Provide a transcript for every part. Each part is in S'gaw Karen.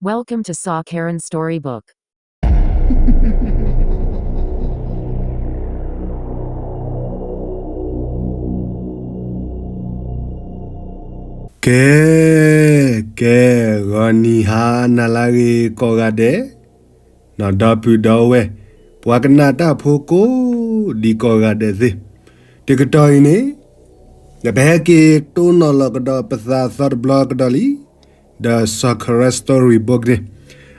Welcome to Saw Karen Storybook. ကဲ, ကဲ, ဂီၤနံၤဟါနၤလၢအဂ့ၤကိးဂၤဒဲး, ဒီပုၢ်ဒီဝဲၢ်, ပှၤကနၣ်တၢ်ဖိကိးဒံကိးဂၤဒဲးသ့ၣ်, တကတီၢ်အံၤန့ၣ် ဒီးပဟဲက့ၤတိၢ်နီၣ်လီၤကဒီးပသးအသီတဘျီကဒီးလံ, ဒီး Saw Karen Storybook န့ၣ်,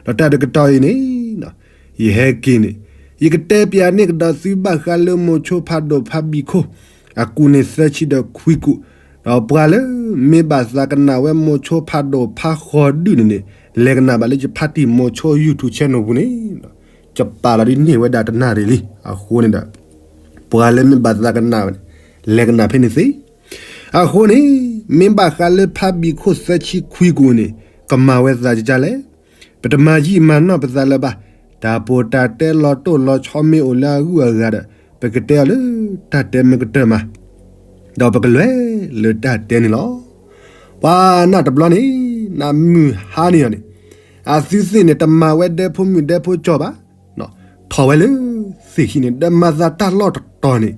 ဒီးတၢ်တကတီၢ်အံၤန့ၣ် ယဟဲက့ၤန့ၣ် ယကတဲပၠးန့ၢ်ကဒီးသုဘၣ်ဃးလၢမိၤဆိဖးဒိၣ်ဖးဘံၣ်ခိၣ် အကူၣ်န့ၣ်သၢဆံဒီးခွံကူၣ်, ဒီးပှၤလၢမ့ၢ်ဘၣ်သးကနၣ်ဝဲမိၤဆိဖးဒိၣ်ဖးဃီၤဒုၣ်န့ၣ်န့ၣ် လဲၤကနၣ်ဘၣ်လၢယဖါတံၢ်မိၤဆိ YouTube channel ပူၤန့ၣ်, ယပာ်လီၤဒ်န့ၢ်ဝဲဒၣ်တနၣ်ရံၣ်လံ. အဃိန့ၣ်ဒီး ပှၤလၢမ့ၢ်ဘၣ်သးကနၣ်ဝဲန့ၣ် လဲၤကနၣ်ဖဲန့ၣ်သ့. အဃိန့ၣ် မ့ၢ်ဘၣ်ဃးလၢဖးဘံၣ်ခိၣ်သၢဆံခွံကူၣ်န့ၣ် ကမၤဝဲသးကကၢ်လဲၣ်. ပတမၤယံာ်မၤနီၢ်ပသးလၢၤဘၣ်. တၢ်ပီးတၢ်တဲလီၤတိၢ်လီၤဆီမ့ၢ်အိၣ်လၢအဂုၤအဂၤဒီး ပကတဲအီၤလၢတၢ်တဲမ့ၢ်ကတၢၢ်မး, ဒီးပကလဲၤလၢတၢ်တဲန့ၣ်လီၤ. ပှၤနၢ်တဘျီန့ၣ် နၢ်မုၢ်ဟါန့ၣ်အီၤန့ၣ် အသုသ့ၣ်န့ၣ် တမၤဝဲဒၢဖိမုၣ်ဒၢဖိကၠီဘၣ်. ထီၣ်ဝဲလၢသ့ၣ်ခံန့ၣ် ဒီးမၤသးတၢ်လီၢ်တတီၤန့ၣ်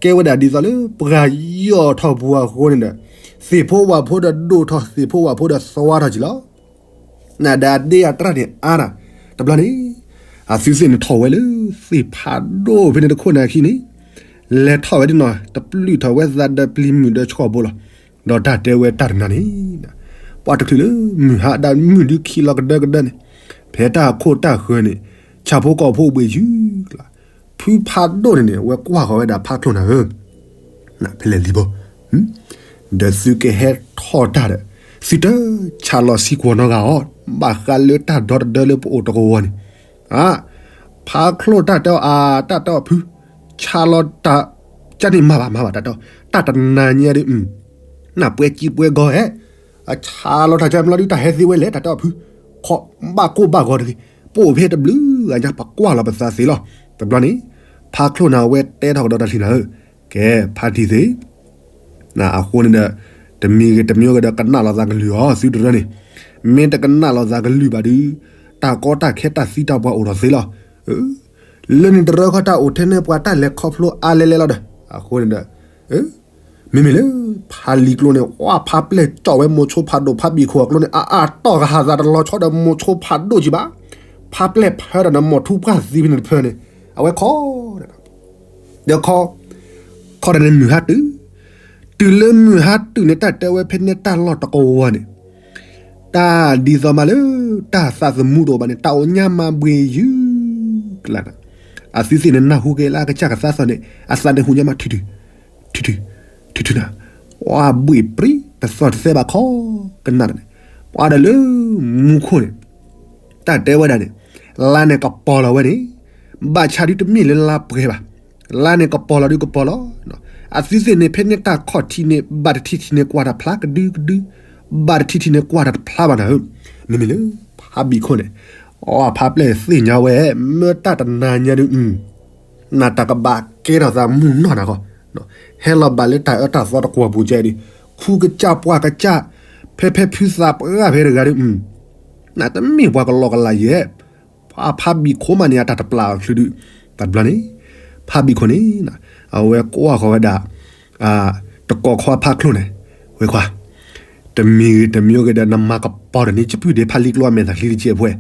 ကဲဝဲဒၣ်ဒ်သိးလၢပှၤယီၢ်ထီၣ်ပူၤအဃိန့ၣ်ဒီး သ့ၣ်ဖိဝၣ်ဖိဒီးဒိၣ်ထီၣ် သ့ၣ်ဖိဝၣ်ဖိဒီးသွါထီၣ်က့ၤလီၤ. နဒၣ်ဒ့အတြၢ်န့ၣ်အါတၢ်, တဘျီန့ၣ် အသုသ့ၣ်န့ၣ်ထီၣ်ဝဲလၢသ့ၣ်ဖးဒိၣ်ဖဲန့ၣ်တခိၣ်န့ၣ်အခံန့ၣ် လဲၤထီၣ်ဝဲဒ်နီၤ တပျုၢ်ထီၣ်ဝဲသးဒီးပျံၤမုၢ်ဒီးဆှီၣ်ဘိလီၤ. ဒီးတၢ်တဲဝဲတၢ်တနၤန့ၣ် ပှၤတချုးလၢမုၢ်ဟါဒၣ်မုၢ်ဒုခံလီၤကဒၢကဒၢန့ၣ် ဖဲတၢ်အခိၣ်တၢ်ဃၢၤန့ၣ် ဆၣ်ဖိကီၢ်ဖိဘှံးယုၢ်ကျါ ဖုဖးဒိၣ်န့ၣ်န့ၣ် အဝဲကွၢ်ဃီၤဝဲဒၣ်ဖးချိၣ်နၤဧၢ, ဖဲလဲၣ်လံဘိ ဒီးသုကဟဲထီၣ်တၢ်ဒီး သုတဆးလီၤဆံကွီၤနီတဂၤအီၤ ဘၣ်ဃးလၢတၢ်ဒီတဒၢလၢပအိၣ်တကဝီၤန့ၣ်, ဖးချိၣ်တၢ်တဲအီၤ အါ တၢ်တဲအီၤဖု, ဆးလီၤတၢ် ကန့ၣ်မၤဘၣ်မၤဘၣ်တၢ်တဲအီၤ တၢ်တနၤညါဒီး နၢ်ပှဲၤကံပှဲၤဂီၤဧဲ, အဆးလီၤတၢ်ကၢမလီၤဒုး တၢ်ဟဲသ့ဝဲလဲၣ် တၢ်တဲအီၤဖု, ခီဘၣ်ကိၢ်ဘၣ်ဂီၤတဂ့ၤ, ပအိၣ်ဖဲတဘျုးဂၤညါ ပကွၢ်လီၤပသးသ့လီၤ. တဘျီန့ၣ် ဖးချိၣ်နၤဝဲတဲထီၣ်ကဒီးတၢ်ချံနၤဧၢ, ကဲ ဖါတံၢ်သ့ၣ် အဃိန့ၣ်ဒီး တမံၤဂ့ၤတမံၤဂ့ၤဒီး ကနၣ်လီၤသးကလုၢ်အီၤ သုတရၢန့ၣ်, မ့ၢ်တကနၣ်လီၤသးကလုၢ်ဘၣ်ဒီး တၢ်ကီတၢ်ခဲတၢ်သံတၢ်ပှၢ်အိၣ်ထီၣ်သ့လီၤ. လၢန့ၣ်တရၢခီ တၢ်အိၣ်ထဲန့ၣ်ပှၤတၢ်လဲၤခီဖျိအါလဲလဲလီၤဒီး အဃိန့ၣ်ဒီး မ့မ့ၢ်လၢ ဖးလံၤကျိန့ၣ် ဝဲဖးပျဲၢ်ကၠီၣ်ဝဲမိၤဆိဖးဒိၣ်ဖးဘံၣ်ခိၣ်အကျိန့ၣ် အအါတီၢ်ကဟးသးတလီၤဆီဒီးမိၤဆိဖးဒိၣ်ကံဘၣ်, ဖးပျဲၢ်ဖၢဒီးနမိၢ်ထူပှၢ်သံဖဲန့ၣ်တဖၢန့ၣ် အဝဲခီ ဒီးခီ, ခီဒီးန့ၣ်မုၢ်ဟါတုၤ, တုၤလၢမုၢ်ဟါတုၤန့ၣ် တၢ်တဲဝဲဖဲန့ၣ်တၢ်လီၢ်တကဝီၤန့ၣ် တၢ်ဒ်သိးမးလၢ တၢ်သးသမူတအိၣ်ဘၣ်န့ၣ် တၢ်အိၣ်ညါမးဘှံးယုၢ်ကျါနၤ, အသုသ့ၣ်န့ၣ်နၢ်ဟူက့ၤလၢအကစၢ်ကသးသီၣ်န့ၣ် အသးန့ၣ်ဟူညါမးထုထု, ထုထု, ထုထုနၤ, ဝါဘှံးပြံ တသီၣ်တသဲဘၣ်ခီကနၣ်န့ၣ်, ပှၤဒီးလၢမူခိၣ်န့ၣ် တၢ်တဲဝဲဒၣ်န့ၣ် လါန့ၣ်ကပီၤလီၤဝဲန့ၣ် ဘၣ်ဆၣ်ဒုတမ့ၢ်လၢလါပှဲၤဘၣ်, လါန့ၣ်ကပီၤလီၤဒုကပီၤလီၤ, အသုသ့ၣ်န့ၣ် ဖဲန့ၣ်တၢ်ခီၣ်ထံးန့ၣ် ဘၣ်တထံၣ်ထံးန့ၣ်ကွၢ်တၢ်ဖျါကဒုကဒု, ဘၣ်တထံၣ်ထံးန့ၣ်ကွၢ်တၢ်တဖျါဘၣ်နၤဧၢ, မ့မ့ၢ်လၢ ဖးဘံၣ်ခိၣ်န့ၣ်, အဖးပျဲၢ်သ့ၣ်ညါဝဲ မ့ၢ်တၢ်တနၤညါဒု နတၢ်ကဘၣ်ကဲထီၣ်သးမုၢ်နီၢ်နၤဃီ, ဟဲလီၤဘၣ်လၢတၢ်အၢတၢ်သီတကွီၢ်ပူၤကဲဒု, ခူကစၢ်ပှၢ်ကစၢ်, ဖဲဖဲဖုသးပှၢ်ဖဲတဂၤဒု, နတမ့ၢ်ပှၤကလီကလီယဲၢ်, ဖးဘံၣ်ခိၣ်မးန့ၣ် အတၢ်တပျၢ်အီၤချုးဒု, တဘျီန့ၣ်, ဖးဘံၣ်ခိၣ်န့ၣ်, အဝဲကွၢ်ဃီၤဝဲဒၣ် တကိးခီအဖးချိၣ်န့ၣ်, ဝဲခွါ တမံၤဂ့ၤတမံၤဂ့ၤဒီး နမၤကပီၤဒီးန့ၣ် ကပုၢ်ဒ့ဖးလံကျိအမဲာ်သးချံတကဲးဖဲ,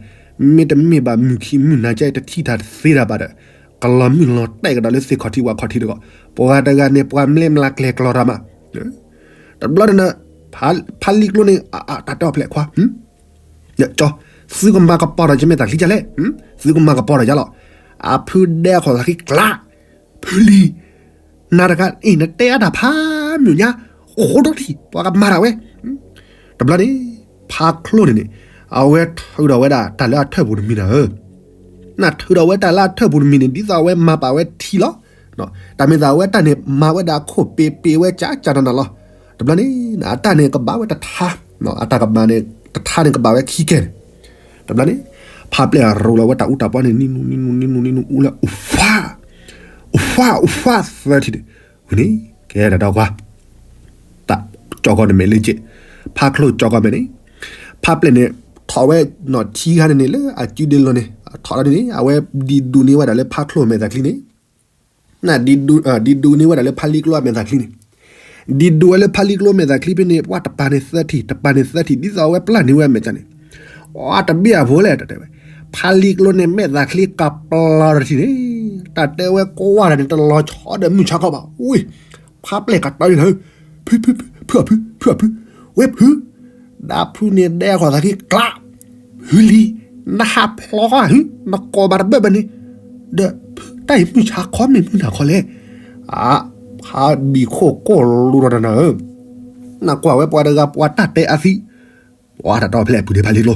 မ့တမ့ၢ်ဘၣ်မုၢ်ခံမုၢ်နၤကဲတထံၣ်တၢ်သ့တၢ်ဘၣ်ဒီး, ကလီၤမုၢ်လီၤတဲာ်ကဒီးလၢသ့ၣ်ခီၣ်ထံးဝၣ်ခီၣ်ထံးတက့ၢ်, ပှၤတဂၤန့ၣ် ပှၤမ့ၢ်မၤကျဲၤကျီတၢ်မး, တဘျီန့ၣ်, ဖးလံကျိန့ၣ် တၢ်တဲအီၤဖျဲးခွါ ကၠီ, သုကမၤကပီၤဒီးယမဲာ်သးချံကလဲၣ်, သုကမၤကပီၤဒီးယလီၤ, အဖုဒဲခီၣ်သးခံကျး, ဖုလံၤ, နၤတဂၤအံၤ နတဲအတၢ်ဖးမုၢ်ညါ, အိၣ်ဃိဒိၣ်ထံး ပှၤကမၤတၢ်ဝဲ, တဘျီန့ၣ်, ဖးချိၣ်န့ၣ်န့ၣ်, အဝဲထုးထီၣ်ဝဲဒၣ်တၢ်လၢအထၢၣ်ပူၤတမံၤနၤဧၢ နထုးထီၣ်ဝဲတၢ်လၢအထၢၣ်ပူၤတမံၤန့ၣ် ဒ်သိးအဝဲမၤပာ်ဝဲထံလီၤ. တၢ်မ့ၢ်သးအဝဲတၢ်န့ၣ် မၤဝဲဒၣ်အခိၣ်ပ့ၤပ့ၤဝဲကကနၤနၤလီၤ. တဘျီန့ၣ် အတၢ်န့ၣ်ကဘၣ်ဝဲတထါ, အတၢ်ကဘၣ်န့ၣ် တထါန့ၣ်ကဘၣ်ဝဲခံကဲန့ၣ်. တဘျီန့ၣ် ဖးပျဲၢ်အရိၤလီၤဝဲတၢ်အူတၢ်ပီန့ၣ် နံၤနူနံၤနူနံၤနူနံၤနူအူလၢ အိၣ်ဖး, အိၣ်ဖး အိၣ်ဖးသၢထံၣ်န့ၣ်, ဝံၤန့ၣ် ကဲတၢ်ဒီကွၢ် တၢ်ကၠီကီၢ်န့ၣ်မဲာ်လၢက့, ဖးချိၣ်ကၠီကီၢ်မဲာ်န့ၣ်, ဖးပျဲၢ်န့ၣ် ထီၣ်ဝဲနီၣ်ထံဂၤန့ၣ်န့ၣ် လၢအစုဒ့လီၤန့ၣ် ထီၣ်ဒီးန့ၣ် အဝဲဒံးဒူးန့ၢ်ဝဲဒၣ်လၢဖါချိၣ်မဲာ်သၣ်ချံန့ၣ် ဒံးဒူးန့ၢ်ဝဲဒၣ်လၢဖါလံကျိအမဲာ်သၣ်ချံန့ၣ် ဒံးဒူးဝဲလၢဖါလံကျိမဲာ်သၣ်ချံဖဲန့ၣ် ပှၤတပၤန့ၣ်သၢထံၣ် တပၤန့ၣ်သၢထံၣ် ဒ်သိးအဝဲပျၢ်န့ၢ်ဝဲအမဲာ်သၣ်န့ၣ် အတဘၣ်အဖိလဲၣ် တၢ်တဲဝဲ ဖါလံကျိန့ၣ်မဲာ်သၣ်ချံကပျၢ်ဒီးထံၣ်န့ၣ် တၢ်တဲဝဲကွၢ်တၢ်န့ၣ် တလီၤဆီဒီးမုၢ်ဆါခီဘၣ် ဝ့ၢ် ဖါပျဲၢ်ကတၢၢ်န့ၣ် ဖု ဖု ဖု ဖု ဖု ဖု ဝ့ၢ်ဖု ဒၣ်ဖုန့ၣ်ဒဲးဃီၤသးခံကျး ဖုလံ နဟးဖျီဧါ နကိးဘၣ်တဘၣ်ဘၣ်န့ၣ် ဒီးဖုတၢ်အံၤမုၢ်ဆါခီမ့ၢ်မုၢ်နၤခီလဲၣ် အ ဖါဘံၣ်ခိၣ်ကိၢ်လိၤဒီးနၤဧၢ နကွၢ်ဝဲပှၤတဂၤပှၤတၢ်တဲအသံ ပှၤတၢ်တီဖျဲၣ်အပူၤဒံးဖါလံကျိ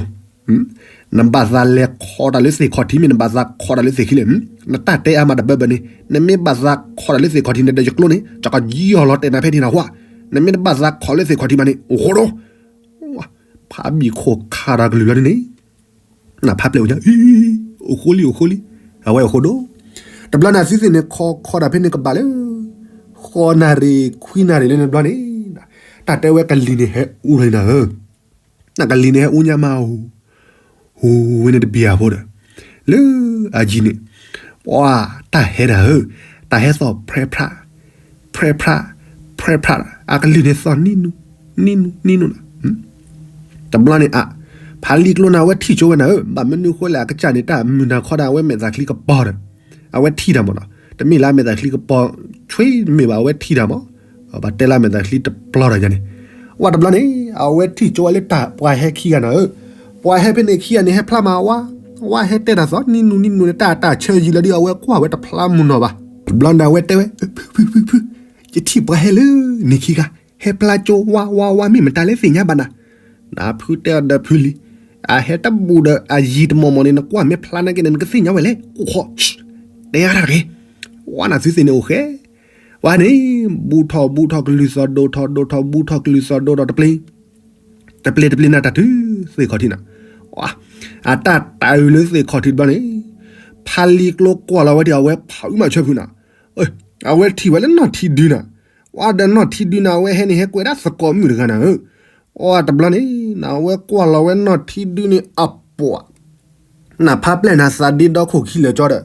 နဘၣ်သးလဲၤခိးတၢ်လၢသ့ၣ်ခီၣ်ထံးမ့ၢ် နဘၣ်သးခိးတၢ်လၢသ့ၣ်ခံလဲၣ် နတၢ်တဲအါမးတဘၣ်ဘၣ်န့ၣ် နမ့ၢ်ဘၣ်သးခိးတၢ်လၢသ့ၣ်ခီၣ်ထံးန့ၣ်ဒီးယကျိန့ၣ် ကကယီၢ်လီၤတဲာ်နၤဖဲန့ၣ်နဟါ နမ့ၢ်တဘၣ်သးခိးလၢသ့ၣ်ခီၣ်ထံးဘၣ်န့ၣ် အိၣ်ဃိဒီး ဖါဘံၣ်ခိၣ်ခးဒီးကလုၢ်လီၤန့ၣ်န့ၣ် နဖါပျဲၢ်အိၣ်ညါ အိၣ်ဃိလံ အိၣ်ဃိလံ အဝဲအိၣ်ဃိဒီး တဘျီန့ၣ်သုသ့ၣ်န့ၣ် ခိးခိးတၢ်ဖဲန့ၣ်ကဘၣ်လၢ ဃိးနၣ်ရံၣ်ခွံနၣ်ရံၣ်လၢန့ၣ်တဘျီန့ၣ် တၢ်တဲဝဲကလံၤန့ၣ်ဟဲအူလီၤန့ၣ်နၤဧၢ နကလံၤန့ၣ်ဟဲအူညါမးဧိၤ ဟူဝဲန့ၣ်တဘံၣ်အဖိဒီး လၢအယံၤန့ၣ် ပှၤတၢ်ဟဲနၤဧၢ တၢ်ဟဲသီၣ်ဖြဲဖြး ဖြဲဖြး ဖြဲဖြး အကလုၢ်န့ၣ်သီၣ်နံၣ်နူ နံၣ်နူ နံၣ်နူနၤ တဘျီန့ၣ်အ ဖါလံကျိန့ၣ် အဝဲထံၣ်ကၠိဝဲနၤဧၢ ဘၣ်မနုၤဃိလဲၣ် အကစၢ်န့ၣ် တၢ်မုၢ်နၤခီဒၣ် အဝဲမဲာ်သၣ်ချံကပီၤဒီး အဝဲထံၣ်တၢ်မးနီၤ တမ့ၢ်လၢအမဲာ်သၣ်ချံကပီၤ ဆွ့မ့ၢ်ဘၣ် အဝဲထံၣ်တၢ်မး ဘၣ်တဲလၢအမဲာ်သၣ်ချံတပျီဒီးယၤန့ၣ် ဝဲတဘျီန့ၣ် အဝဲထံၣ်ကၠိဝဲလၢတၢ်ပှၤဟဲခံဂၤနၤဧၢ ပှၤဟဲဖဲန့ၣ်ခံဂၤန့ၣ် ဟဲဖျါမးဝါ ဝါဟဲတဲတၢ်သီၣ် နံၣ်နူနံၣ်နူန့ၣ် တၢ်တၢ်ဆၢယံၤလီၤဒီး အဝဲကွၢ်ဝဲတဖျါမုၢ်နီၢ်ဘၣ် တဘျီန့ၣ် အဝဲတဲဝဲ ဖု ဖု ဖု ဖု ယထံၣ်ပှၤဟဲလၢနံၤခံဂၤ ဟဲဖျါကၠိဝါဝါဝါ မ့ၢ်မတၤလဲၣ်သ့ၣ်ညါဘၣ်နၤ နဖုတဲအီၤဒီးဖုလံ အဟဲတဘူၣ်ဒီးအယံၤတမီၢ်မီၢ်န့ၣ် နကွၢ်မ့ၢ်ဖျါနာ်က့န့ၣ် နကသ့ၣ်ညါဝဲလဲၣ် ကိၢ်ခီ တဲအါတၢ်တဂ့ၤ ဝါနၤသုသ့ၣ်န့ၣ်အိၣ်ဃဲ ဝဲန့ၣ် ဘူၣ်ထီၣ်ဘူၣ်ထီၣ်ကလုၢ်သီၣ်ဒိၣ်ထီၣ်ဒိၣ်ထီၣ်ဘူၣ်ထီၣ်ကလုၢ်သီၣ်ဒိၣ်ထီၣ်တပျ့ၤ တပျ့ၤတပျ့ၤန့ၣ် တၢ်တုၤသ့ၣ်ခီၣ်ထံးနၤ အတၢ်တၢ်အုးလၢသ့ၣ်ခီၣ်ထံးတဘျီန့ၣ် ဖါလံကျိကွၢ်လီၤဝဲဒီး အဝဲဖးအုးမးဆၢဖုနၤ အဝဲထံၣ်ဝဲလၢနီၢ်ထံဒုနၤ ဝဲဒီးနီၢ်ထံဒုန့ၣ် အဝဲဟဲန့ၣ်ဟဲကွဲးဒၣ်သကိးမုၣ်တဂၤနၤဧၢ အတဘျီန့ၣ် အဝဲကွၢ်လီၤဝဲနီၢ်ထံဒုန့ၣ်အပှၤ နဖါပျဲၢ်နၤသးဒ့ဒီခိၣ်ခံလၢာ်ကၠီဒီး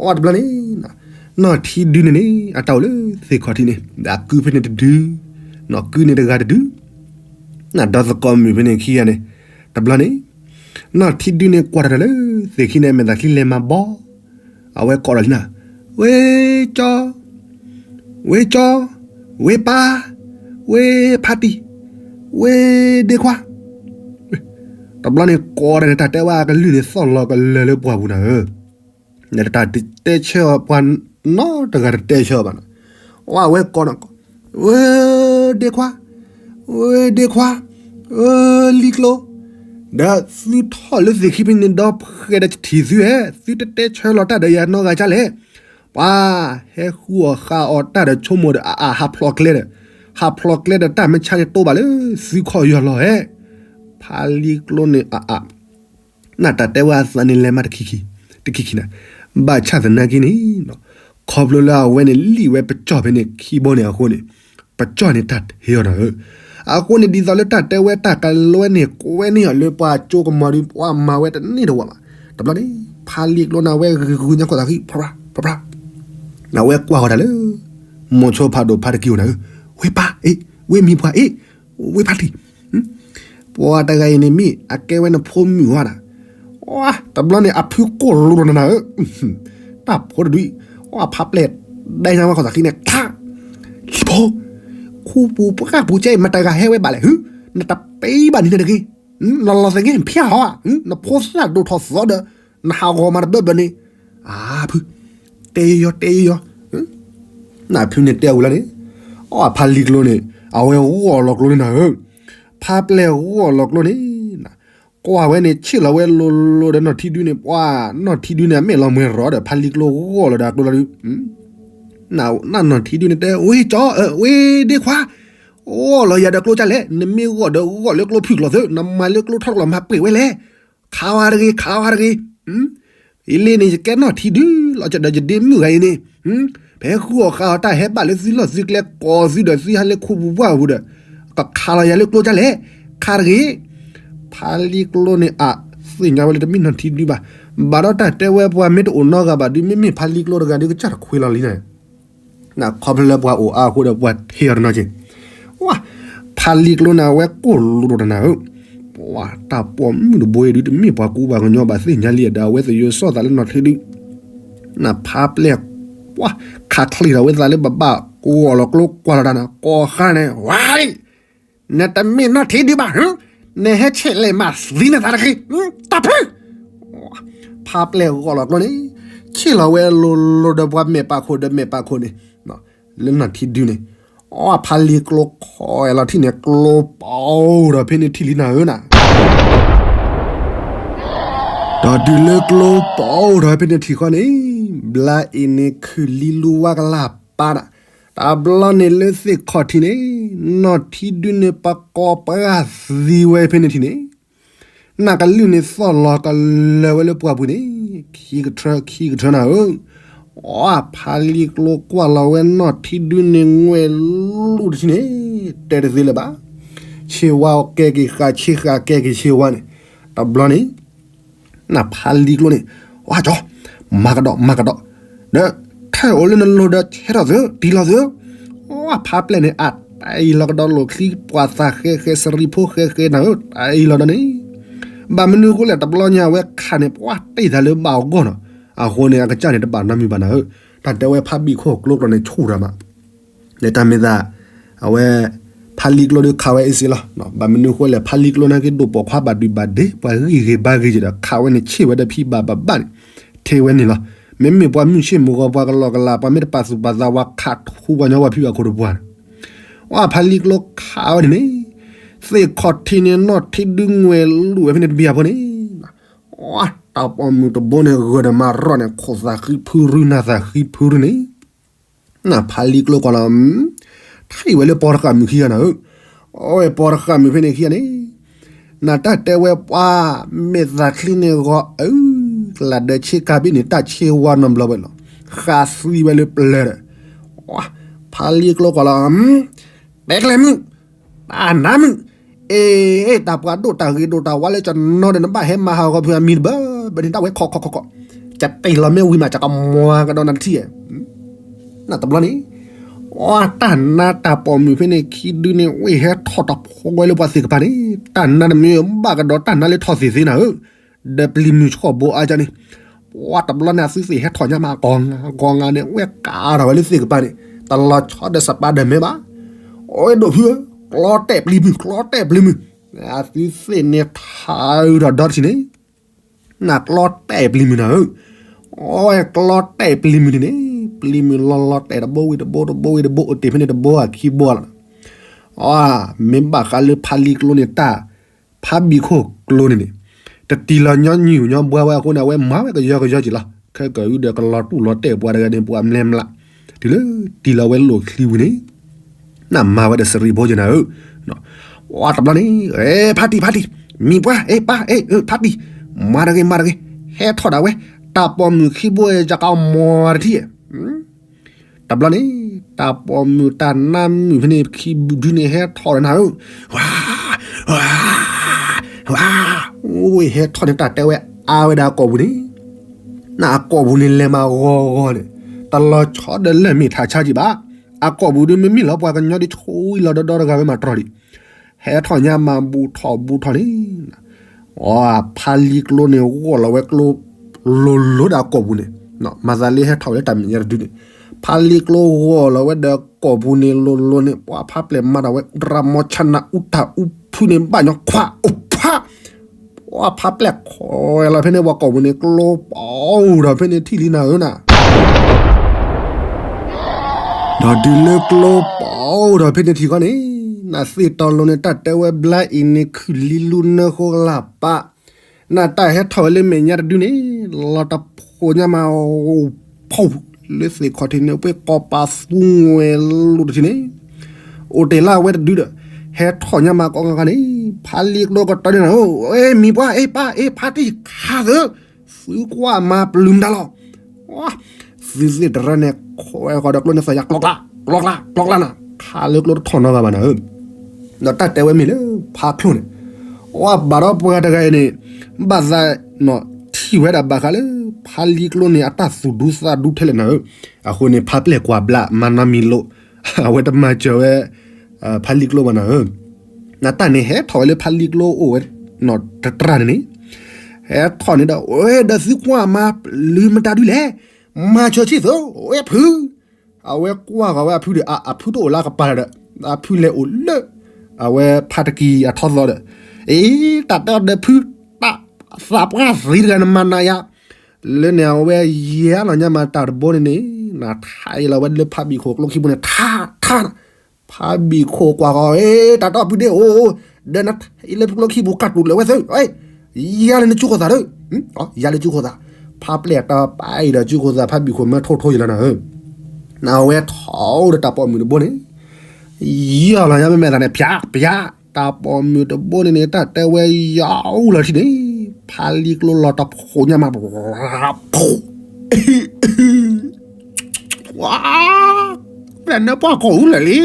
အတဘျီန့ၣ် နီၢ်ထံဒုန့ၣ်န့ၣ် အတၢ်အိၣ်လၢသ့ၣ်ခီၣ်ထံးန့ၣ် အကုဖဲန့ၣ်တဒု နီၢ်ကုန့ၣ်တဂၤတဒု နဒီသကိးမုၣ်ဖဲန့ၣ်ခံဂၤန့ၣ် တဘျီန့ၣ် နီၢ်ထံဒုန့ၣ်ကွၢ်တၢ်လၢသ့ၣ်ခံန့ၣ် မဲာ်သၣ်ချံလဲၤမၤဘီ အဝဲကိးဒီးလံနၤ ဝ့ၢ်ကၠီ ဝ့ၢ်ကၠီ ဝ့ၢ်ပၢ် ဝ့ၢ်ဖါတံၢ် ဝ့ၢ်ဒ့ခွါ တဘျီန့ၣ်ကိးဒီးန့ၣ် တၢ်တဲဝဲအကလုၢ်န့ၣ်သီၣ်လီၤကလၢာ်လၢပှၢ်ပူၤနၤဧၢ နတၢ်တဲဆၢအီၤပှၤနီတဂၤတတဲဆၢအီၤဘၣ်နၤ အဝဲကိးနၤ ဝ့ၢ်ဒ့ခွါ ဝ့ၢ်ဒ့ခွါ ဝ့ၢ်လံၤကျိ ဒီးသုထီၣ်လၢသ့ၣ်ခံဖဲန့ၣ်ဒီးဖှဲးဒီးထံၣ်သုဧဲ သုတတဲဆၢလီၤတၢ်ဒီးယၤနီတဂၤကလဲၣ် ပှၤဟဲဃုအီၣ်ဃုအီတၢ်ဒီးဆိကမိၣ်ဒီးအအၣ်ဟးဖျိးကျဲဒီး ဟးဖျိးကျဲဒီးတၢ်မုၢ်ဆါန့ၣ်တိဘၣ်လၢသုခီၣ်ယီၢ်လီၤဧဲ ဖါလံၤကျိန့ၣ်အအၣ် နတၢ်တဲဝဲအသးန့ၣ်လဲၤမးတခံခံ တခံခံနၤ ဘၣ်ဆၣ်သနာ်က့န့ၣ် ခီဖျိလၢအဝဲန့ၣ်လံၣ်ဝဲပကၠီၣ်ဖဲန့ၣ်ခံဘိန့ၣ်အဃိန့ၣ် ပကၠီၣ်န့ၣ်တၢ်ဟ့အီၤနၤဧၢ အဃိန့ၣ်ဒ်သိးလၢတၢ်တဲဝဲတၢ်ကလွဲန့ၣ် ကွဲန့ၢ်အီၤလၢပှၤကၠိကမီၤဒုး ပှၤမၤဝဲတန့ၢ်တဝီဘၣ် တဘျီန့ၣ် ဖါလံၤကျိန့ၣ် အဝဲဂုာ်ညါခိၣ်သးခံ ဖရၣ်ဖရၣ် အဝဲကွၢ်ဃီၤတၢ်လၢ မိၤဆိဖးဒိၣ်ဖါတက့ၢ်အိၣ်နၤဧၢ ဝ့ၢ်ပၢ်အ့ၣ် ဝ့ၢ်မံၤပှၢ်အ့ၣ် ဝ့ၢ်ဖါတံၢ် ပှၤတဂၤအံၤန့ၣ်မ့ၢ် အကဲဝဲနဖိမုၣ်ဝဲဒၣ် တဘျီန့ၣ် အဖုကိၢ်လိၤဒီးနၤဧၢ တၢ်ဖိတဒု အဖါပျဲၢ် ဒဲညါဝဲခိၣ်သးခံန့ၣ် ထါ လံၤဖိ ခူပူၤပှၢ်ပူၤကဲအံၤ မတၤဂၤဟဲဝဲဘၣ်လဲၣ် နတပ့ၤဘၣ်န့ၣ်တဂ့ၤ နလီၤသဲးက့ၤဖၠၣ်ဟီ နဖိသၣ်ဒိၣ်ထီၣ်သီဒီး နဟးဂီၤမးတဘၢဘၢန့ၣ် အဖု တဲယီၤတဲယီၤ နဖုန့ၣ်တဲဝံၤလီၤန့ၣ် အဖါလံၤကျိန့ၣ် အဝဲဂီၢ်လီၤကျိန့ၣ်နၤဧၢ ဖါပျဲၢ်ဂီၢ်လီၤကျိန့ၣ် ကွၢ်ဝဲန့ၣ် ဆ့ၣ်လီၤဝဲလိၤလိၤဒီးနီၢ်ထံဒုန့ၣ် ပှၤ နီၢ်ထံဒုန့ၣ် အမဲာ်လီၤမှဲၤရီၤဒီး ဖါလံၤကျိဂီၢ်လီၤဒီးအကျိလီၤဒု နနီၢ်ထံဒုန့ၣ်တဲ ဝ့ၢ်ကၠီ ဝ့ၢ်ဒ့ခွါ ဂီၢ်လီၤယၤဒီးကျိကၢ်လဲၣ် နမ့ၢ်ဂီၢ်ဒီးဂီၢ်လၢကျိဖုၣ်ကျိသၢ နမၤလၢကျိထီၣ်ကျိမၤပှ့ၤဝဲလဲၣ် ခးဝဲတဂ့ၤ ခးဝဲတဂ့ၤ အံၤလံန့ၣ် ယကဲနီၢ်ထံဒုလီၤကဒီးယဒ့မုၣ်ဂၤအံၤန့ၣ် ဖဲဃုအီၣ်ဃးအီၤတၢ်ဟဲဘၣ်လၢသုလီၢ်သုကျဲ ကိးသုဒီးသုဟဲလၢခူပူၤပှၢ်ပူၤဒီး ကခးလီၤယၤလၢကျိကၢ်လဲၣ် ခးတဂ့ၤ ဖါလံကျိန့ၣ်အသ့ၣ်ညါဝဲလၢတမ့ၢ်နီၢ်ထံဒုဘၣ်. ဘၣ်ဒီးတၢ်တဲဝဲပှၤမ့ၢ်တအိၣ်နီတဂၤဘၣ်ဒီး မ့မ့ၢ်ဖါလံကျိတဂၤဒီးကစၢ်တခွ့လီၤလံန့ၣ်, ခီဖျိလၢပှၤအိၣ်အါအဃိဒီးပှၤထံၣ်အီၤတနီၤက့ၤ, ဝါ, ဖါလံကျိန့ၣ် အဝဲကိၢ်လိာ်တနၤဧၢ, ပှၤတၢ်ပိာ်မုၣ်တဘိအံၤဒုး တမ့ၢ်ပှၤကူပှၤကညီဘၣ်သ့ၣ်ညါလံဒီး အဝဲသယိၤစီၣ်သးလၢနီၢ်ထံဒု, နဖါပျဲၢ်, ဝါ, ခးချ့ထီၣ်ဝဲသးလၢဘၣ်ဘၣ် ဂီၢ်လီၤကျိကွၢ်လီၤတၢ်န့ၣ် ကိးဃါန့ၣ် ဝါလံ နတမ့ၢ်နီၢ်ထံဒုဘၣ်, နဟဲဆဲးလဲၤမၤသံနသးတဂ့ၤ, တၢ်ဖု, ဖါပျဲၢ်ဂီၢ်လီၤကျိန့ၣ်, ဆ့ၣ်လီၤဝဲလိၤလိၤဒီးပှၤမဲာ်ပာ်ခိၣ်ဒီးမဲာ်ပာ်ခိၣ်န့ၣ်, လၢနီၢ်ထံဒုန့ၣ်, အဖါလံကျိခီလီၤထံၣ်န့ၣ် ကျိပိၢ်ထီၣ်ဖဲန့ၣ်ထံၣ်လံနၤဧၢနၤ ဒီးတုၤလၢကျိပိၢ်ထီၣ်ဖဲန့ၣ်ထံၣ်ဃီန့ၣ်, ဘျါအံၤန့ၣ်ခုၣ်လံလူဝါကလၢ်ပာ်ဒၣ်, တဘျီန့ၣ်လၢသ့ၣ်ခီၣ်ထံးန့ၣ်, နီၢ်ထံဒုန့ၣ်ပကိးပှၢ်သံဝဲဖဲန့ၣ်ထံၣ်န့ၣ်, နကလုၢ်န့ၣ်သီၣ်လီၤကလၢၤဝဲလၢပှၢ်ပူၤန့ၣ်, ခံကထၢခံကထၢနၤဧၢ, အဖါလံကျိကွၢ်လီၤဝဲနီၢ်ထံဒုန့ၣ် ငွဲၣ်လူၢ်တထံၣ်န့ၣ်, တဲတသ့လၢၤဘၣ်, ဆ့ဝါကဲက့ၤဃာ်ဆ့ဃာ်ကဲက့ၤဆ့ဝါန့ၣ်, တဘျီန့ၣ် နဖါလံကျိန့ၣ်, ဝါကၠီ, မၤကဒီးမၤကဒီး, ဒီးထၢၣ်အိၣ်လၢနလိၤဒီးဆဲးထီၣ်သု, တံၢ်လီၤသု, ဝါဖါပျဲၢ်န့ၣ် အတံၢ်လီၤကဒီးလိာ်ချံပှၤသးဃဲဃဲ စရံဖိဃဲဃဲနၤဧၢ, တံၢ်လီၤဒီးန့ၣ်, ဘၣ်မနုၤအဃိလဲၣ် တဘျီညါအဝဲခးန့ၣ် ပှၤတ့ၢ်သးလၢဘၣ်အဂီၢ်နီၤ, အဃိန့ၣ် အကစၢ်န့ၣ်တဘၣ်နီတမံၤဘၣ်နၤဧၢ, တၢ်တဲဝဲဖါဘံၣ်ခိၣ်ကျိကျိန့ၣ်ဆူၣ်တၢ်မး လၢတၢ်မ့ၢ်သး, အဝဲ, ဖါလံကျိဒီးခးဝဲအ့ၣ်စ့လီၤ, ဘၣ်မနုၤအဃိလဲၣ် ဖါလံကျိန့ၣ်က့ၤဒိၣ်ပိာ်ခွါဘၣ်ဒုးဘၣ်ဒ့ ပှၤဂံၢ်ဂ့ၤဘါဂ့ၤက့ၤဒီး ခးဝဲန့ၣ်ဆ့ၣ်ဝဲဒီးဖံဘၣ်ဘၣ်ဘၣ်န့ၣ်, ထဲဝဲန့ၣ်လီၤ, မ့မ့ၢ်ပှၤမုၢ်ဆ့ၣ်မုၢ်ဂီၤပှၤကလီကလး ပှၤမ့ၢ်တပာ်သူၣ်ပာ်သးဝဲခးထူပှၤညီဝဲဖံဘၣ်ခိၣ်တပှၢ်န့ၣ်, အဖါလံကျိခးဝဲန့ၣ်န့ၣ်, သ့ၣ်ခီၣ်ထံးန့ၣ် နီၢ်ထံဒုငွဲၣ်လူၢ်ဝဲဖဲန့ၣ်တဘံၣ်အဖိန့ၣ်, တၢ်ပိာ်မုၣ်တဘိန့ၣ် ဂၢၢ်ဒီးမၤရီၣ်န့ၣ် ခိၣ်သးဃံဖုရူ နၢ်သးဃံဖုရူန့ၣ် နဖါလံကျိကွၢ်လီၤ, ထံၣ်ဝဲလၢပီတဃာ်မုၣ်ခံဂၤနၤဧၢ, အဝဲပီတဃာ်မုၣ်ဖဲန့ၣ်ခံဂၤန့ၣ်, နတၢ်တဲဝဲပှၤ, မဲာ်သးချံန့ၣ်ဂီၤအု, ကလးဒီးဆ့ကၤဘ့ၣ်န့ၣ် တၢ်ဆ့ဝါနီတဘျီဝဲလီၤ, ဃးသံဝဲလၢပျၢၤဒီး, ဖါလံကျိကွၢ်လီၤ, တဲကျဲမုၣ်, တၢ်နါမုၣ်, အ့, တၢ်ပှၤဒိၣ်တၢ်ဂ့ၤဒိၣ်တၢ်ဝါလၢကနီဒီး နဘၣ်ဟဲမၤဟးဂီၤဖုအမံၤတဘၣ်, ဘၣ်န့ၣ်တၢ်ဝဲခီခီခီခီ, ကတ့ၢ်လီၤမ့ၢ်ဝံၤမး ကကမွၤကဒီးနၤတထံၣ်, နတဘျီန့ၣ်, တၢ်နါတၢ်ပိာ်မုၣ်ဖဲန့ၣ်ခံဒုန့ၣ် ဝ့ၢ်ဟဲထီၣ်တဖိဝဲလၢပှၤသ့ၣ်ကပၤန့ၣ်, တၢ်နါတမ့ၢ်ဘၣ်ကဒီးတၢ်နါလၢထီၣ်သ့ၣ်သ့နၤဧၢ, ဒီးပျံၤမုၢ်ဆှီၣ်ဘိအါကၢန့ၣ်, ပှၤတဘျီန့ၣ် အသုသ့ၣ်ဟဲထီၣ်ညါမး ကီၢ်ငါကီၢ်ငါန့ၣ် ဝဲကးထီၣ်ဝဲလၢသ့ၣ်ကပၤန့ၣ်, တလီၤဆီဒီးစပၤဒၢၣ်မဲဘၣ်, အိၣ်ဒိၣ်ဖုဧၢ, ကျီတဲာ်ပျံၤမုၢ် ကျီတဲာ်ပျံၤမုၢ်, အသုသ့ၣ်န့ၣ်ထးအုးထီၣ်ဒီတထံၣ်န့ၣ်, နကျီတဲာ်ပျံၤမုၢ်နၤဧၢ, အဝဲကျီတဲာ်ပျံၤမုၢ်န့ၣ်န့ၣ်, ပျံၤမုၢ်လီၤလီၤတဲာ်တဘိဝံၤတဘိ တဘိဝံၤတဘိ အိၣ်တ့ၢ်ဖဲန့ၣ်တဘိအခံဘိလီၤ, အ, မ့ၢ်ဘၣ်ဃးလၢဖါလံကျိန့ၣ်တၢ်, ဖါဘံၣ်ခိၣ်ကျိန့ၣ်န့ၣ်, တတံၢ်လီၤညီနုၢ်ညီဘှါဝဲအဃိန့ၣ် အဝဲမၤဝဲကယီကယီက့ၤလီၤ, ခဲကၢအုဒီးကလီၤတူၢ်လီၤတဲာ်ပှၤတဂၤန့ၣ် ပှၤမလဲမလး, တုၤလၢတံၢ်လီၤဝဲလိာ်ချံဝံၤန့ၣ် နမၤဝဲဒီးစရံဖိက့ၤနၤဧၢ, ဝါတဘျီန့ၣ်, ဖါတံၢ်ဖါတံၢ်, မံၤပှၢ် အ့ၣ်ပၢ် အ့ၣ် ဖါတံၢ်, မၤတဂ့ၤမၤတဂ့ၤ, ဟဲထီၣ်ဒၣ်ဝဲ, တၢ်ပိာ်မုၣ်ခံဘိယကမွၤတထံၣ်, တဘျီန့ၣ်, တၢ်ပိာ်မုၣ်တၢ်နါမုၣ်ဖဲန့ၣ်ခံဒုန့ၣ်ဟဲထီၣ်ဒီးနၤဧၢ, ဝါ, ဝါ, ဝါ, အိၣ်ဝဲဟဲထီၣ်န့ၣ် တၢ်တဲဝဲအါဝဲဒၣ်အကိာ်ပူၤန့ၣ်, နအကိာ်ပူၤန့ၣ်လဲၤမၤဂီၤဂီၤန့ၣ်, တလီၤဆီဒီးလၢၢ်မ့ၢ်ထးဆါက့ၤဘၣ်, အကိာ်ပူၤဒုးမ့မ့ၢ်လီၤပှၤကညီဒ်ဆိဝံၤလီၤဒီဒီတဂၤဝဲမၤတြီၤဒံး, ဟဲထီၣ်ညါမၤဘူးထီၣ်ဘူးထီၣ်န့ၣ်, အဖါလံကျိန့ၣ်ဂီၢ်လီၤဝဲကျိ, လိၤလိၤဒီးအကိာ်ပူၤန့ၣ်, မၤသးလၢဟဲထီၣ်ဝဲလၢတၢ်မဲာ်ညါတဒုန့ၣ်, ဖါလံကျိဂီၢ်လီၤဝဲဒီးကိာ်ပူၤန့ၣ်လိၤလိၤန့ၣ် ပှၤဖါပျဲၢ်မၤတၢ်ဝဲ ရၤမီၤဆနၢ်အူတၢ်အူဖုန့ၣ် ဘၣ်ညီခွါအိၣ်ဖး, ပှၤဖါပျဲၢ်ခိးလီၤဖဲန့ၣ် ပှၤကိာ်ပူၤန့ၣ် ကျိပိၢ်ထီၣ်ဖဲန့ၣ်ထံၣ်လံနၤဧၢနၤ ဒီးတုၤလၢကျိပိၢ်ထီၣ်ဖဲန့ၣ်ထံၣ်ဃီန့ၣ်, နသ့ၣ်တီလိၤန့ၣ် တၢ်တဲဝဲဘျါအံၤန့ၣ် ခုၣ်လံလူနၢဃိလၢ်ပၢ်, နတၢ်ဟဲထီၣ်ဝဲလၢမဲာ်ညါတဒုန့ၣ်, လီၤတဖိညါမး, ဖီၣ်, လၢသ့ၣ်ခီၣ်ထံးန့ၣ် ပှ့ၤကိးပာ်သူငွဲၣ်လိၤတထံၣ်န့ၣ်, အိၣ်တ့ၢ်လၢအဝဲတဒုဒီး, ဟဲထီၣ်ညါမးကိးဂၤဂၤန့ၣ်, ဖါလံကျိကတီၤန့ၣ်နၤဧၢ, အ့ မံၤပှၢ် အ့ ပၢ် အ့ ဖါတံၢ်ခးသၢ သုကွၢ်မၤပျုၤမတၤလီၤ. သုသ့ၣ်တရၢန့ၣ် ခိးဝဲဃီဒီးကျိန့ၣ်သီၣ်ယါ ကျီကျါ ကျီကျါ ကျီကျါနၤ, ခးလၢကျိတထီၣ်နီတဂၤဘၣ်နၤဧၢ, ဒီးတၢ်တဲဝဲမ့ၢ်လၢဖါချိၣ်န့ၣ်, ပှၤဘၣ်ဒီးပှၤတဂၤအံၤန့ၣ် ဘၣ်သး ထံၣ်ဝဲဒၣ်ဘၣ်ဃးလၢ ဖါလံကျိန့ၣ် အတၢ်သူၣ်ဒူသးဒူထဲလဲၣ်နၤဧၢ. အဃိန့ၣ် ဖါပျဲၢ်ကွၢ်ဘျး မၤနီတမံၤလိာ် အဝဲတမၤစၢၤဝဲ ဖါလံကျိဘၣ်နၤဧၢ. နတၢ်န့ၣ်ဟဲထီၣ်ဝဲလၢဖါလံကျိအိၣ်ဝဲ တတြၢ်န့ၣ်န့ၣ် ဟဲထီၣ်န့ၣ်ဒီး ဝဲဒီးသုကွၢ်မၤ လုၢ်မတၤဒုလဲၣ်, မၤစၢၤဆံၣ်သု ဝဲဖု အဝဲကွၢ်ဃီၤဝဲအဖုဒီး အဖုတအိၣ်လၢအကပၤဒီး အဖုလဲၤအိၣ်လၢ အဝဲဖါတကံအထီၣ်သီဒီး အ့ တၢ်တဲအီၤဒီးဖု တၢ်သးပှၢ်သံတဂၤနမၤနၤယၤ လၢန့ၣ် အဝဲယဲလီၤညါမးတၢ်တဘိန့ၣ်န့ၣ် နထါအံၤလီၤဝဲလၢဖါဘံၣ်ခိၣ်ကျိခံဘိန့ၣ် ထါ ထါ ဖါဘံၣ်ခိၣ်ကွၢ်ဃီၤ အ့ တၢ်တီဖုဒ့အိၣ် ဒီးနထါအံၤလၢဖုကျိခံဘိကၢ်တူာ်လၢာ်ဝဲသၢ ယၤလၢနစုခိၣ်သးဒီး ယၤလၢစုခိၣ်သး ဖါပျဲၢ်တပာ်အံၤဒီးစုခိၣ်သး ဖါဘံၣ်ခိၣ်မၢထိၣ်ထိၣ်ယလီၤနၤဧၢ. နဝဲထီၣ်အိၣ်ဒီးတၢ်ပိာ်မုၣ်တဘိန့ၣ် ယီၢ်လီၤညါမ့မ့ၢ်သးန့ၣ် ပၠး ပၠး တၢ်ပိာ်မုၣ်တဘိန့ၣ်န့ၣ် တၢ်တဲဝဲယီၢ်အူလီၤထံန့ၣ် ဖါလံကျိလီၤတဖိညါမး ပှၤနၢပှၢ်ကီၢ်အူလၢာ်လံ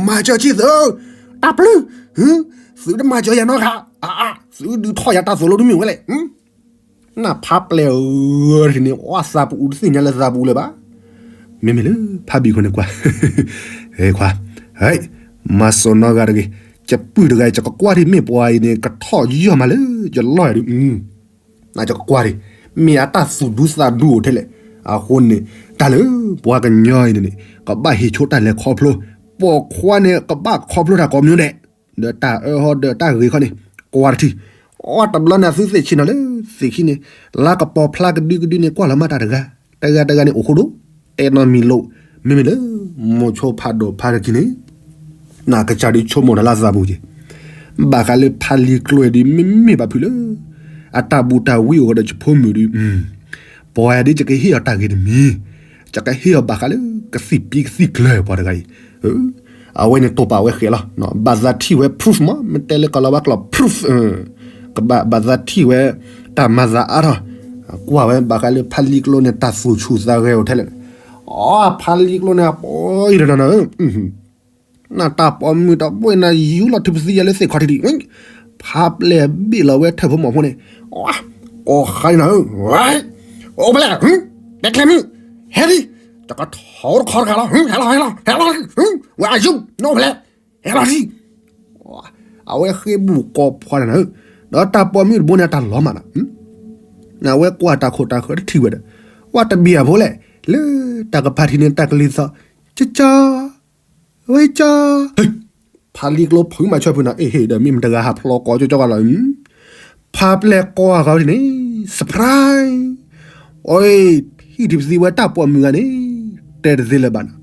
မၤစၢၤဆံၣ်သု တၢ်ပျုၢ် သုတမၤစၢၤယၤနီတဂၤ သုဒုးထီၣ်ယၤတၢ်သိၣ်လိတမ့ၢ်ဝဲလဲၣ် နဖါပျဲၢ်ဧၢ တထံၣ်န့ၣ် အီၣ်သးပူၤတသ့ၣ်ညါလၢသးပူၤလၢၤဘၣ်. မ့မ့ၢ်လၢဖါဘံၣ်ခိၣ်န့ၣ်ကွၢ် ခွါ မၤစိးနီတဂၤတဂ့ၤ ယပုၢ်တဂၤအံၤ ယကကွၢ်ထံမ့ၢ်ပှၤအံၤန့ၣ် ကထီၣ်ယီၢ်မးလၢယလီၢ်ဒုး နကကွၢ်ဒံး မ့ၢ်အတၢ်သူၣ်ဒူသးဒူအိၣ်ထဲလဲၣ်. အဃိန့ၣ် တၢ်လၢပှၤကညီအံၤန့ၣ်န့ၣ် ကဘၣ်ဟ့ၣ်ဆိတၢ်လဲၤခီဖျိ ပိာ်ခွါန့ၣ် ကဘၣ်ခီဖျိတၢ်ကိးမံၤဒဲး ဒီးတၢ်အၢဟီဒီးတၢ်ဂ့ၤခီန့ၣ် ကွၢ်တထံၣ် အီၣ်တဘျီန့ၣ် သုသ့ၣ်ဆ့ၣ်နီၤလၢသ့ၣ်ခံန့ၣ် လါကပီၤဖျါကဒုကဒုန့ၣ် ကွၢ်လီၤမးတၢ်တဂၤ တဂၤတဂၤန့ၣ် အိၣ်ဃိဒိၣ် တဲနီတမံၤလိာ် မ့မ့ၢ်လၢ မိၤဆိဖးဒိၣ်ဖါတကံန့ၣ် နကစၢ်ဒုးဆိကမိၣ်တၢ်လၢသးပူၤက့ၤ ဘၣ်ဃးလၢဖါလံကျိဒုး မ့မ့ၢ်ဘၣ်ဖုးလၢ အတၢ်ဘူးတၢ်ဝံအိၣ်ဃီဒီးယဖိမုၣ်ဒုး ပှၤဒ်ယကဟ့ၣ်အီၤတၢ်ဂ့ၤတမံၤ ယကဟ့ၣ်အီၤဘၣ်ဃးလၢ ကသံၣ်ပံကသံၣ်ကျၢၤပှၤတဂၤအံၤ အဝဲန့ၣ်တိာ်ပာ်ဝဲဃဲၤလီၤ. ဘၣ်သးထံၣ်ဝဲ proof မး မ့ၢ်တဲလၢကီၢ်လီၤဝါကျိာ် proof ကဘၣ်ဘၣ်သးထံၣ်ဝဲ တၢ်မၤသးအါထီၣ် ကွၢ်ဝဲဘၣ်ဃးလၢဖါလံကျိန့ၣ် တၢ်သူၣ်ဆူၣ်သးဂဲၤအိၣ်ထဲလဲၣ်. အီ ဖါလံကျိန့ၣ် အပိာ်အံၤတနီၤနီၤ နတၢ်ပိာ်မုၣ်တဘိန့ၣ် ယူလီၤထူၣ်ပသံယၤလၢသ့ၣ်ခီၣ်ထံးဒံး ဖါပျဲၢ်ဘ့ၣ်လီၤဝဲထၢၣ်ဖိမီၢ်ဖိန့ၣ် အီၣ်ဃါန့ၣ်နၤဧၢ အိၣ်ဖဲလဲၣ် တဲကျဲမုၢ် ဟဲလံ တကထီတခီတခါလီၤ ဟဲလီၤ ဟဲလီၤ ဟဲလီၤ ဝဲအယုၢ် နအိၣ်ဖဲလဲၣ် ဟဲလီၤထံ အဝဲဃ့ဘူးကိးဖှိၣ်န့ၣ်နၤဧၢ ဒီးတၢ်ပိာ်မုၣ်တဘိန့ၣ် အတၢ်လီၤမးနၤ နဝဲကွၢ်တၢ်ခိၣ်တၢ်ဃၢၤတထံၣ်ဝဲဒီး ဝဲတဘ့ၣ်အဖိလဲၣ် လၢတၢ်ကပၤထံးန့ၣ် တၢ်ကလံၤသီ ကၠီ ဝဲကၠီ ဖါလံကျိဖုးမၤဆၢဖုးနၤ အ့ဟ့ၣ်ဒီးမ့ၢ်မတဂၤဟးဖျိးကိးကၠီကၠီဂၤလီၤ ဖါပျဲၢ်ကိးဂၤဒ်န့ၣ် surprise အီ ထံၣ်ထူၣ်ပသံဝဲတၢ်ပိာ်မုၣ်ဂၤန့ၣ် တဲတသ့လၢၤဘၣ်နၤ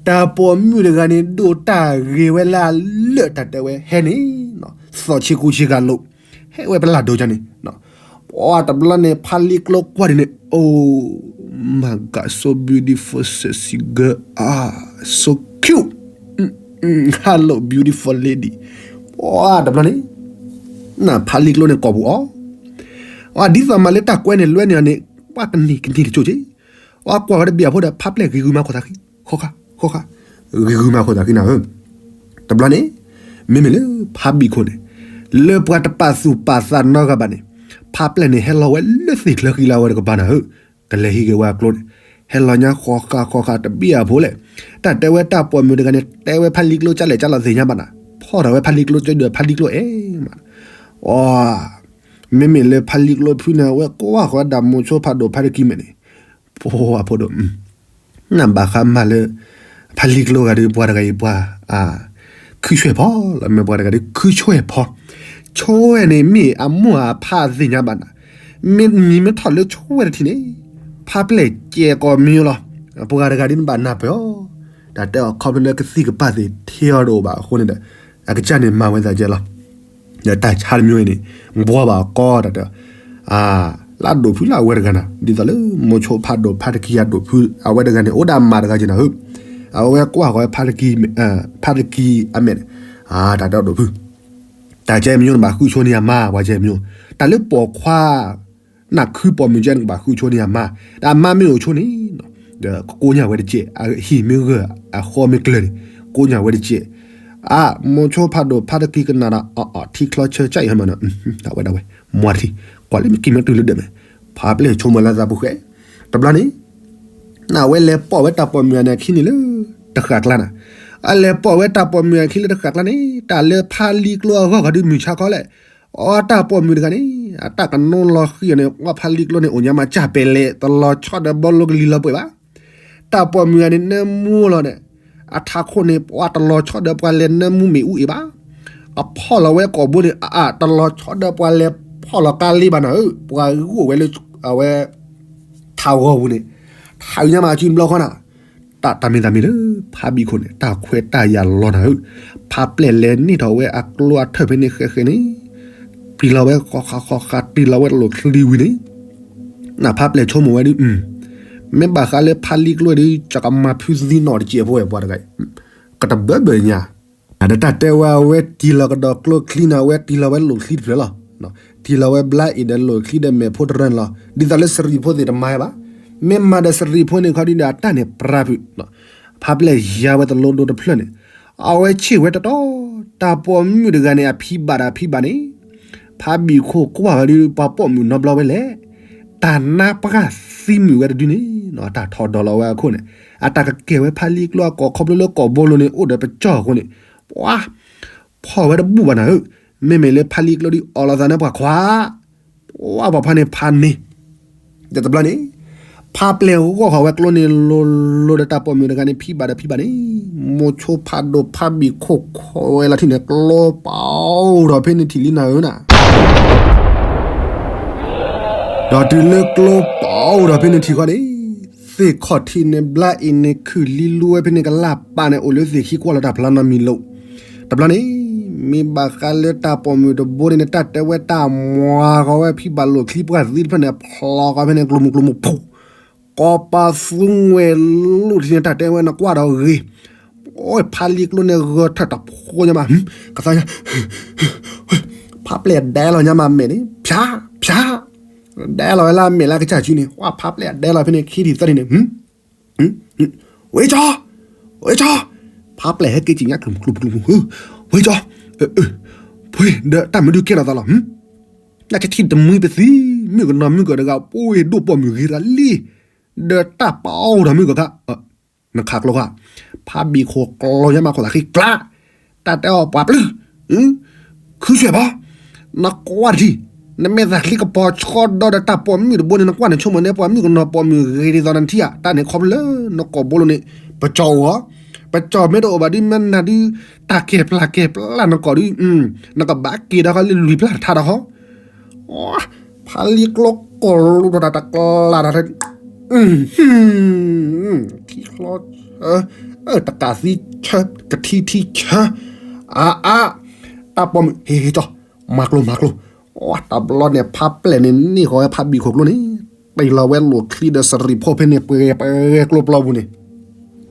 တၢ်ပိာ်မုၣ်တဂၤန့ၣ် ဒိးတၢ်ဂ့ၤဝဲလၢအလၢာ်တၢ်တဲဝဲဟဲန့ၣ် သီၣ်ဆ့ကူဆ့ကၤလိာ် ဟဲဝဲပလၢ်ဒိကၠီန့ၣ် ပှၤတဘျီန့ၣ် ဖါလံကျိကွၢ်ဒ်န့ၣ် Oh my God, so beautiful, sexy girl, ah, so cute, hello beautiful lady ပှၤတဘျီန့ၣ် နဖါလံကျိန့ၣ်ကိာ်ပူၤအီၤ အဒ်သိးမးလၢတၢ်ကွဲန့ၣ်လွဲန့ၢ်အီၤန့ၣ် ပှၤကန့ၢ်ကန့ၢ်တကၠိက့ၤ အကွၢ်ဝဲတဘ့ၣ်အဖိဒီး ဖါပျဲၢ်ဂ့ၤဂုာ်မၤခိၣ်သးဃံ ဃီဃါ ဃီဃါ ဂ့ၤဂုာ်မၤခိၣ်သးဃံနၤဧၢ တဘျီန့ၣ် မ့မ့ၢ်လၢဖါဘံၣ်ခိၣ်န့ၣ် လၢပှၤတပာ်သူၣ်ပာ်သးနီတဂၤဘၣ်န့ၣ် ဖါပျဲၢ်န့ၣ်ဟဲလီၤဝဲလၢသ့ၣ်ချၢဃံလၢဝဲတကပၤနၤဧၢ ကလဲၤဟံးက့ၤဝဲအကျိန့ၣ် ဟဲလီၤညါဃီဃါဃီဃါတဘ့ၣ်အဖိလဲၣ် တၢ်တဲဝဲတၢ်ပိာ်မုၣ်တဂၤန့ၣ် တဲဝဲဖါလံကျိကၢ်လဲၣ်ကၢ်လီၤသ့ၣ်ညါဘၣ်နၤ ဖီၣ်ထီၣ်ဝဲဖါလံကျိကၢ်ဒီးဖါလံကျိအဲၣ်မး အီ မ့မ့ၢ်လၢဖါလံကျိဖုန့ၣ် အဝဲကွၢ်ဃီၤဝဲဒၣ်မိၤဆိဖးဒိၣ်ဖါတကံမဲာ်န့ၣ် ဖိအဖိဒိၣ် နဘၣ်ဃးမၤလၢ ဖါလံကျိဂၤဒုး ပှၤတဂၤအံၤပှၤ ခုဆွဲၣ်ဖီလီၤ မ့ၢ်ပှၤတဂၤဒုး ခုဆွဲၣ်ဖီ ဆွဲၣ်န့ၣ်မ့ၢ်အမိၢ်အဖါအသ့ၣ်ညါဘၣ်နၤ မ့မ့ၢ်ထီၣ်လၢဆွဲၣ်တထံၣ်န့ၣ် ဖါပျဲၢ်ကဲကီးမံၤလီၤ ပှၤတဂၤဒုးနဘၣ်နၢ်ပၢၢ်အီၤ တၢ်တဲအီၤခီဖျိလၢကသံၣ်ကပၤသ့ၣ်ထဲအီၤတအိၣ်ဘၣ်အဃိန့ၣ်ဒီး အကစၢ်န့ၣ်မၤဝဲသးကဲလီၤ ဒီးတၢ်ဆါတမံၤအံၤန့ၣ် ဘှီဘၣ်အီၤကီတၢ်တဲ လၢအဒိၣ်ဖုလၢအဝဲတဂၤနၤ ဒ်သိးလၢမိၤဆိဖးဒိၣ်ဖါတကံအဒိၣ်ဖု အဝဲတဂၤန့ၣ် အိၣ်ဒၣ်မးတဂၤက့ၤနၤဧၢ အဝဲကွၢ်ဃီၤဖါတကံ ဖါတကံအမဲာ်န့ၣ် တၢ်တဲအဒိၣ်ဖု တၢ်ကဲမညိနဘၣ်ဃုဆိန့ၢ်အမါ ပှၤကဲမညိ တၢ်လၢပိာ်ခွါ နခုပိာ်မုၣ်ကဲနကဘၣ်ဃုဆိန့ၢ်အမါ ဒီးအမါမ့ၢ်အိၣ်ဆိန့ၣ် ဒီးကကိးညၣ်ဝဲတကဲး အဟံၣ်မ့ၢ်ဂၢၢ် အဃီမ့ၢ်ကျၢၤန့ၣ် ကိးညၣ်ဝဲတကဲး အါ မိၤဆိဖးဒိၣ်ဖးတကံၤကနၣ်ဒီး အအီၣ်ထံချီဆၢကၠၢ်အံၤဟဲမးနီၤ, အဝဲဒၣ်ဝဲ မွၤတထံ ကွၢ်လၢမ့ၢ်ကံၢ်မ့ၢ်တုၤလၢဒၢးမဲာ်, ဖါပျဲၢ်ဆိကမိၣ်လၢသးပူၤဃဲ, တဘျီန့ၣ် နဝဲလဲၤပိာ်ဝဲတၢ်ပိာ်မုၣ်အခံန့ၣ်လၢ တဃၣ်ကျါနၤ, အလဲၤပိာ်ဝဲတၢ်ပိာ်မုၣ်အခံလၢတဃၣ်ကျါန့ၣ် တၢ်လၢဖါလံကျိအဂီၢ်ခီဒုးမုၢ်ဆါခီလဲၣ်, အတၢ်ပိာ်မုၣ်တဂၤန့ၣ် အတၢ်ကနိလီၤဃံၤအီၤန့ၣ် အဖါလံကျိန့ၣ် အိၣ်ညါမးကၢ်ပဲာ်လဲၣ် တလီၤဆီဒီးဘီလိကလံၤလီၤပှဲၤဘၣ် တၢ်ပိာ်မုၣ်ဂၤန့ၣ် နၢမူလီၤဒီး အထးခိၣ်န့ၣ် ပှၤတလီၤဆီဒီးပှၤလဲၤနၢမူမ့ၣ်အူအံၤဘၣ်. အဖီၣ်လီၤဝဲကိာ်ဘိန့ၣ် အတလီၤဆီဒီးပှၤလဲၤဖီၣ်လီၤကါလ့ဘၣ်နၤဧၢ, ပှၤဂိၣ်ဝဲလၢ အဝဲ ထးဂီၤပူၤန့ၣ် ထးညါမးအစုဘျီဃီနၤ, တၢ်တၢ်မ့ၢ်တၢ်မ့ၢ်လၢ ဖါဘံၣ်ခိၣ်န့ၣ် တၢ်ခွဲးတၢ်ယာ်လီၤနၤဧၢ, ဖါပျဲၢ်လဲၤန့ၢ်ထီၣ်ဝဲအကျိအထၢၣ်ဖဲန့ၣ်ဃဲဃဲန့ၣ် ပျံၤလီၤဝဲဃီဃီဃီဃီ တ့ၢ်လီၤဝဲလိာ်ချံဝံၤန့ၣ် နဖါပျဲၢ်ဆိကမိၣ်ဝဲဒုး မ့ၢ်ဘၣ်ဃးလၢဖါလံကျိဒုး ကကမၤဖုသံနီၣ်တစဲးဖိဝဲပှၤတဂၤအံၤ ကတဘၢဘၢညါ, ဒီးတၢ်တဲဝဲအဝဲတ့ၢ်လီၤကဒီးကျိချံန့ၣ် အဝဲတ့ၢ်လီၤဝဲလိာ်ချံတဖျၢၣ်လီၤ. တ့ၢ်လီၤဝဲဘျါအံၤဒီးလိာ်ချံဒီးမဲာ်ဖိတရၢန့ၣ်လီၤ. ဒ်သိးလၢစရံးဖိသ့ၣ်တမၤဘၣ်. မ့ၢ်မၤဒီးစရံးဖိန့ၣ်ခီဒုးဒီးအတၢ်န့ၣ်ပြၢ်ဖုး ဖါပျဲၢ်ယါဝဲတလိဒိတဖျၢၣ်န့ၣ် အဝဲဆ့ၣ်ဝဲတတီၤ တၢ်ပိာ်မုၣ်တဂၤန့ၣ် အဖံးဘၣ်ဒီးအဖံးဘၣ်န့ၣ် ဖါဘံၣ်ခိၣ်ကွၢ်ဝဲဒုး ပှၤပိာ်မုၣ်နီတဘျီဝဲလဲၣ်, တၢ်နါပှၢ်သံမုာ်ဝဲတဒုန့ၣ် အတၢ်ထီၣ်ဒီးလီၤဝဲအခိၣ်န့ၣ် အတၢ်ကကဲဝဲဖါလံကျိအကိာ်ခီဖျိလၢကိာ်ဘိလိၤန့ၣ် အိၣ်ဒီးပကၠီၣ်အဃိန့ၣ် ပှၤ ဖီၣ်ဝဲတဘူၣ်ဘၣ်နၤဧၢ, မ့မ့ၢ်လၢဖါလံကျိဒုးအီၣ်လီၤသးန့ၣ်ပှၤခွါ ပှၤပှၤဖါန့ၣ်ဖါန့ၣ် ဒီးတဘျီန့ၣ် ဖါပျဲၢ်ဂီၢ်ဃီၤဝဲကျိန့ၣ်လိၤလိၤဒီးတၢ်ပိာ်မုၣ်တဂၤန့ၣ် ဖံးဘၣ်ဒီးဖံးဘၣ်န့ၣ် မိၤဆိဖးဒိၣ်ဖါဘံၣ်ခိၣ်ခိးဝဲလီၤထံၣ်န့ၣ် ကျိပာ်အိၣ်ထီၣ်ဖဲန့ၣ်ထံၣ်လံနၤဧၢနၤ ဒီးတုၤလၢကျိပာ်အိၣ်ထီၣ်ဖဲန့ၣ်ထံၣ်ဃီန့ၣ် သ့ၣ်ခီၣ်ထံးန့ၣ်ဘျါအံၤန့ၣ် ခုၣ်လံလူဝဲဖဲန့ၣ်ကလၢ်ပာ်န့ၣ် အိၣ်လၢသ့ၣ်ခံကွၢ်လီၤတၢ်ဖျါနီတမံၤလိာ်. တဘျီန့ၣ် မ့ၢ်ဘၣ်ဃးလၢတၢ်ပိာ်မုၣ်တဘိန့ၣ် တၢ်တဲဝဲတၢ်မွၤဃီၤဝဲဖံးဘၣ်လိာ်ချံပှၢ်သံတဖျၢၣ်န့ၣ် ဖျီဃီၤဖဲန့ၣ် ကျိၤမုၢ်ကျိၤမုၢ်ဖူ ကီးပာ်သူငွဲၣ်လူၢ်ထံန့ၣ် တၢ်တဲဝဲနကွၢ်ဒီးဂ့ၤ အိၣ်ဖါလံကျိန့ၣ်ဂၢၤထၢၣ်တဖိညါမး ကသါညါ ဖါပျဲၢ်ဒဲးလီၤညါမးမဲာ်န့ၣ် ဖျါ ဖျါ ဒဲးလီၤဝဲလၢအမဲာ်လၢအကစၢ်စုန့ၣ် ဝဲဖါပျဲၢ်ဒဲးလီၤဖဲန့ၣ်ခံထံၣ်သၢထံၣ်န့ၣ် ဝ့ကၠီ ဝ့ကၠီ ဖါပျဲၢ်ဟဲက့ၤစံၣ်ညါ ကျိၤမုၢ်ကျိၤမုၢ် ဝ့ကၠီ ဖဲဒီးတၢ်မနုၤကဲထီၣ်သးလီၤ နကထံၣ်တမှံပသံ မုၣ်ကနီၤမုၣ်ကီၤတဂၤ ပှ့ၤဒိၣ်ပိာ်မုၣ်ဂ့ၤတၢ်လံ ဒီးတၢ်ပာ်အိၣ်ဒီးမုၣ်ကီၤခါ နခးကျိခါ ဖါဘံၣ်ခိၣ်ကျိညါမးခိၣ်သးဃံကျါ တၢ်တဲအီၤပှၤပျုၢ် ခုဆွဲၣ်ဘီ နကွၢ်တထံၣ် နမဲာ်သၣ်ချံကပီၤဆီဒီးတၢ်ပိာ်မုၣ်တဘိန့ၣ် နကွၢ်နဆိကမိၣ်န့ၣ် ပှၤမုၣ်ကနီၤပိာ်မုၣ်ဂ့ၤဒ်သိးနထံၣ်ဧါ တၢ်န့ၣ်ခီဖျိလၢနကိာ်ဘိလိၤန့ၣ် ပကၠီၣ်အိၣ်ဧါ ပကၠီၣ်မ့ၢ်တအိၣ်ဘၣ်ဒုးမ့ၢ်နၤဒုး တၢ်ကဲၤပျၢ်ကဲၤပျၢ်နကိာ်ဒုး နကဘၣ်က့ၤဒီးဃီလၢလွံၢ်ပျၢ်တထါဒီးဃီ ဖါလံကျိကိၢ်လိာ်ဒီးတၢ်တကျါဒီး ထံချီ တကးသံဆၢ ကထံထံဆၢ အါအါ တၢ်ပိာ်မုၣ် ဟ့ၣ်ဟ့ၣ်ကၠီ မၤကျိမၤကျိ တဘျီန့ၣ် ဖါပျဲၢ်န့ၣ် န့ၢ်ဃီၤဝဲဖါဘံၣ်ခိၣ်ကျိန့ၣ် တ့ၢ်လီၤဝဲလိာ်ချံဒီးစရံးဖိဖဲန့ၣ် ပှဲၤပှဲၤကျိပျီပူၤန့ၣ်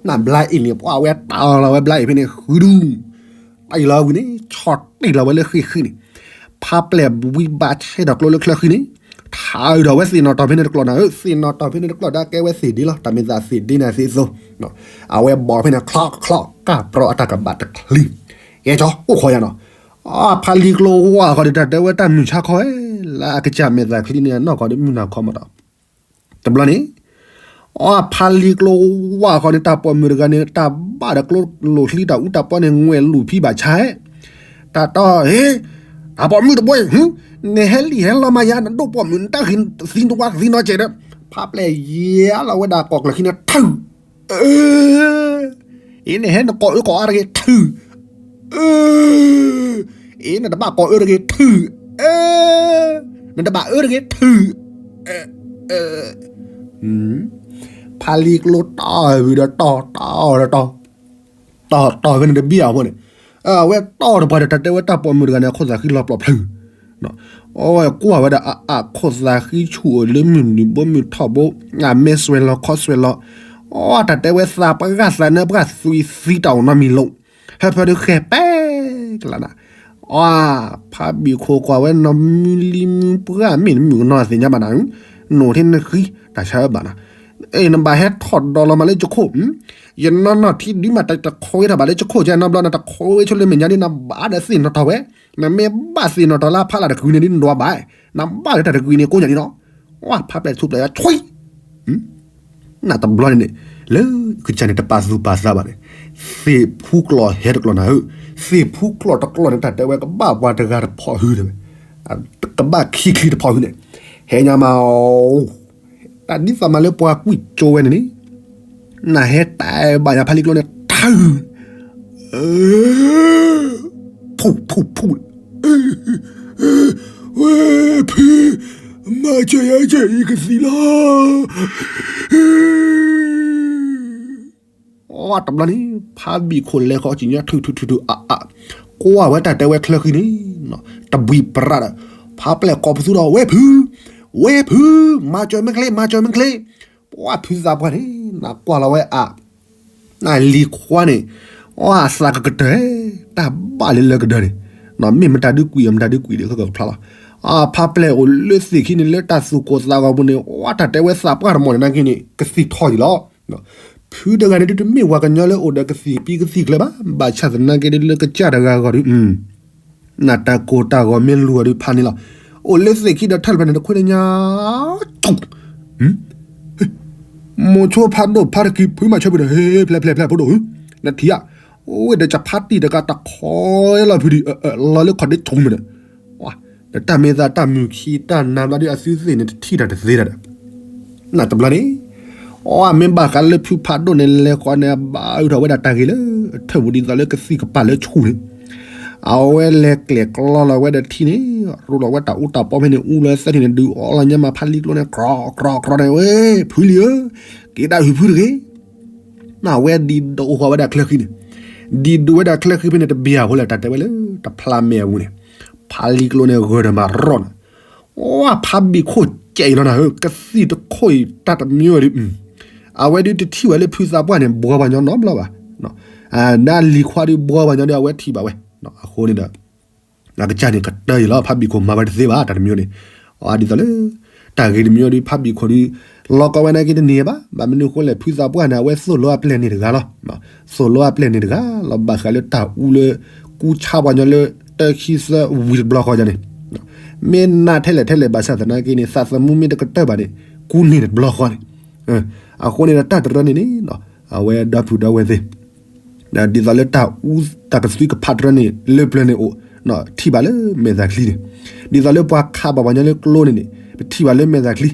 နဘျါအံၤန့ၣ် ပှၤဝဲတ့ၢ်လီၤဝဲဘျါအံၤဖဲန့ၣ် ဃုဒူ တ့ၢ်လီၤဝံၤန့ၣ် ဆီၣ်တ့ၢ်လီၤဝဲလၢဃံဃံန့ၣ် ဖါပျဲၢ်ဝံဘၣ်ဆဲဒီးကျိလၢချၢဃံန့ၣ် ထါအုးဒီးဝဲသ့ၣ်နီၣ်တီၢ်ဖဲန့ၣ်တကျိာ်နၤဧၢ သ့ၣ်နီၣ်တီၢ်ဖဲန့ၣ်တကျိာ်ဒီးကဲဝဲသ့ၣ်ဒ့လီၤ တၢ်မ့ၢ်သးသ့ၣ်ဒ့န့ၣ်သ့ၣ်သိ အဝဲဘီဖဲန့ၣ် ချီချီ ကၢ်ပြီအတၢ်ကဘၣ်တချံ ယဲကၠီ အိၣ်ခိးယၤနီၤ ဖါလံကျိဝါဃီဒီးတၢ်တဲဝဲတၢ်မုၢ်ဆါခီ လၢအကစၢ်မဲာ်သၣ်ချံန့ၣ် အနီၢ်ကီၢ်ဒီးမုၢ်နၤခီမးဒီး တဘျီန့ၣ် အဖါလံကျိဝါဃီန့ၣ် တၢ်ပိာ်မုၣ်တဂၤန့ၣ် တၢ်ဘၣ်ဒီးကျိလိာ်ချံတၢ်အူတၢ်ပီန့ၣ် ငွဲၣ်လူၢ်ဖံးဘၣ်ဆါ တၢ်တီ ဟ့ တၢ်ပိာ်မုၣ်တဘိ နဟဲလံၣ်ဟဲလီၤမၤယၤ နဒိၣ်ပိာ်မုၣ် နတၢ်ဂ့ၤသံနဝါသံနီကဲးဒီး ဖါပျဲၢ်ယါလီၤဝဲဒၣ်ကိာ်ကျၢၢ်ခံန့ၣ် ထုး အ့ အ့ နဟဲနကိးအၢကိးအါတဂ့ၤ ထုး အ့ အ့ နတဘၣ်ကိးအၢတဂ့ၤ ထုး အ့ နတဘၣ်အၢတဂ့ၤ ထုး ဖါလံကျိတီၢ်ဝံၤဒီးတီၢ်တီၢ်ဒီးတီၢ် တီၢ်တီၢ်ဖဲန့ၣ်တဘံၣ်အဖိန့ၣ် အဝဲတီၢ်တပှၢ်ဒီးတၢ်တဲဝဲတၢ်ပိာ်မုၣ်တဂၤန့ၣ် အခိၣ်သးဃံလီၤပျီၣ်ဖျုး အဝဲကွၢ်ဝဲဒၣ်အခိၣ်သးဃံဆူၣ်အိၣ်လၢမုၢ်နုာ်ဘိမုၢ်ထီၣ်ဘိ အမဲာ်စွဲၤလီၤခီစွဲၤလီၤ အတၢ်တဲဝဲသးပှၢ်သးနၢပှၢ်သွံၣ်သံတၢ်အိၣ်နီတမံၤလိာ် ဟဲဖၢဒုးဃဲၤပဲကလးနၤ အဖါဘံၣ်ခိၣ်ကွၢ်ဝဲနီၢ်မုၢ်လံၤ မုၢ်ပှၢ်မ့ၢ်နမုၣ်ကနီၤသ့ၣ်ညါဘၣ်နၤ နိၣ်ထဲနဃံ တၢ်ဆါအၢဘၣ်နၤ နဘၣ်ဟဲထီၣ်ဒီးလီၤမးလၢကခိၣ်, ယနီၢ်နီၢ်ထံဒုးမး တခိးဝဲထီၣ်ဘၣ်လၢကခိၣ်ကဲနီတဘျီ နတခိးဝဲဆိလၢမဲာ်ညါဒ် နဘၣ်ဒီးသ့ၣ်နီၣ်ထီၣ်ဝဲ, နမ့ၢ်ဘၣ်သ့ၣ်နီၣ်ထီၣ်လၢအဖီလာ်တကုာ်န့ၣ်ဒ် နဒွးဘၣ်, နဘၣ်လၢတၢ်တကုာ်န့ၣ်ကိးညါဒ်နီၤ, ဝဲဖးပျဲၢ်ထူပျဲၢ်ယွၤဆွံ နတဘျီန့ၣ်န့ၣ် လၢကစၢ်န့ၣ် တပာ်သူၣ်ပာ်သးဘၣ်န့ၣ်, သ့ၣ်ဖူကျိးဟဲတကျိးနၤဧၢ, သ့ၣ်ဖူကျိးတကျိးန့ၣ် တၢ်တဲဝဲကဘၣ်ပှၤတဂၤတဖီၣ်ဟုတဝဲ, ကဘၣ်ခံချံတဖီၣ်ဟုန့ၣ်, ဟဲညါမးအီၤ, တၢ်ဒ်သိးမးလၢပှၤကွံာ်ကၠိဝဲန့ၣ်န့ၣ်, နဟဲတဲဘၣ်ညါဖးလံကျိန့ၣ် ထၢ ဖူၣ်ဖူၣ်ဖူၣ်, ဝဲဖု, မၤစၢၤယၤ ယကသံၣ်လီၤ. အတဘျီန့ၣ် ဖးဘံၣ်ခိၣ်လဲၤဃီၤစံၣ်ညီၣ် ထုထုထုထုအါအါ, ကွၢ်ဝဲတၢ်တဲဝဲချၢဃံန့ၣ်, တဘှံးပြးဒီး, ဖးပျဲၢ်ကိးပသူဒီး ဝဲဖု, ဝဲဖု, မၤစၢၤမ့ၢ်ချ့ မၤစၢၤမ့ၢ်ချ့, ပှၤဖုသးပှၢ်န့ၣ် နကွၢ်လီၤဝဲအ နလံၤခွါန့ၣ်, အသးကကတၢၢ်, တၢ်ဘၣ်လၢလၢကဒၢန့ၣ်, မ့ၢ်မတၤဒုကွံာ်အီၤ မတၤဒုကွံာ်ဒီးကကဖျါလီၤ. ဖးပျဲၢ်အိၣ်လၢသ့ၣ်ခံန့ၣ် လၢတၢ်သူၣ်ကိၢ်သးဂီၤပူၤန့ၣ် အတၢ်တဲဝဲသးပှၢ်တမီၢ်န့ၣ်နာ်က့န့ၣ် ကသံၣ်ထီၣ်ယံၤလီၤ. ဖုတဂၤန့ၣ် တမ့ၢ်ဝၤကညီလၢအိၣ်ဒီးကသံၣ်ပံကသံၣ်ကျၢၤဘၣ်, ဘၣ်ဆၣ်သနာ်က့ဒ်လၢကစၢ်တဂၤအဂီၢ်ဒီး နတၢ်ကိၢ်တၢ်ဂီၤမ့ၢ်လူၤအီၤဒီးဖးန့ၣ်လီၤ. အိၣ်လၢသ့ၣ်ခံဒီးထၢၣ်တဖျၢၣ်န့ၣ် တခွ့တညါ, မိၤဆိဖးဒိၣ်ဖးတကံၢ် ဖုမၤဆၢဖုဒီး ဟ့ ဖျဲးဖျဲးဖျဲးဖိဒိၣ်ဧၢ, နထံၣ်ဧါ, အိၣ်ဝဲဒီးကဖးတံၢ်တဂၤတခီလီၤဖုဒီး လီၤလၢခီၣ်ဒ့ဆိမုၢ်ဒီး, ဒီးတၢ်မ့ၢ်သးတၢ်မုာ်ခံတၢ်နါဘျီဒီး အသုသ့ၣ်န့ၣ် တထံၣ်တၢ်တသ့တၢ်ဒီး နတဘျီန့ၣ်, အီ မ့ၢ်ဘၣ်ဃးလၢဖုဖးဒိၣ်န့ၣ် လဲၤဃီန့ၣ် အဘၣ်အုးထီၣ်ဝဲဒၣ်တၢ်ဂ့ၤလၢအထၢၣ်ပူၤဒ်သိးလၢကသံၣ်ကပၤလၢဆူၣ်န့ၣ်, အဝဲလဲၤကျဲၤကျီလီၤဝဲဒီးထံန့ၣ်, ရူလီၤဝဲတၢ်အူတၢ်ပီဖဲန့ၣ် အူလီၤသၢထံၣ်န့ၣ် ဒုးအီလီၤညါမးဖးလံကျိန့ၣ် ကြီကြီကြီန့ၣ် ဝဲ, ဖုလံၤဧၢ, က့ၤဒၣ်ဟုၣ်ဖုတဂ့ၤ နဝဲဒ်ဒိးအိၣ်ဃီဝဲဒၣ်ချၢဃံန့ၣ်, ဒ်ဒိးဝဲဒၣ်ချၢဃံဖဲန့ၣ် တဘၣ်အဃိလဲၣ် တၢ်တဲဝဲလၢတဖျါမဲာ်အပူၤန့ၣ်, ဖးလံကျိန့ၣ် ဂၢၢ်ဒီးမၤရီၣ်န့ၣ်, အီ ဖးဘံၣ်ခိၣ်စဲးအံၤလီၤနၤဧၢ, ကသံၣ်တခိၣ်အံၤ တၢ်တမံၤဝဲဒီး, အဝဲဒုးတထံၣ်ဝဲလၢဖုသးပှၢ်န့ၣ် ဘှီပှၤညီနီတဘျီဘၣ်, နလံၤခွါဒုးဘှီပှၤညီဒီး အဝဲထံၣ်ဘၣ်ဝဲ, အဃိန့ၣ်ဒီး အကစၢ်န့ၣ်ကတၢၢ်အံၤလီၤ ဖးဘံၣ်ခိၣ်မၤဝဲတသ့ဘၣ် တၢ်တမံၤန့ၣ်, အဒ်သိးလၢ တၢ်ဂ့ၤတမံၤဒီး ဖးဘံၣ်ခိၣ်ဒီး လီၤကီဝဲနာ်က့တန့ၢ်ဘၣ်, ဘၣ်မနုၤအဃိလဲၣ် ဖုသးပှၢ်န့ၣ် အဝဲသိၣ်လိအပျဲၢ်န့ၣ်တဂၤလီၤ, သိၣ်လိအပျဲၢ်န့ၣ်တဂၤ လီၤဘၣ်ဃးလၢတၢ်အူလၢ ကူဆါပှၤညီလၢ တၢခံသၢဝံၤတဘျီဃီန့ၣ်, မ့ၢ်နးထဲလဲၣ်ထဲလဲၣ်ဘၣ်ဆၣ်သနာ်က့န့ၣ် သးသမူမ့ၢ်တကတၢၢ်ဘၣ်န့ၣ် ကူန့ၢ်တဘျီဃီန့ၣ်, အဃိန့ၣ်ဒီးတၢ်တရၢန့ၣ်န့ၣ် အဝဲဒီပုၢ်ဒီဝဲၢ်သ့ၣ် ဒ်သိးလၢတၢ်အူတၢ်ကသွံကဖးတရၢန့ၣ် လၢပျၢၤန့ၣ်အိၣ်, ထံၣ်ဘၣ်လၢမဲာ်သၣ်ချံန့ၣ်, ဒ်သိးလၢပှၤခးဘၣ်ပှၤညီလၢကျိန့ၣ်န့ၣ် ပထံၣ်ဘၣ်လၢမဲာ်သၣ်ချံ,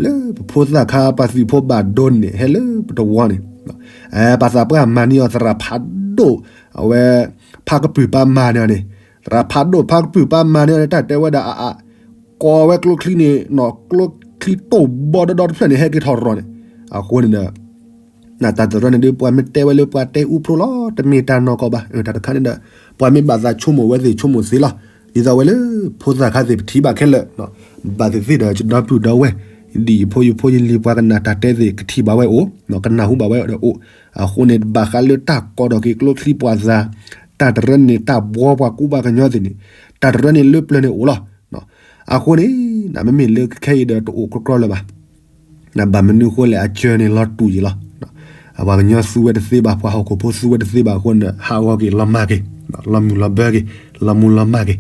လၢပဖိသၣ်ခါပှၤသုးဖိဘၣ်ဒိန့ၣ်န့ၣ် ဟဲလၢပတဝီန့ၣ်, ပှၤသးပှၢ်မၤန့ၢ်အီၤသရၣ်ဖးဒိၣ်, အဝဲ ဖးကပုာ်ပာ်မၤန့ၢ်အီၤန့ၣ်, သရၣ်ဖးဒိၣ်ဖးကပုာ်ပာ်မၤန့ၢ်အီၤန့ၣ် တၢ်တဲဝဲဒၣ်အအါ, ကိးဝဲကျိချံန့ၣ် ကျိချံတိၢ်ဘီဒီဒီတဖျၢၣ်န့ၣ် ဟဲက့ၤထီၣ်ရီၤန့ၣ်, အဃိန့ၣ်ဒီး နတၢ်တရၢန့ၣ်ဒုး ပှၤမ့ၢ်တဲဝဲလၢပှၤတဲအူဖျိလီၤ တမ့ၢ်တၢ်နီၢ်ကီၢ်ဘၣ်, တၢ်တခါန့ၣ်ဒီး ပှၤမ့ၢ်ဘၣ်သးဆိကမိၣ်ဝဲသ့ၣ်ဆိကမိၣ်သ့လီၤ, ဒ်သိးဝဲလၢ ဖိသၣ်ခါသ့ၣ်ပထံၣ်ဘၣ်ခဲလၢာ်, ဘၣ်သ့ၣ်သ့ၣ်ဒီး ယဒီပုၢ်ဒီဝဲၢ်, ဒ်ယဖိယဖိယလံၤ ပှၤကနၣ်တၢ်တဲသ့ၣ် ကထံၣ်ဘၣ်ဝဲအိၣ်, ကနၢ်ဟူဘၣ်ဝဲဒီးအိၣ်, အဃိန့ၣ် ဘၣ်ဃးလၢတၢ်ကိးထီၣ်က့ၤကျိချံပှၤသး, တၢ်တရၢန့ၣ် တၢ်ဘှီပှၤကူပှၤကညီသ့ၣ်န့ၣ်, တၢ်တရၢန့ၣ်လၢပျၢၤန့ၣ်အိၣ်လီၤ. အဃိန့ၣ် နမ့မ့ၢ်လၢခဲအံၤဒီးတအိၣ်ကြီကြီလၢၤဘၣ်, နဘၣ်မနုၤအဃိလဲၣ် အစၢၤန့ၣ်လီၤတူာ်ယံာ်လီၤ, ပှၤကညီသူဝဲတသ့ဘၣ် ပှၤဟီၣ်ခိၣ်ဖိသူဝဲတသ့ဘၣ်အဃိန့ၣ် ဟးဂီၤက့ၤလီၤမၢ်က့ၤ, လီၤမုၢ်လီၤဘၢက့ၤ, လီၤမူလီၤမၢ်က့ၤ,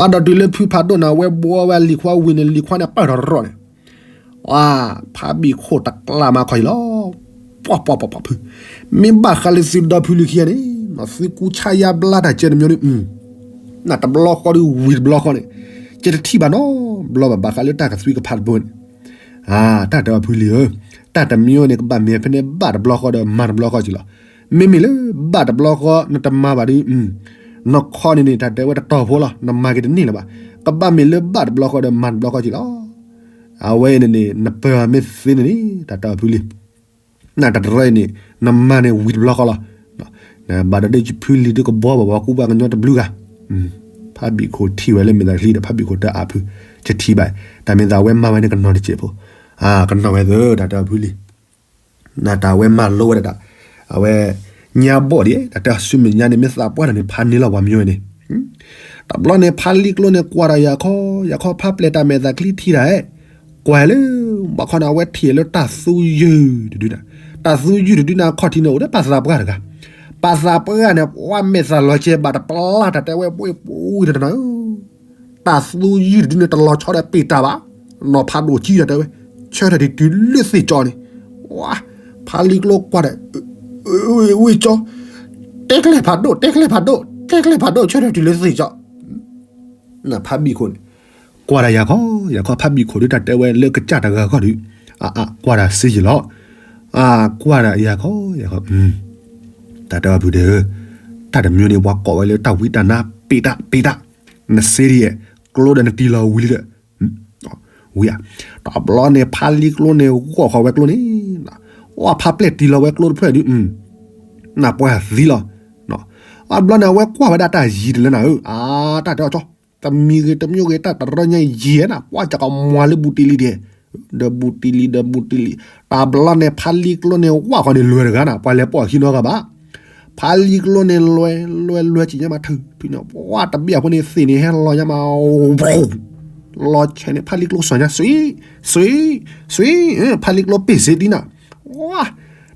အဒီးတုၤလၢဖုဖးဒိၣ်န့ၣ် အဝဲဘှီဝဲလံၤခွါဝံၤန့ၣ် လံၤခွါန့ၣ်ပၢၢ်ထီၣ်ရီၤန့ၣ် ဖးဘံၣ်ခိၣ်တကျးမးခီအံၤလီၤ, ပှၤပှၤပှၤပှၤဖု, မ့ၢ်ဘၣ်ဃးလၢသုဒီဖုလံၤခံဂၤန့ၣ် သုကူဆါယါဘျါတၢ်ကဲတမံၤန့ၣ်, နတဘျီဃီဒီးဝံၤတဘျီဃီန့ၣ်, ကဲတထံၣ်ဘၣ်နီတဘျီဘၣ် ဘၣ်ဃးလၢတၢ်ကသွံကဖးတဘိန့ၣ်, တၢ်တဲအီၤဖုလံၤဧၢ, တၢ်တမံၤန့ၣ် ကဘၣ်မ့ၢ်ဖဲန့ၣ်ဘၣ်တဘျီဃီဒီးမၤတဘျီဃီက့ၤလီၤ, မ့မ့ၢ်လၢဘၣ်တဘျီဃီ နတမၤဘၣ်ဒီး နခီန့ၣ်န့ၣ် တၢ်တဲဝဲတတီၤဖိလီၤ နမၤက့ၤတန့ၢ်လၢၤဘၣ်, ကဘၣ်မ့ၢ်လၢဘၣ်တဘျီဃီဒီးမၤတဘျီဃီက့ၤလီၤ. အဝဲအံၤန့ၣ်န့ၣ် နပၢၢ်အီၤမ့ၢ်သ့န့ၣ်န့ၣ် တၢ်တဲအီၤဖုလံၤ, နတၢ်တရၢအံၤန့ၣ် နမၤန့ၣ်ဝံၤတဘျီဃီလီၤ. ဘၣ်ဒီးဒ်ဖုလံၤဒုးကဘှီဘၣ်ပှၤကူပှၤကညီတဘျုးဂၤ, ဖးဘံၣ်ခိၣ်ထံၣ်ဝဲလၢမဲာ်သၣ်ချံဒီး ဖးဘံၣ်ခိၣ်တဲအါဖု, ယထံၣ်ဘၣ်, တၢ်မ့ၢ်သးဝဲမၤဝဲန့ၣ်ကနီၤတစဲးဖိ, ကနီၤဝဲသၢ တၢ်တဲအီၤဖုလံၤ နတၢ်ဝဲမၤလိဝဲဒၣ်, အဝဲ ညါဘီၣ်ဒံး တၢ်တဲဆူမဲာ်ညါန့ၣ် မ့ၢ်သးပှၢ်တၢ်န့ၣ် ဖးန့ၢ်လီၤပှၤမၠိဝဲန့ၣ်, တဘျီန့ၣ် ဖးလံကျိန့ၣ် ကွၢ်ဒီးယၤခီ, ယၤခီဖးပျဲၢ်တၢ်မဲာ်သၣ်ချံထံၣ်တၢ်, ကွၢ်လၢ ဘၣ်ခီန့ၣ် အဝဲထံၣ်လၢတၢ်သူယုၢ်တဒုန့ၣ်, တၢ်သူယုၢ်တဒုန့ၣ်အခီၣ်ထံးန့ၣ် အိၣ်ဒီးပှၤသးပှၢ်တဂၤ, ပှၤသးပှၢ်န့ၣ် ပှၤမဲာ်သၣ်လီၤကဲဘၣ်တပျၢ် တၢ်တဲဝဲဘှ့ၣ်ပူၤတနီၤ, တၢ်သူယုၢ်တဒုန့ၣ် တလီၤဆီဒီးပ့ၢ်တၢ်ဘၣ်, နီၢ်ဖးဒိၣ်ကံ တၢ်တဲဝဲ, ဆၢထၢၣ်ဒံးတုၤလၢသ့ၣ်ကၠီန့ၣ်, ဝါ, ဖါလံကျိကွၢ်ဒီး ဝ့ၢ်ကၠီ, တဲကျဲဖးဒိၣ် တဲကျဲဖးဒိၣ် တဲကျဲဖးဒိၣ် ဆၢထၢၣ်တုၤလၢသ့ၣ်ကၠီ, ဖါဘံၣ်ခိၣ်န့ၣ်, ကွၢ်ဒီးယၤခီ, ယၤခီ ဖါဘံၣ်ခိၣ်ဒုးတၢ်တဲဝဲလၢကစၢ်တဂၤခီဒုး, အါအါ ကွၢ်ဒီးစ့ယံာ်လီၤ, အါ ကွၢ်ဒီးယၤခီ ယၤခီ, တၢ်တဲဝဲဖုဒဲးဧၢ, တၢ်တမံၤန့ၣ် ပှၤကိးဝဲလၢတၢ်ဝံတၢ်နါ ပ့ၢ်တၢ် ပ့ၢ်တၢ်, နစ့ဒ်ယဲၢ်, ကျိဒီးနတံၢ်လီၤဝံၤလံဒီး ဝံၤဧါ, တဘျီန့ၣ် ဖါလံကျိန့ၣ် ဂီၢ်ဃီၤဝဲကျိန့ၣ်, အါ ဖါပျဲၢ်တံၢ်လီၤဝဲကျိတဖျၢၣ်ဒုး, နပှၤသံလီၤ, အါ ဘျီန့ၣ် အဝဲကွၢ်ဝဲဒၣ်တၢ်ယံၤတလၢနၤဧၢ, အါ တၢ်တဲအီၤကၠီ, တမံၤဂ့ၤတမံၤဂ့ၤ တၢ်တရၢညါယံၤဧါနၤ, ပှၤကကမွၤလၢဘူးတံၢ်လံဒဲး, ဒီးဘူးတံၢ်လံ ဒီးဘူးတံၢ်လံ, တဘျီန့ၣ် ဖါလံကျိန့ၣ် ဝၣ်ဃီၤန့ၣ်လွဲၢ်တဂၤနၤ, ပှၤလဲၤပိာ်အခံနီတဂၤဘၣ် ဖါလံကျိန့ၣ်လွဲၢ် လွဲၢ် လွဲၢ် ကံညါမးထုးထုးန့ၣ် ပှၤတဘ့ၣ်အဖိန့ၣ်သ့ၣ်န့ၣ်ဟဲလီၤညါမး, လီၤဆဲးန့ၣ် ဖါလံကျိစီၤညါ စွံ စွံ စွံ, ဖါလံကျိပ့ၢ်စ့ဒ်နၤ, ဝါ,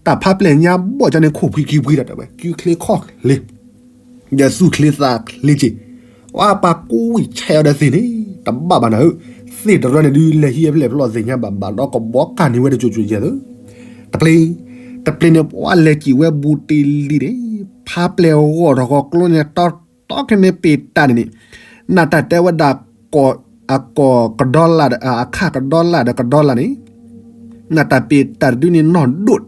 တၢ်ဖါပျဲၢ်ညါဘီၣ်ကၠီန့ၣ် ခိၣ်ဖှံခံဖှံဒီးတဲဝဲ ကုချ့ခီၣ်ချ့ ဒီးသူၣ်ချ့သးချ့က့ၤ, ဝါ ပှၤကူဝံၣ်ဆဲးအီၤဒီးသ့ၣ်န့ၣ် တဘၣ်ဘၣ်နၤဧၢ, သ့ၣ်တရၢန့ၣ်ဒုး လဲၤဟံးအပျဲၢ်ဖျီၣ်သ့ၣ်ညါဘၣ်ဘၣ်ဒီးကဘီကၢ်န့ၢ်ဝဲတစိၤစိၤယဲၢ်သၢ တပျ့ၤ, တပျ့ၤန့ၣ် ပှၤလဲၤစံၣ်ဝဲဘူးတံၢ်လံန့ၣ်, ဖါပျဲၢ်ဂီၢ်ထီၣ်ဃီၤကျိန့ၣ် တီတီခဲန့ၣ်ပ့ၢ်တၢ်န့ၣ်န့ၣ်, နတၢ်တဲဝဲဒၣ် အကီၢ်ကဒီလၣ်ဒီး အခၣ်ကဒီလၣ်ဒီးကဒီလၣ်န့ၣ်, နတၢ်ပ့ၢ်တၢ်တဒုန့ၣ်နီၢ်ဒိၣ်,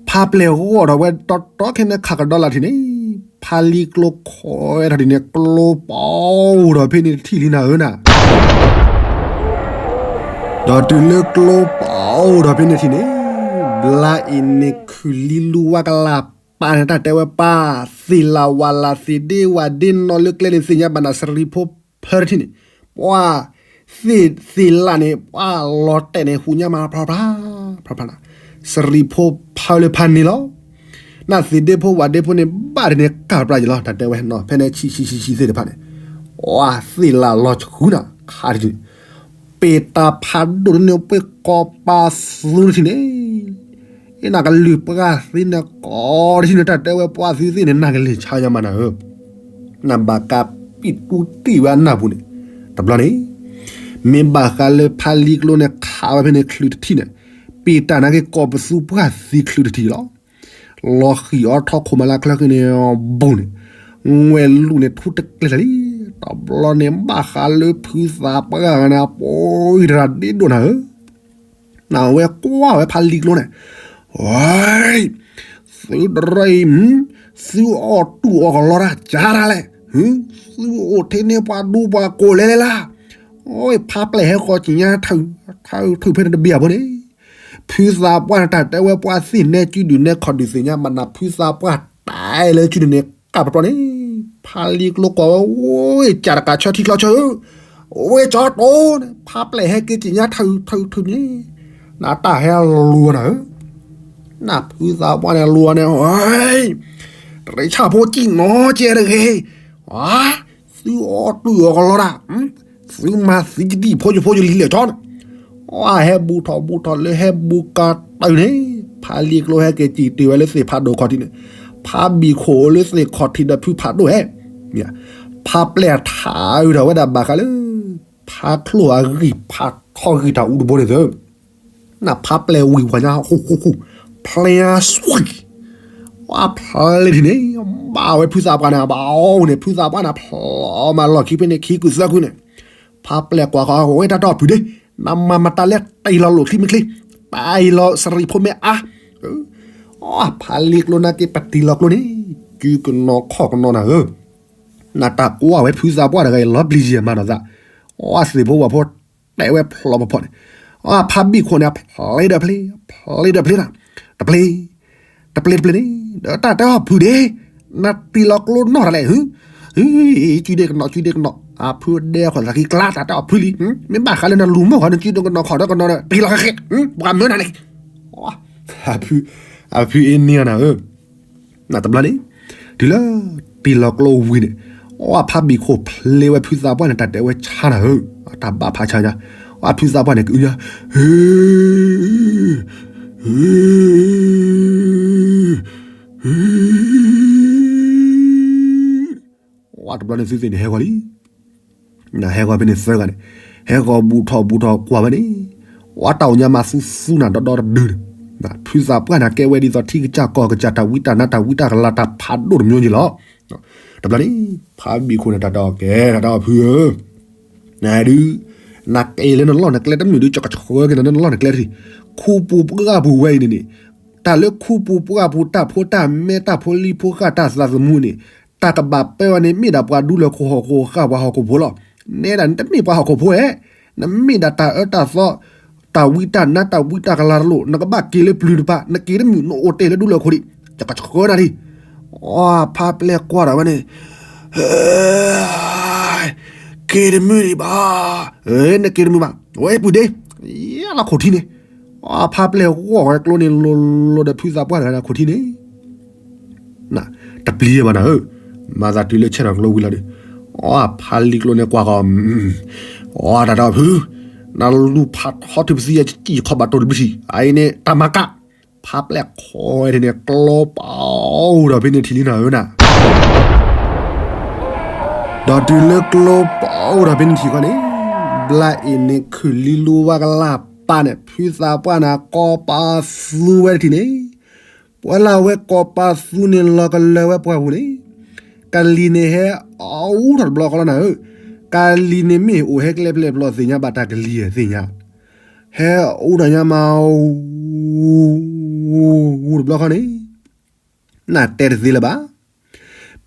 ဖါပျဲၢ်ဂီၢ်ထီၣ်ဝဲတီတီခဲန့ၣ်ခၣ်ကဒီလၣ်ထံးန့ၣ်, ဖါလံကျိခီဝဲထီၣ်ဒ်န့ၣ် ကျိပအိၣ်ထီၣ်ဖဲန့ၣ်တထံၣ်လံနၤဧၢနၤ ဒီးတုၤလၢကျိပအိၣ်ထီၣ်ဖဲန့ၣ်ထံၣ်န့ၣ်, ဘျါအံၤန့ၣ်ခုၣ်လံလူဝါကလၢ်ပာ်န့ၣ် တၢ်တဲဝဲပၢ်, သ့ၣ်လၣ်ဝၣ်လၣ်သ့ၣ်ဒ့ဝၣ်ဒ့နီၢ်လၢကျဲန့ၣ် သ့ၣ်ညါဘၣ်နၤစရံဖိဖၢတထံၣ်န့ၣ်, ပှၤ သ့ၣ်သ့ၣ်လၣ်န့ၣ် ပှၤလီၤတဲာ်န့ၣ် ဟူးညါမးဖျါဖျါ ဖျါဖျါနၤ, စရံဖိဖၢလၢဖးန့ၣ်လီၤ. နသ့ၣ်ဒ့ဖိဝၣ်ဒ့ဖိန့ၣ် ဘၣ်ဒ်န့ၣ်ကၢ်ပြးယံၤလီၤ တၢ်တဲဝဲနီၤ ဖဲန့ၣ်ဆံးဆံးဆံးဆံးသ့ၣ်တဖၣ်န့ၣ်, ပှၤသ့ၣ်လၣ်လီၤဆူနၤ ခါတဒု ပ့ၢ်တၢ်ဖးဒိၣ်န့ၣ် ပှ့ၤကီၤပာ်သူတထံၣ်န့ၣ်, အ့ၣ် နကလုၢ်ပှၢ်သ့န့ၣ်ကိးတထံၣ်န့ၣ် တၢ်တဲဝဲပှၤသုသ့ၣ်န့ၣ် နကလဲၤဆါယါမးနၤဧၢ, နဘၣ်ကးပံၣ်တူတ့ၢ်ဝဲအနၢ်ပူၤန့ၣ်, တဘျီန့ၣ် မ့ၢ်ဘၣ်ဃးလၢဖါလံကျိန့ၣ် ခးဝဲဖဲန့ၣ်ချုးတထံၣ်န့ၣ်, ပ့ၢ်တၢ်နာ်က့ၤကီၤပသူပှၢ်သံချုးတထံၣ်လီၤ. လီၤဃံၤအီၤထီၣ်ခိၣ်မၤလၢချၢဃံန့ၣ် ဘူးန့ၣ်, ငွဲၣ်လူၢ်န့ၣ်ထူတကျဲၤလၢာ်လံ. တဘျီန့ၣ် ဘၣ်ဃးလၢဖုသးပှၢ်ဂၤန့ၣ် အပှ့ၤတရၣ်ဒ့ဒိၣ်နၤဧၢ, နဝဲကွၢ်ဝဲဖါလံကျိန့ၣ်, ဝဲ သုတရၢအံၤ, သုအီၣ်တူၢ်အီၣ်ကလီတၢ် ကၢ်တၢ်လဲၣ်, သုအိၣ်ထဲန့ၣ်ပှၤဒူပှၤကိးလဲၤလဲၤလၢ်, အဖါပျဲၢ်ဟဲဃီၤကံညါထုး, ထုးဖဲန့ၣ်တဘ့ၣ်အဖိန့ၣ်, ဖုသးပှၢ်န့ၣ် တၢ်တဲဝဲပှၤသ့ၣ်နဲကုဒုၣ်နဲခီၣ်ဒုၣ်သ့ၣ်ညါမးနၤ ဖုသးပှၢ်တၢ်လၢကုဒုၣ်န့ၣ် ကၢ်ပတီၢ်န့ၣ်, ဖါလံကျိကွၢ်ဝဲ ဝဲ ကၢ်တကးဆၢထံချီဆၢဧၢ, ဝဲကၠီတိၢ်န့ၣ် ဖါပျဲၢ်ဟဲက့ၤကံညါထုး ထုး ထုးန့ၣ်, နတၢ်ဟဲလူၤနၤဧၢ, နဖုသးပှၢ်န့ၣ်လူၤန့ၣ်, တရ့ဆၣ်ဖိကံၣ်နီၤကဲတဂ့ၤ, သုအီၣ်တူၢ်အီၣ်ကလီတၢ်, သုမၤသံကဒံၣ်ဖိယဖိယလံၤလဲၣ်ကၠီန့ၣ်, အဟဲဘူးထီၣ်ဘူးထီၣ်လၢဟဲဘူးကါတၢၢ်န့ၣ်, ဖါလံကျိဟဲက့ၤစံၣ်တုၤဝဲလၢသ့ၣ်ဖးဒိၣ်ခီၣ်ထံးန့ၣ်, ဖါဘံၣ်ခိၣ်လၢသ့ၣ်ခီၣ်ထံးဒီးဖုဖးဒိၣ်ဟဲ, ဖါပျဲၢ်ထးအုးထီၣ်ဝဲဒၣ်ဘၣ်ဃးလၢ ဖါချိၣ်အဂံၢ်ဖးထီၣ်ဂံၢ်တၢ်အူတဘိန့ၣ်သၢ နဖါပျဲၢ်ဝံၤပှၤညါ ဟူၣ်ဟူၣ်ဟူၣ်, ဖျဲအစွံၣ်, ဝဲဖျဲထံၣ်န့ၣ်, ဘၣ်ဝဲဖုသးပှၢ်န့ၣ် ဘၣ်အီၣ်န့ၣ် ဖုသးပှၢ်န့ၣ် ဖျီမၤလီၢ်ခံဖဲန့ၣ် ခံကုသၢကုန့ၣ်, ဖါပျဲၢ်ကွၢ်ဃီ ဝဲတၢ်တီၢ်ဖုဒ့, နမၤမတၤလဲၣ် တ့ၢ်လီၤလိာ်ချံမ့ၢ်ချ့, တ့ၢ်လီၤစရံဖိမ့ၢ်အါ, အဖါလံကျိနာ်က့ပတံၢ်လီၤကျိန့ၣ်, ကုကနီၤခီၣ်ကနီၤနၤဧၢ နတၢ်ကွၢ်ဝဲဖုသးပှၢ်တဂၤအံၤ လီၤပျံၤယဲၢ်မးနီၤသး, အသ့ၣ်ဖိဝဲဖိတဲဝဲဖျီဖီဖီန့ၣ်, အဖါဘံၣ်ခိၣ်န့ၣ် ဖျ့ဒီးဖျ့, ဖျ့ဒီးဖျ့နၤ, တပျ့ၤ, တပျ့ၤတပျ့ၤန့ၣ်, ဒီးတၢ်တဲအီၤဖုဒ့, နတံၢ်လီၤကျိနီၢ်တလဲၣ်, ဟ့ စုဒ့ကနီၤ စုဒ့ကနီၤ, အဖုဒဲခီၣ်သးခံကျါ တၢ်တဲအီၤဖုလံ, မ့ၢ်ဘၣ်ဃးလၢနလူၤမိၢ်ဃီနစုဒ့ကနီၤခီၣ်ဒီးကနီၤဒီး တံၢ်လီၤဃဲဃဲ, ပှၤမၢနၤန့ၣ်, အဖုအ့န့ၢ်နၤဧၢ နတဘျီန့ၣ်, တုၤလၢတံၢ်လီၤကျိဝံၤန့ၣ်, အဖါဘံၣ်ခိၣ်ဖျ့ဝဲဖုသးပှၢ်န့ၣ် တၢ်တဲဝဲဆါနၤဧၢ, တၢ်ဘၣ်ဖးဆါညါ, ပှၤဖုသးပှၢ်န့ၣ်ကအုညါ, ဝဲတဘျီန့ၣ်သုသ့ၣ်န့ၣ်ဟဲဂီၤလံ. နဟဲဂီၤဖဲန့ၣ်သၢဂၤန့ၣ်, ဟဲဂီၤဘူးထီၣ်ဘူးထီၣ်ကွၢ်ဝဲန့ၣ်, ဝဲတၢ်အိၣ်ညါမၤသူသူနၤဒီဒီတဒုန့ၣ်, ဖုသးပှၢ်န့ၣ်ကဲဝဲဒ်သိးထံကစၢ်ကီၢ်ကစၢ် တၢ်ဝံတၢ်နါတၢ်ဝံတၢ်ကလၤတၢ်ဖးဒိၣ်တမျိုးန့ၣ်လီၤ. တဘျီန့ၣ် ဖးဘံၣ်ခိၣ်န့ၣ်တၢ်တဲအီၤကဲ တၢ်တဲအီၤဖုဧၢ, နဒုး နက့ၤလၢနလီၢ်နကျဲတမုာ်ဒုး ကဆှၢက့ၤနၤလၢနလီၢ်နကျဲတထံၣ်, ခူပူၤပှၢ်ပူၤဝဲအံၤန့ၣ်န့ၣ်, တၢ်လၢခူပူၤပှၢ်ပူၤ တၢ်ဖိတၢ်မဲတၢ်ဖိလံၤဖိဃၢ်တၢ်သးသမူန့ၣ်, တၢ်ကဘၣ်ပၢဝဲန့ၣ် မ့ၢ်ဒၣ်ပှၤဒူလၢၤခိၣ်ဟီၣ်ခိၣ်ဃၢ်ပှၤဟီၣ်ခိၣ်ဖိလီၤ. နဲဒၣ်နတမ့ၢ်ပှၤဟီၣ်ခိၣ်ဖိဧါ, နမ့ၢ်ဒၣ်တၢ်အၢတၢ်သီ တၢ်ဝံတၢ်နါတၢ်ဝံတၢ်ကလၤတလိၣ် နကဘၣ်က့ၤလၢပျုၤတပၤ နက့ၤတမုာ် နအိၣ်တ့ၢ်လၢဒူလၢၤခိၣ်ဒံး ယကဆှၢနၤလံ. အဖါပျဲၢ်ကွၢ်ဒီးဝဲန့ၣ် က့ၤတမုာ်ဒံးဘၣ်, နက့ၤတမုာ်ဘၣ်, ဝဲပုၢ်ဒ့, ယလီၤခိၣ်ထံန့ၣ်, အဖါပျဲၢ်ဂီၢ်ဝဲကျိန့ၣ်လိၤလိၤဒီးဖုသးပှၢ်တဂၤန့ၣ်ခိၣ်ထံန့ၣ် တပျံၤဘၣ်နၤဧၢ, မၤသးတုၤလၢဆဲထီၣ်ကျိဝံၤလီၤဒီး, အဖါလံၤကျိန့ၣ်ကွၢ်ဃီ, အတၢ်တဲအီၤဖု, နလူၤဖးထီထုးပသံယဲ ယခီၣ်ဘၣ်တိၢ်တဘျုးထံး အအံၤန့ၣ် တၢ်မၤကၣ်, ဖါပျဲၢ်ခိးဝဲဒ်န့ၣ် ကျိပအိၣ်ဒီးဖဲန့ၣ်ထံၣ်လံနၤဧၢနၤ ဒီးတုၤလၢကျိပအိၣ်ဒီးဖဲန့ၣ်ထံၣ်ဃီန့ၣ်, ဘျါအံၤန့ၣ်ခုၣ်လံလူဝါကလၢ်ပာ်န့ၣ် ဖုသးပှၢ်န့ၣ် ကိးပသူဝဲတထံၣ်န့ၣ်, ပှၤလၢအဝဲကိးပသူန့ၣ်လီၤကလၢာ်ဝဲပှၢ်ပူၤန့ၣ်, ကလံၤန့ၣ်ဟဲအူထီၣ်တဘျီဃီလီၤနၤဧၢ, ကလံၤန့ၣ်မ့ၢ်အိၣ်ဟဲကျဲဖျဲၣ်ဖျီၣ်သ့ၣ်ညါဘၣ်တၢ်ကလံၤသ့ၣ်ညါ, ဟဲအူထီၣ်ညါမး ဝူတဘျီဃီန့ၣ် နတဲတသ့လၢၤဘၣ်.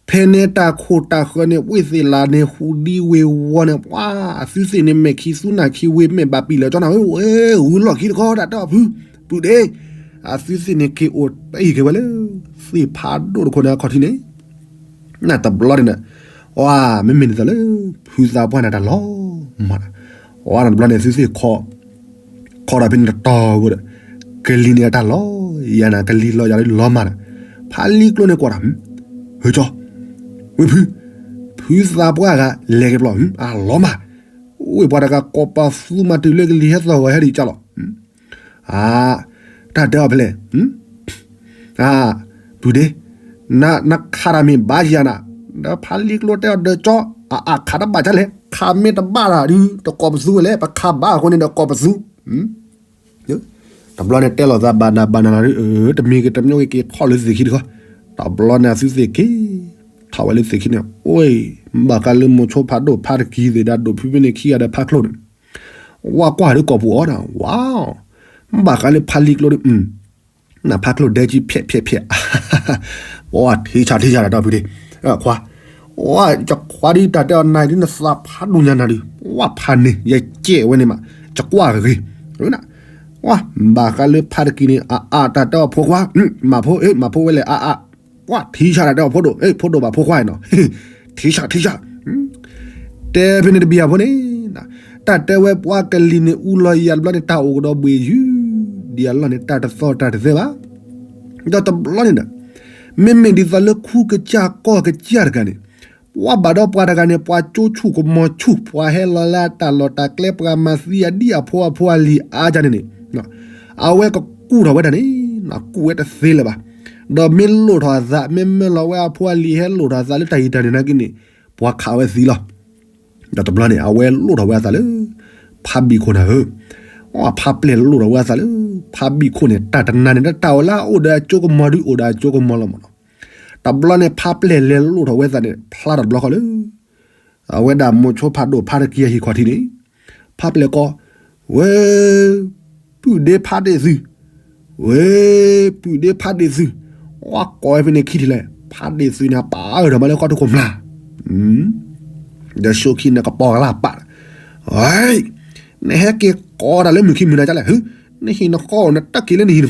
ဖဲန့ၣ်တၢ်ခိၣ်တၢ်ဃၢၤန့ၣ် ဝ့ၢ်သ့ၣ်လၢ်န့ၣ် ဟူးဒံဝ့ၤဝီၤန့ၣ် ပှၤအသုသ့ၣ်န့ၣ် မဲာ်ခံသူနၢ်ခံဝ့ၤ မဲာ်ဘၣ်ပံာ်လၢာ်ကၠီနၤဧၢ, ဝဲဂုၤလီၢ်ခံတခီ တၢ်တဲအီၤဖု, ပုၢ်ဒ့, အသုသ့ၣ်န့ၣ်က့ၤအိၣ်ပဟံၣ်က့ၤဝဲလၢ သ့ၣ်ဖးဒိၣ်တခိၣ်န့ၣ်အခီၣ်ထံးန့ၣ်, နတဘျီန့ၣ်, အမ့မ့ၢ်ဒ်သိးလၢ ဖုသးပှၢ်န့ၣ်တၢ်လီၤမၢ်, အတဘျီန့ၣ်သုသ့ၣ် ခီဒီးဖဲန့ၣ်တတီၤဘိဒီး, ကလံၤန့ၣ်အတၢ်လီၤ, ယၤန့ၣ် ကလံၤလီၤယၤလီၤမၢ်ဒီး, ဖါလံၤကျိန့ၣ်ကွၢ်တၢ်, ဟၢကၠီ, ဝ့ၢ်ဖု, ဖုသးပှၢ်ဂၤလဲၤက့ၤဘျီ, အလီၤမၢ်, ဝ့ၢ်ပှၤတဂၤကိးပသူမၤတုၤလၢကလံၤဟဲသီၣ်ဂီၤဟဲဒံးကၢ်လီၤ, အ, တၢ်တဲအီၤဖဲလဲၣ်, အ, ပုၢ်ဒ့, နခးတၢ်မ့ၢ်ဘၣ်ယၤနၤ, ဒီးဖါလံၤကျိတဲအီၤဒီးကၠီ, အအခးတဘၣ်ဒ်လဲၣ်, ခးမ့ၢ်တဘၣ်တၢ်ဒုး တကိးပသူဝဲလဲၣ်, ပခးဘၣ်အဃိန့ၣ်ဒီးကိးပသူ တဘျီန့ၣ်တဲလိာ်သးဘၣ်နၤဘၣ်နၤနၤဒုး, တမံၤဂ့ၤတမံၤဂ့ၤက့ၤထီၣ်လၢသ့ၣ်ခံတခီ, တဘျီန့ၣ်အသုသ့ၣ်က့ၤထီၣ်ဝဲလၢသ့ၣ်ခံန့ၣ်, အိၣ်, ဘၣ်ဃးလၢမိၤဆိဖးဒိၣ်ဖါတကံၤသ့ၣ်ဒီးဒိၣ်ဖုဖဲန့ၣ်ခံဂၤဒီးဖါချိၣ်န့ၣ်, ဝါကွၢ်ဒုးကိာ်ပူၤအီၤနၤ, ဝါ, ဘၣ်ဃးလၢဖါလံၤကျိဒုး နဖါချိၣ်ဒဲကံဖျဲးဖျဲးဖျဲး, ပှၤထံဆးထံဆးတၢ်ဒီဖုဒ့, ခွါ, ဝါ, ယခွါဒုးတၢ်တဲအီၤနၤဒုးနသးဖးဒိၣ်ညါနၤဒုး, ဝါဖးန့ၣ် ယကဲးဝဲန့ၣ်မး, ယကွၢ်ဂ့ၤ, ဝါ, ဘၣ်ဃးလၢဖါတကံၤန့ၣ် အအတၢ်တဲအီၤဖိခွါ, မၤဖိ, မၤဖိဝဲလဲၣ်အအ, ဝါထံဆးတၢ်တဲအီၤဖိဒိၣ်, ဖိဒိၣ်ဘၣ်ဖိခွါနီၤ, ထံဆးထံဆး တဲဖဲန့ၣ်တဘံၣ်အဖိန့ၣ်, တၢ်တဲဝဲပှၤကလံၤန့ၣ်အူလီၤယၤတဘျီန့ၣ် တၢ်အိၣ်ကဒီးဘှ့ၣ်ယုၢ်, ဒ်အလီၢ်န့ၣ် တၢ်တသီၣ်တၢ်တသဲဘၣ်, ဒီးတဘျီန့ၣ်ဒီး, မ့မ့ၢ်ဒ်သိးလၢခူကစၢ်ကီၢ်ကစၢ်တဂၤန့ၣ်, ပှၤဘၣ်ဒီးပှၤတဂၤန့ၣ် ပှၤကၠိဆူၣ်ကမီၤဆူၣ် ပှၤဟဲလီၤလၢတၢ်လီၢ်တၢ်ကျဲ ပှၤမၤသံအဒံၣ်အဖိအဖိအလံၤအါကန့ၣ်န့ၣ်, အဝဲကကူၣ်ထီၣ်ဝဲဒၣ်န့ၣ်, ကူၣ်ဝဲတသ့လၢၤဘၣ်, ဒီးမ့ၢ်လိၣ်ထီၣ်အသး မ့ၢ်မၢလီၤဝဲအဖိအလံၤ ဟဲလိၣ်ထီၣ်အသးလၢတၢ်ယံၤတၢ်န့ၣ်နာ်က့န့ၣ်, ပှၤခးဝဲသံလီၤ. ဒီးတဘျီန့ၣ် အဝဲလိၣ်ထီၣ်ဝဲအသးလၢ ဖါဘံၣ်ခိၣ်နၤဧၢ, အဖါပျဲၢ်လိၣ်ထီၣ်ဝဲအသးလၢ ဖါဘံၣ်ခိၣ်န့ၣ် တၢ်တနၤန့ၣ် တၢ်အိၣ်လၢအအိၣ်ဒီးအကၠိကမီၤဒုး အိၣ်ဒီးအကၠိကမီၤလီၤမးနီၤ. တဘျီန့ၣ် ဖါပျဲၢ်လဲၤလိၣ်ထီၣ်ဝဲအသးန့ၣ် ဖျါထီၣ်တဘျီဃီလၢ အဝဲဒၣ်မိၤဆိဖးဒိၣ်ဖါတကံၤအဟံၣ်ခီၣ်ထံးန့ၣ်, ဖါပျဲၢ်ကိး, ဝဲ, ပုၢ်ဒ့ဖါဒ့ၣ်သု, ဝဲ, ပုၢ်ဒ့ဖါဒ့ၣ်သု, ဝါကိးဝဲဖဲန့ၣ်ခံထံၣ်လဲၣ် ဖါဒ့ၣ်သုန့ၣ် ပာ်အၢၣ်ထီၣ်မးလၢဃီထူၣ်ခိၣ်မျၢ်, ဒီးဆိခံန့ၣ်ကပီၤကလၢ်ပာ်, နဟဲက့ၤကိးတၢ်လၢမုၢ်ခံမုၢ်နၤဒ်လဲၣ်, နဟံၣ်နဃီ နတၢ်က့ၤလၢနဟံၣ်နဃီ,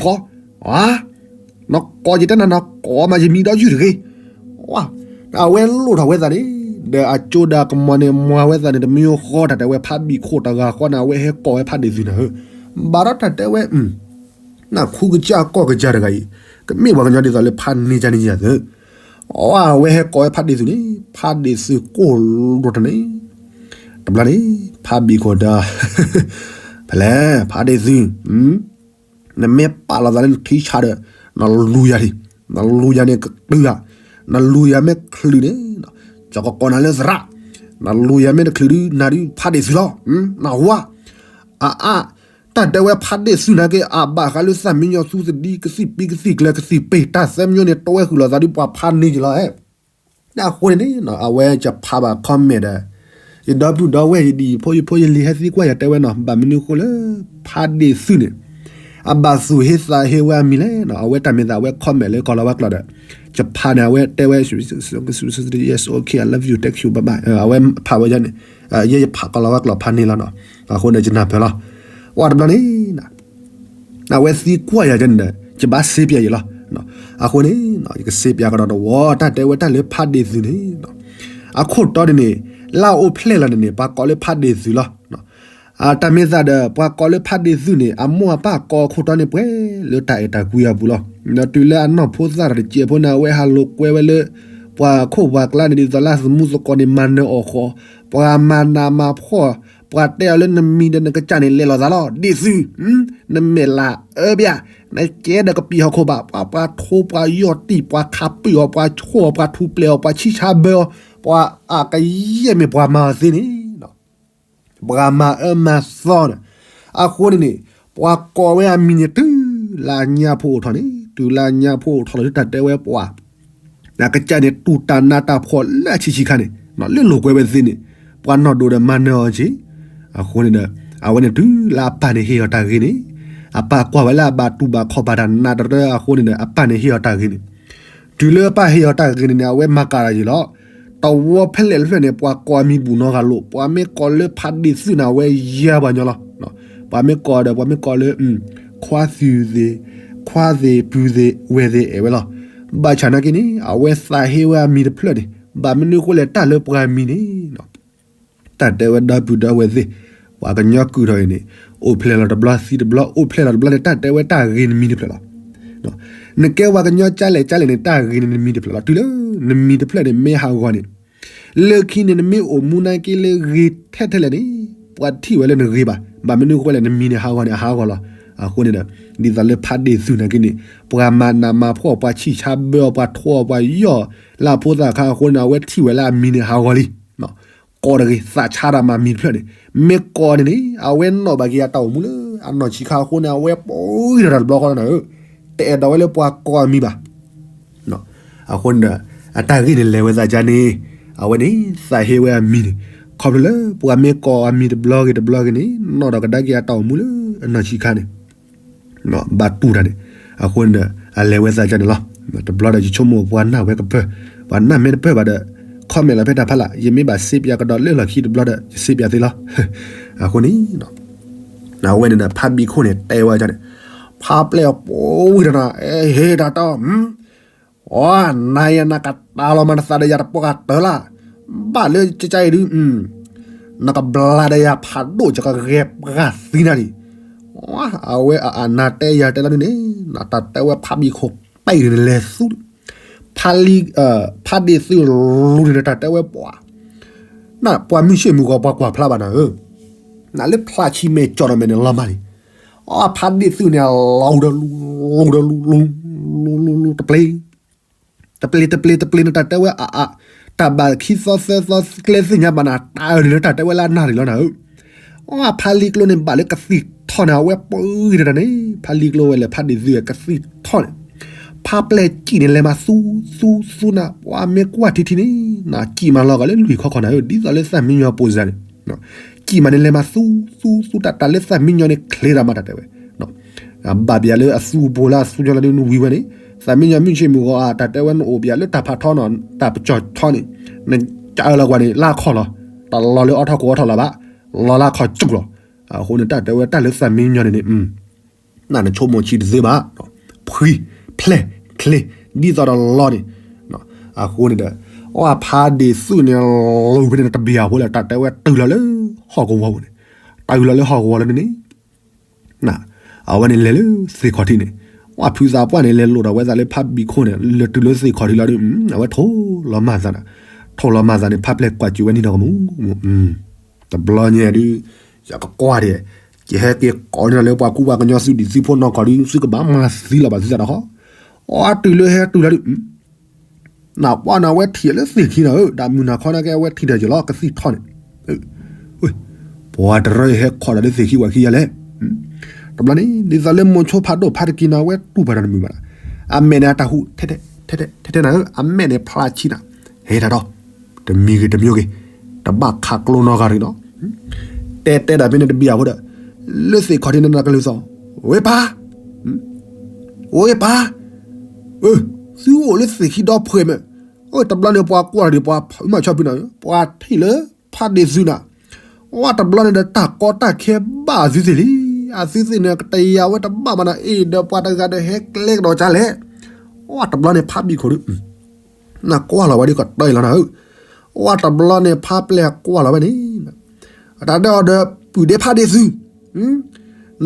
နကိးယတဲနၤ နကိးမးယမံဒီးယုၢ်တဂ့ၤ, ဝါ, အဝဲလိၣ်ထီၣ်ဝဲသးန့ၣ်, ဒီးအကၠိဒီးအကမီၤန့ၣ် မၤဝဲသးန့ၣ် တမံၤဃီတၢ်တဲဝဲဖါဘံၣ်ခိၣ်တဂၤဃီန့ၣ် အဝဲဟဲကိးဝဲဖါဒ့ၣ်သုန့ၣ်ဧၢ, ဘၣ်ဒီးတၢ်တဲဝဲ နခူကစၢ်ကီၢ်ကစၢ်တဂၤအံၤ, ကမ့ၢ်ပှၤကညီဒ်သိးလၢဖါန့ၢ်ကန့ၣ်ယၤသၢ, အဝဲဟဲကိးဝဲဖါဒ့ၣ်သုန့ၣ် ဖါဒ့ၣ်သုကိၢ်လိာ်တၢ်န့ၣ်, တဘျီန့ၣ် ဖါဘံၣ်ခိၣ်ဒီး ဖဲလဲၣ် ဖးဒ့ၣ်သုး, နမ့ၢ်ပာ်လီၤသးလၢနထံဆးဒီး နလူၤယၤ, နလူၤယၤန့ၣ်ကတုၤဧါ, နလူၤယၤမ့ၢ်ချုးန့ၣ် ကကကိးနၤလၢသရၣ်, နလူၤယၤမ့ၢ်တချုးဒုး နၤဒုးဖးဒ့ၣ်သုးလီၤ, နဝါ, အအါ, တၢ်တဲဝဲဖးဒ့ၣ်သုးနာ်က့ အဘၣ်ဃးလၢသၣ်မံယီၤသူသဒံ ကသံၣ်ပံကသံၣ်ကျၢၤကသံၣ်ပ့ၤ တၢ်သၢမံၤန့ၣ် တဝဲဃုာ်လီၤသးဒုးပှၤဖးန့ၢ်က့ၤလီၤ. အဃိန့ၣ်န့ၣ် အဝဲယဖးဘၣ် comment ဒီး ယဒီပုၢ်ဒီဝဲၢ်ယဒံၣ်ဖိယဖိယလံၤဟဲသံကွၢ်ယၤတဲဝဲနီၤ ဘၣ်မနုၤအဃိလၢ ဖးဒ့ၣ်သုးန့ၣ် အဘၣ်သူၣ်ဟ့သးဟ့ဝဲအမံၤလဲၣ်နီၤ အဝဲတၢ်မ့ၢ်သးအဝဲ comment လၢကီၢ်လီၤဝဲကျိာ်ဒီး ယဖးန့ၣ် အဝဲတဲဝဲ yes okay I love you thank you bye bye အဝဲဖးဝဲယၤန့ၣ် ယဲယဖးကီၢ်လီၤဝဲကျိာ်ဖးန့ၢ်လီၤနီၤ အဃိန့ၣ်ယနၢ်ပၢၢ်လီၤ ဝဲတဘျီန့ၣ် အဝဲသံကွၢ်ယၤန့ၣ်ဒီး ယဘၣ်စ့ပျးယၤလီၤ. အဃိန့ၣ် ယကစ့ပျးကဒီးတဝီ တၢ်တဲဝဲတၢ်လၢဖးဒ့ၣ်သုးန့ၣ် အခိၣ်တီန့ၣ်န့ၣ် လၢအအိၣ်ဖျဲၣ်လီၤန့ၣ်န့ၣ် ပှၤကိးလၢဖးဒ့ၣ်သုးလီၤ. တၢ်မ့ၢ်သးဒီး ပှၤကိးလၢဖးဒ့ၣ်သုးန့ၣ် အမိၢ်အပၢ်ကိးအခိၣ်တီန့ၣ်ပှဲၤလၢတၢ်အဲၣ်တၢ်ကွံအပူၤလီၤ. ဒီးတုၤလၢအနီၢ်ဖိသၣ်တစဲးဖိန့ၣ် အဝဲဟးလိာ်ကွဲဝဲလၢ ပှၤခိၣ်ပှၤကျါန့ၣ် ဒ်သိးလၢအသမူသကိးန့ၣ် မၤနၢၤအီၣ်ဃီ ပှၤမၤနးမၤဖှီၣ် ပှၤတဲအီၤလၢနမံၤဒီးနကစၢ်န့ၣ် လဲၤလိာ်သးလီၤ ဒ့ၣ်သုး, နမဲာ်လးအၢဘၣ်, နကဲဒီးကပံာ်ဟီၣ်ခိၣ်ဘၣ်, ပှၤပှၤထိပှၤယီၢ်တံၢ် ပှၤခးပၢၢ်အီၤ ပှၤဆိၣ်အီၤ ပှၤထူၣ်ပျဲးအီၤ ပှၤဆံၣ်ဆါဘၢအီၤ, ပှၤအကယဲၢ်မ့ၢ်ပှၤမၤအီၤသ့န့ၣ် ပှၤမၤအၢမၤသီဒီး အဃိန့ၣ်န့ၣ် ပှၤကိးဝဲအမံၤန့ၣ် တုၤလၢအညါဖိအိၣ်ထီၣ်န့ၣ် တုၤလၢအညါဖိအိၣ်ထီၣ်လီၤ တၢ်တဲဝဲပှၤ အကစၢ်န့ၣ် တူၢ်တၢ်နးတၢ်ဖှီၣ်လၢအဆံးဆံးခါန့ၣ် လၢလိာ်ကွဲဝဲသ့န့ၣ် ပှၤနီၢ်ဒိၣ်ဒီးမၤနၢၤအီၤက့ၤ အဃိန့ၣ်ဒီး အဝဲန့ၣ်တုၤလၢအပၢ်န့ၣ်ဟ့ၣ်အီၤတၢ်ဂ့ၤန့ၣ် အပၢ်ကွၢ်ဝဲလၢအဘၣ်တူၢ်ဘၣ်ခီၣ်ဘၣ်တၢ်နးတရၢအဃိန့ၣ်ဒီး အပၢ်န့ၣ်ဟ့ၣ်အီၤတၢ်ဂ့ၤန့ၣ် တုၤလၢအပၢ်ဟ့ၣ်အီၤတၢ်ဂ့ၤန့ၣ်န့ၣ် အဝဲမၤကၤတၢ်ယံာ်လီၤ. တဝီဖဲလဲၣ်တဖျၢၣ်န့ၣ် ပှၤကိးအမံၤဘူၣ်နီတဂၤလိာ် ပှၤမ့ၢ်ကိးလၢဖးဒ့ၣ်သုးန့ၣ် အဝဲယါပှၤညီလီၤ. ပှၤမ့ၢ်ကိးဒီး ပှၤမ့ၢ်ကိးလၢ ခွါသုးသ့ၣ်, ခွါသ့ၣ် ပုၢ်သ့ၣ် ဝဲၢ်သ့ၣ် အဲၣ်ဝဲလီၤ. ဘၣ်ဆၣ်နာ်က့န့ၣ် အဝဲသးဟ့ဝဲအမံၤတဖျၢၣ်န့ၣ် ဘၣ်မနုၤအဃိလဲၣ် တၢ်လၢပှၤမံၤန့ၣ် တၢ်တဲဝဲဒီပုၢ်ဒီဝဲၢ်သ့ၣ်, ပှၤကညီကုၢ်ထီၣ်အံၤန့ၣ် အိၣ်ဖျဲၣ်လီၤတဘျီသံတဘျီ အိၣ်ဖျဲၣ်လီၤတဘျီန့ၣ် တၢ်တဲဝဲတၢ်ဂ့ၤနမံၤတဖျၢၣ်လီၤ. နကဲပှၤကညီကၢလဲၣ်ကၢလဲၣ်န့ၣ် တၢ်ဂ့ၤန့ၣ်နမံၤတဖျၢၣ်လီၤ. တုၤလၢနမံၤတဖျၢၣ်န့ၣ် မ့ၢ်ဟးဂီၤန့ၣ် လၢခံန့ၣ် နမ့ၢ်အိၣ်မူနာ်က့လၢဂ့ၤထဲထဲလဲၣ်န့ၣ် ပှၤထံၣ်ဝဲလၢနဂ့ၤဘၣ်. ဘၣ်မနုၤအဃိလဲၣ် နမံၤန့ၣ်ဟးဂီၤန့ၣ် အဟးဂီၤလီၤ. အဃိန့ၣ်ဒီး ဒ်သိးလၢဖးဒ့ၣ်သုးနာ်က့န့ၣ် ပှၤမၤနးမၤဖှီၣ် ပှၤဆံၣ်ဆါဘၢအီၤ ပှၤထိအီၤ ပှၤယီၢ်လၢအဖိသၣ်အခါအဃိန့ၣ် အဝဲထံၣ်ဝဲလၢအမံၤန့ၣ်ဟးဂီၤလံ. ကိးတဂ့ၤ သးဆါတၢ်မၤမံၤတဖျၢၣ်န့ၣ် မ့ၢ်ကိးန့ၣ်န့ၣ် အဝဲနီၣ်ဘၣ်က့ၤအတၢ်အိၣ်မူလၢအနီၢ်ဆံးခါအဃိန့ၣ် အဝဲပှံၤထီၣ်တၢ်တဘျီဃီလီၤနၤဧၢ, တအဲၣ်ဒိးဝဲလၢပှၤကိးအမံၤဘၣ်. အဃိန့ၣ်ဒီး အတၢ်ဂ့ၢ်န့ၣ်လဲၤဝဲသးကါန့ၣ် အဝဲန့ၣ်သးဟ့ဝဲအမံၤန့ၣ် ခီဖျိလၢပှၤမ့ၢ်ကိးအမံၤတဘျီဂ့ၤတဘျီဂ့ၤန့ၣ် နီၣ်ဒီးကဒါက့ၤအတၢ်အိၣ်မူလၢအနီၢ်ဆံးခါန့ၣ် ဘၣ်တူၢ်တၢ်န့ၣ် အဃိန့ၣ်ဒီး အလဲၤဝဲသးကါန့ၣ်လီၤ. တဘျီဒီးယဆိကမိၣ်ပှၤနာ်ဝဲကပၢၢ် ပှၤနာ်မ့ၢ်တပၢၢ်ဘၣ်ဒီး comment လီၤဖဲတၢ်ဖးလၢ် ယမ့ၢ်ဘၣ်စ့ပၠးကဒီးလၢလီၢ်ခံတဘျီဒီး ယစ့ပၠးသ့လီၤ. အဃိန့ၣ် အဝဲန့ၣ်ဒီး ဖးဘံၣ်ခိၣ်န့ၣ် တဲဝဲန့ၣ် ဖးပျဲၢ်အပူၤဝံၤဒီးနၤ ဟ့ၣ်တၢ်တီ အီ နၤယဲနကတၢ်လီၤမၤနသးဒီးယၤတပှၢ်ကတၢၢ်လၢ်, ဘၣ်လၢကကအံၤဒုး နကဘျါဒီးယၤဖးဒိၣ်ယကဂဲၤပှၤသံနၤဒံး. အဝဲအနၤတဲယၤတဲလီၤဒုးန့ၣ် တၢ်တဲဝဲဖးဘံၣ်ခိၣ်ပဲာ်န့ၣ်လဲၤသူ ဖးလံ ဖးဒ့ၣ်သုးလူၤန့ၣ်တၢ်တဲဝဲပှၤ နပှၤမုၢ်ဆ့ၣ်မုၢ်ဂီၤပှၤကွၢ်ဖျါဘၣ်နၤဧၢ, နလၢဖျါဆံမဲာ်ကၠီၣ်နီၤမဲာ်န့ၣ်လီၤမၢ်လံ. အဖးဒ့ၣ်သုးန့ၣ် လူၤဒီးလူၤ လူၤဒီးလူၤ လူၤ လူၤ လူၤ လူၤ တပျ့ၤ တပျ့ၤ တပျ့ၤ တပျ့ၤန့ၣ် တၢ်တဲဝဲအါအါ တၢ်ဘၣ်ခံသီသၢသီကျဲသ့ၣ်ညါဘၣ်နၤ တၢ်အၢၣ်န့ၣ်လၢတၢ်တဲဝဲလၢအနၢ်ရံၣ်လီၤနၤဧၢ. အဖးလံကျိန့ၣ် ဘၣ်လၢကသံၣ်ထီၣ်န့ၣ် အဝဲပှံၤတၢ်န့ၣ် ဖးလံကျိဝဲလဲၣ် ဖးဒ့ၣ်သုးကသံၣ်ထီၣ်န့ၣ် ဖးပျဲၢ်စံၣ်န့ၣ် လဲၤမၤသူသူသူနၤ ပှၤမ့ၢ်ကွၢ်ထံထံန့ၣ် နစံၣ်မၤလီၤဂာ်လၢလွံၢ်ခီခီနၤဧၢ ဒ်သိးလၢသၣ်မံညီၤပိၢ်စၢ်န့ၣ် စံၣ်မၤန့ၣ် လဲၤမၤသူသူသူတၢ် တၢ်လၢသၣ်မံညီၤန့ၣ် ချ့တၢ်မးတၢ်တဲဝဲ ဘၣ်ပျဲလၢအသူအပူၤလၢအသူညီလၢဒ်နဝံၤဝဲန့ၣ် သၣ်မံညီၤမုၢ်ဆ့ၣ်မုၢ်ဂီၤအါ တၢ်တဲဝဲနအိၣ်ပျဲလၢတၢ်ဖးထီနီၤ တၢ်ပကၠီၣ်ထီန့ၣ် နကအၢၣ်လီၤကွၢ်န့ၣ် လၢခီၣ်လီၤ တၢ်လီၤလၢအီထီၣ်ကိးအီထီၣ်လီၤဘၣ် လီၤလၢခီၣ်စူၢ်လီၤ. အဃိန့ၣ် တၢ်တဲဝဲတၢ်လၢသၣ်မံညီၤန့ၣ်န့ၣ် နဆိကမိၣ်ဆံးတသ့ဘၣ် ဖှံ ဖျဲၣ် ချ့ ဒ်သိးဒီးလီၤန့ၣ် အဃိန့ၣ်ဒီး အဖးဒ့ၣ်သုးန့ၣ် လူၤဖဲန့ၣ်တဘျီအဃိလၢ တၢ်တဲဝဲတုၤလီၤလၢဟီၣ်ကဝီၤပူၤန့ၣ် တုၤလီၤလၢဟီၣ်ကဝီၤလၢန့ၣ်န့ၣ် အဝဲန့ၣ်လဲၤလၢသ့ၣ်ခီၣ်ထံးန့ၣ် အဖုသးပှၢ်န့ၣ် လဲၤလိာ်ဒီးဝဲသးလၢဖးဘံၣ်ခိၣ်န့ၣ် လဲၤတုၤလၢသ့ၣ်ခီၣ်ထံးလီၤဒုး အဝဲထိၣ်လီၤမၢ်သးန့ၣ် ထိၣ်လီၤမၢ်သးန့ၣ် ဖးပျဲၢ်ကွၢ်စူၣ်ဝဲနံၤဒီးကမူ တဘျီညါဒုး ယကကွၢ်ဒံး ယဟဲက့ၤကိးန့ၢ်လၢပှၤကူပှၤကညီသုးဒ်သုးဖိနီၢ်ကီၢ်ဒီး သုကဘၣ်မၤသံလီၤဘၣ်သုသးဒီးဃီ, အီတုၤလၢဟဲတုၤလီၤဒီး နပှၢ်နၤဝဲထံၣ်လၢသ့ၣ်ခံနၤဧၢ, တၢ်မုၢ်နၤခီနာ်က့ အဝဲထံၣ်တၢ်ယီၤလီၤ ကသံၣ်ထီၣ်န့ၣ်, ပှၤတရၢအံၤဟဲခီၣ်ဒီးလၢသ့ၣ်ခံဝဲခံယၤလဲၣ်. တဘျီန့ၣ် ဒ်သိးလၢမိၤဆိဖးဒိၣ်ဖးတကံနၤ အဝဲတူၢ်ပှၤတၢ်တမုာ်ဘၣ်, အမဲာ်န့ၣ်အတၢ်ဟူး ထဲထဲထဲထဲနၤဧၢ, အမဲာ်န့ၣ်ဖျါဆံးနၤ, ဟဲတၢ်ဒီး တမံၤဂ့ၤတမံၤဂ့ၤ, တဘၣ်ခးကျိနီတဂၤတဂ့ၤနီၤ. တဲတဲဒၣ်ဖဲန့ၣ် တဘံယၤဖိဒီး လၢသ့ၣ်ခီၣ်ထံးန့ၣ် နကလုၢ်သီၣ်, ဝဲပၢ်, ဝဲပၢ်, သုအိၣ်လၢသ့ၣ်ခံဒီဖှဲးမ့ၢ်, တဘျီန့ၣ် ပှၤကွၢ်ဒီး ပှၤဖုမၤဆီဖုနၤ, ပှၤထံၣ်လၢဖးဒ့ၣ်သုးနၤ, ဝဲတဘျီန့ၣ်ဒီး တၢ်ကီတၢ်ခဲဘၣ်အသုသ့ၣ်လံ, အသုသ့ၣ်န့ၣ် ကတယၤဝဲတဘၣ်မးနၤအံၤဒီး ပှၤတဂၤဒီးဟဲကျဲကဒီးကလဲၣ်, ဝဲတဘျီန့ၣ် ဖးဘံၣ်ခိၣ်ဒီး နကွၢ်လီၤဝဲဒ်ကတီၢ်အံၤလီၤနၤဧၢ, ဝဲတဘျီန့ၣ် ဖးပျဲၢ်ကွၢ်လီၤဝဲန့ၣ်, တၢ်ဒဲးအီၤဒီး ပုၢ်ဒ့ဖးဒ့ၣ်သုး,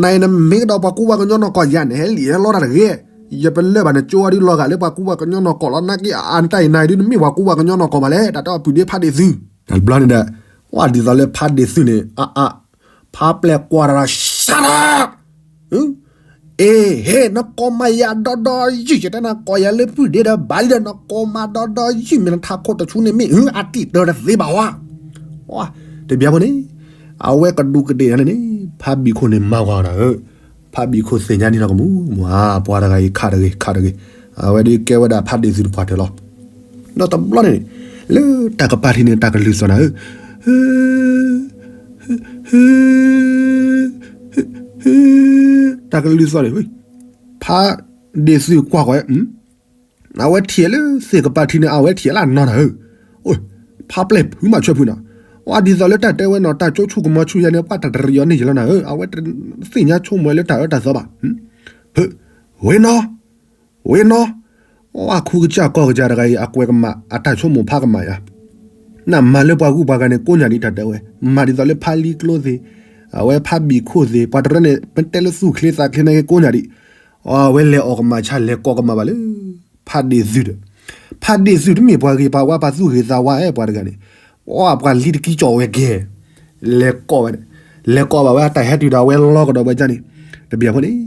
နအံၤနမ့ၢ်ကဒီးပှၤကူပှၤကညီနီၢ်ကီၢ်ယၤန့ၣ် ဟဲလံာ်ဟဲလီတၢ်တဂ့ၤ, ယပလၢၢ်ဘၣ်နကၠိဝဲဒ်လီၤဂာ်လၢပှၤကူပှၤကညီနီၢ်ကီၢ်လီၤ, နာ်က့အအတၢ်အံၤနၤဒုး နမ့ၢ်ပှၤကူပှၤကညီနီၢ်ကီၢ်ဘၣ်လဲၣ်, တၢ်တဲအီၤပုၢ်ဒ့ဖးဒ့ၣ်သုး, တဘျီန့ၣ်ဒီး ဝဲဒ်သိးလၢဖးဒ့ၣ်သုးန့ၣ် အအ ဖးပျဲၢ်ကွၢ်တၢ်ဒီး ရှါတၢ် အ့ ဟ့ၣ် နကိးမၤယၤဒီဒီယုၢ်, ယတဲနၤကိးယၤလၢပုၢ်ဒ့ဒီး ဘၣ်လံဒီး နကိးမၤဒီဒီယုၢ် မ့ၢ်နထးခိၣ်တဆူန့ၣ်မ့ၢ် အတံၢ်တၢ်တသ့ဘၣ်ဝဲ, တဘံၣ်ဖိန့ၣ် အဝဲကဒူးကဒ့ၣ်နၤန့ၣ်န့ၣ် ဖးဘံၣ်ခိၣ်န့ၣ်မၤဝဲနၤဧၢ, ဖးဘံၣ်ခိၣ်သ့ၣ်ညါန့ၣ်ဒီးကမူးမး ပှၤတဂၤအံၤခးတဂ့ၤ ခးတဂ့ၤ, အဝဲဒုးကဲဝဲဒၣ်ဖးဒ့ၣ်သုးတပှၢ်တၢၢ်လီၤ. ဒီးတဘျီန့ၣ် လၢတၢ်ကပၤထံးန့ၣ် တၢ်ကလုၢ်သီၣ်နၤဧၢ, တၢ်ကလုၢ်သီၣ်န့ၣ် ဖးဒ့ၣ်သုးကွၢ်ဃီၤ, အဝဲထံၣ်လၢသ့ၣ်ကပၤထံးန့ၣ် အဝဲထံၣ်လၢအနီၢ်နၤဧၢ, ဖးပျဲၢ်ဖုမၤဆၢဖုနၤ, အဒ်သိးလၢတၢ်တဲဝဲနီၤ တၢ်ကၠိဆူၣ်ကမီၤဆူၣ်ယၤန့ၣ် ပှၤတၢ်တရံးအီၤန့ၢ်ယလီၤနၤဧၢ, အဝဲတသ့ၣ်ညါဆိကမိၣ်လၢတၢ်အၢတၢ်သီဘၣ်, ဝ့ၢ်နီၢ် ဝ့ၢ်နီၢ်, အဝဲခူကစၢ်ကီၢ်ကစၢ်တဂၤအံၤ အကွဲးကမၣ် အတၢ်ဆိကမိၣ်ဖးကမၣ်ယၤ, နမၤလၢပှၤဂုၤပှၤဂၤန့ၣ် ကိးညါဒံးတၢ်တဲဝဲ, မၤဒ်သိးလၢဖးလံကျိသ့ၣ်, အဝဲဖးဘံၣ်ခိၣ်သ့ၣ် ပှၤတရၢန့ၣ် ပတဲလၢသူၣ်ချ့သးချ့န့ၣ်က့ကိးညါဒံး, အဝဲလဲၤအီၣ်ကမၣ်ဆါလဲၤကိးကမၣ်ဘၣ်လၢ ဖးဒ့ၣ်သုးဒီး, ဖးဒ့ၣ်သုးတမ့ၢ်ပှၤဂ့ၤပှၤဝါ ပှၤသူၣ်ဂ့ၤသးဝါအဲၣ်ပှၤတဂၤန့ၣ်, ပှၤလံတကံကၠီၣ်ဝဲကဲ လဲၤကိးဝဲ, လဲၤကိးဘၣ်ဝဲ အတၢ်ဟဲတုၤဒီးအဝဲလီၤကဒီးဝဲဒ်န့ၣ်, တဘံၣ်ဖိန့ၣ်,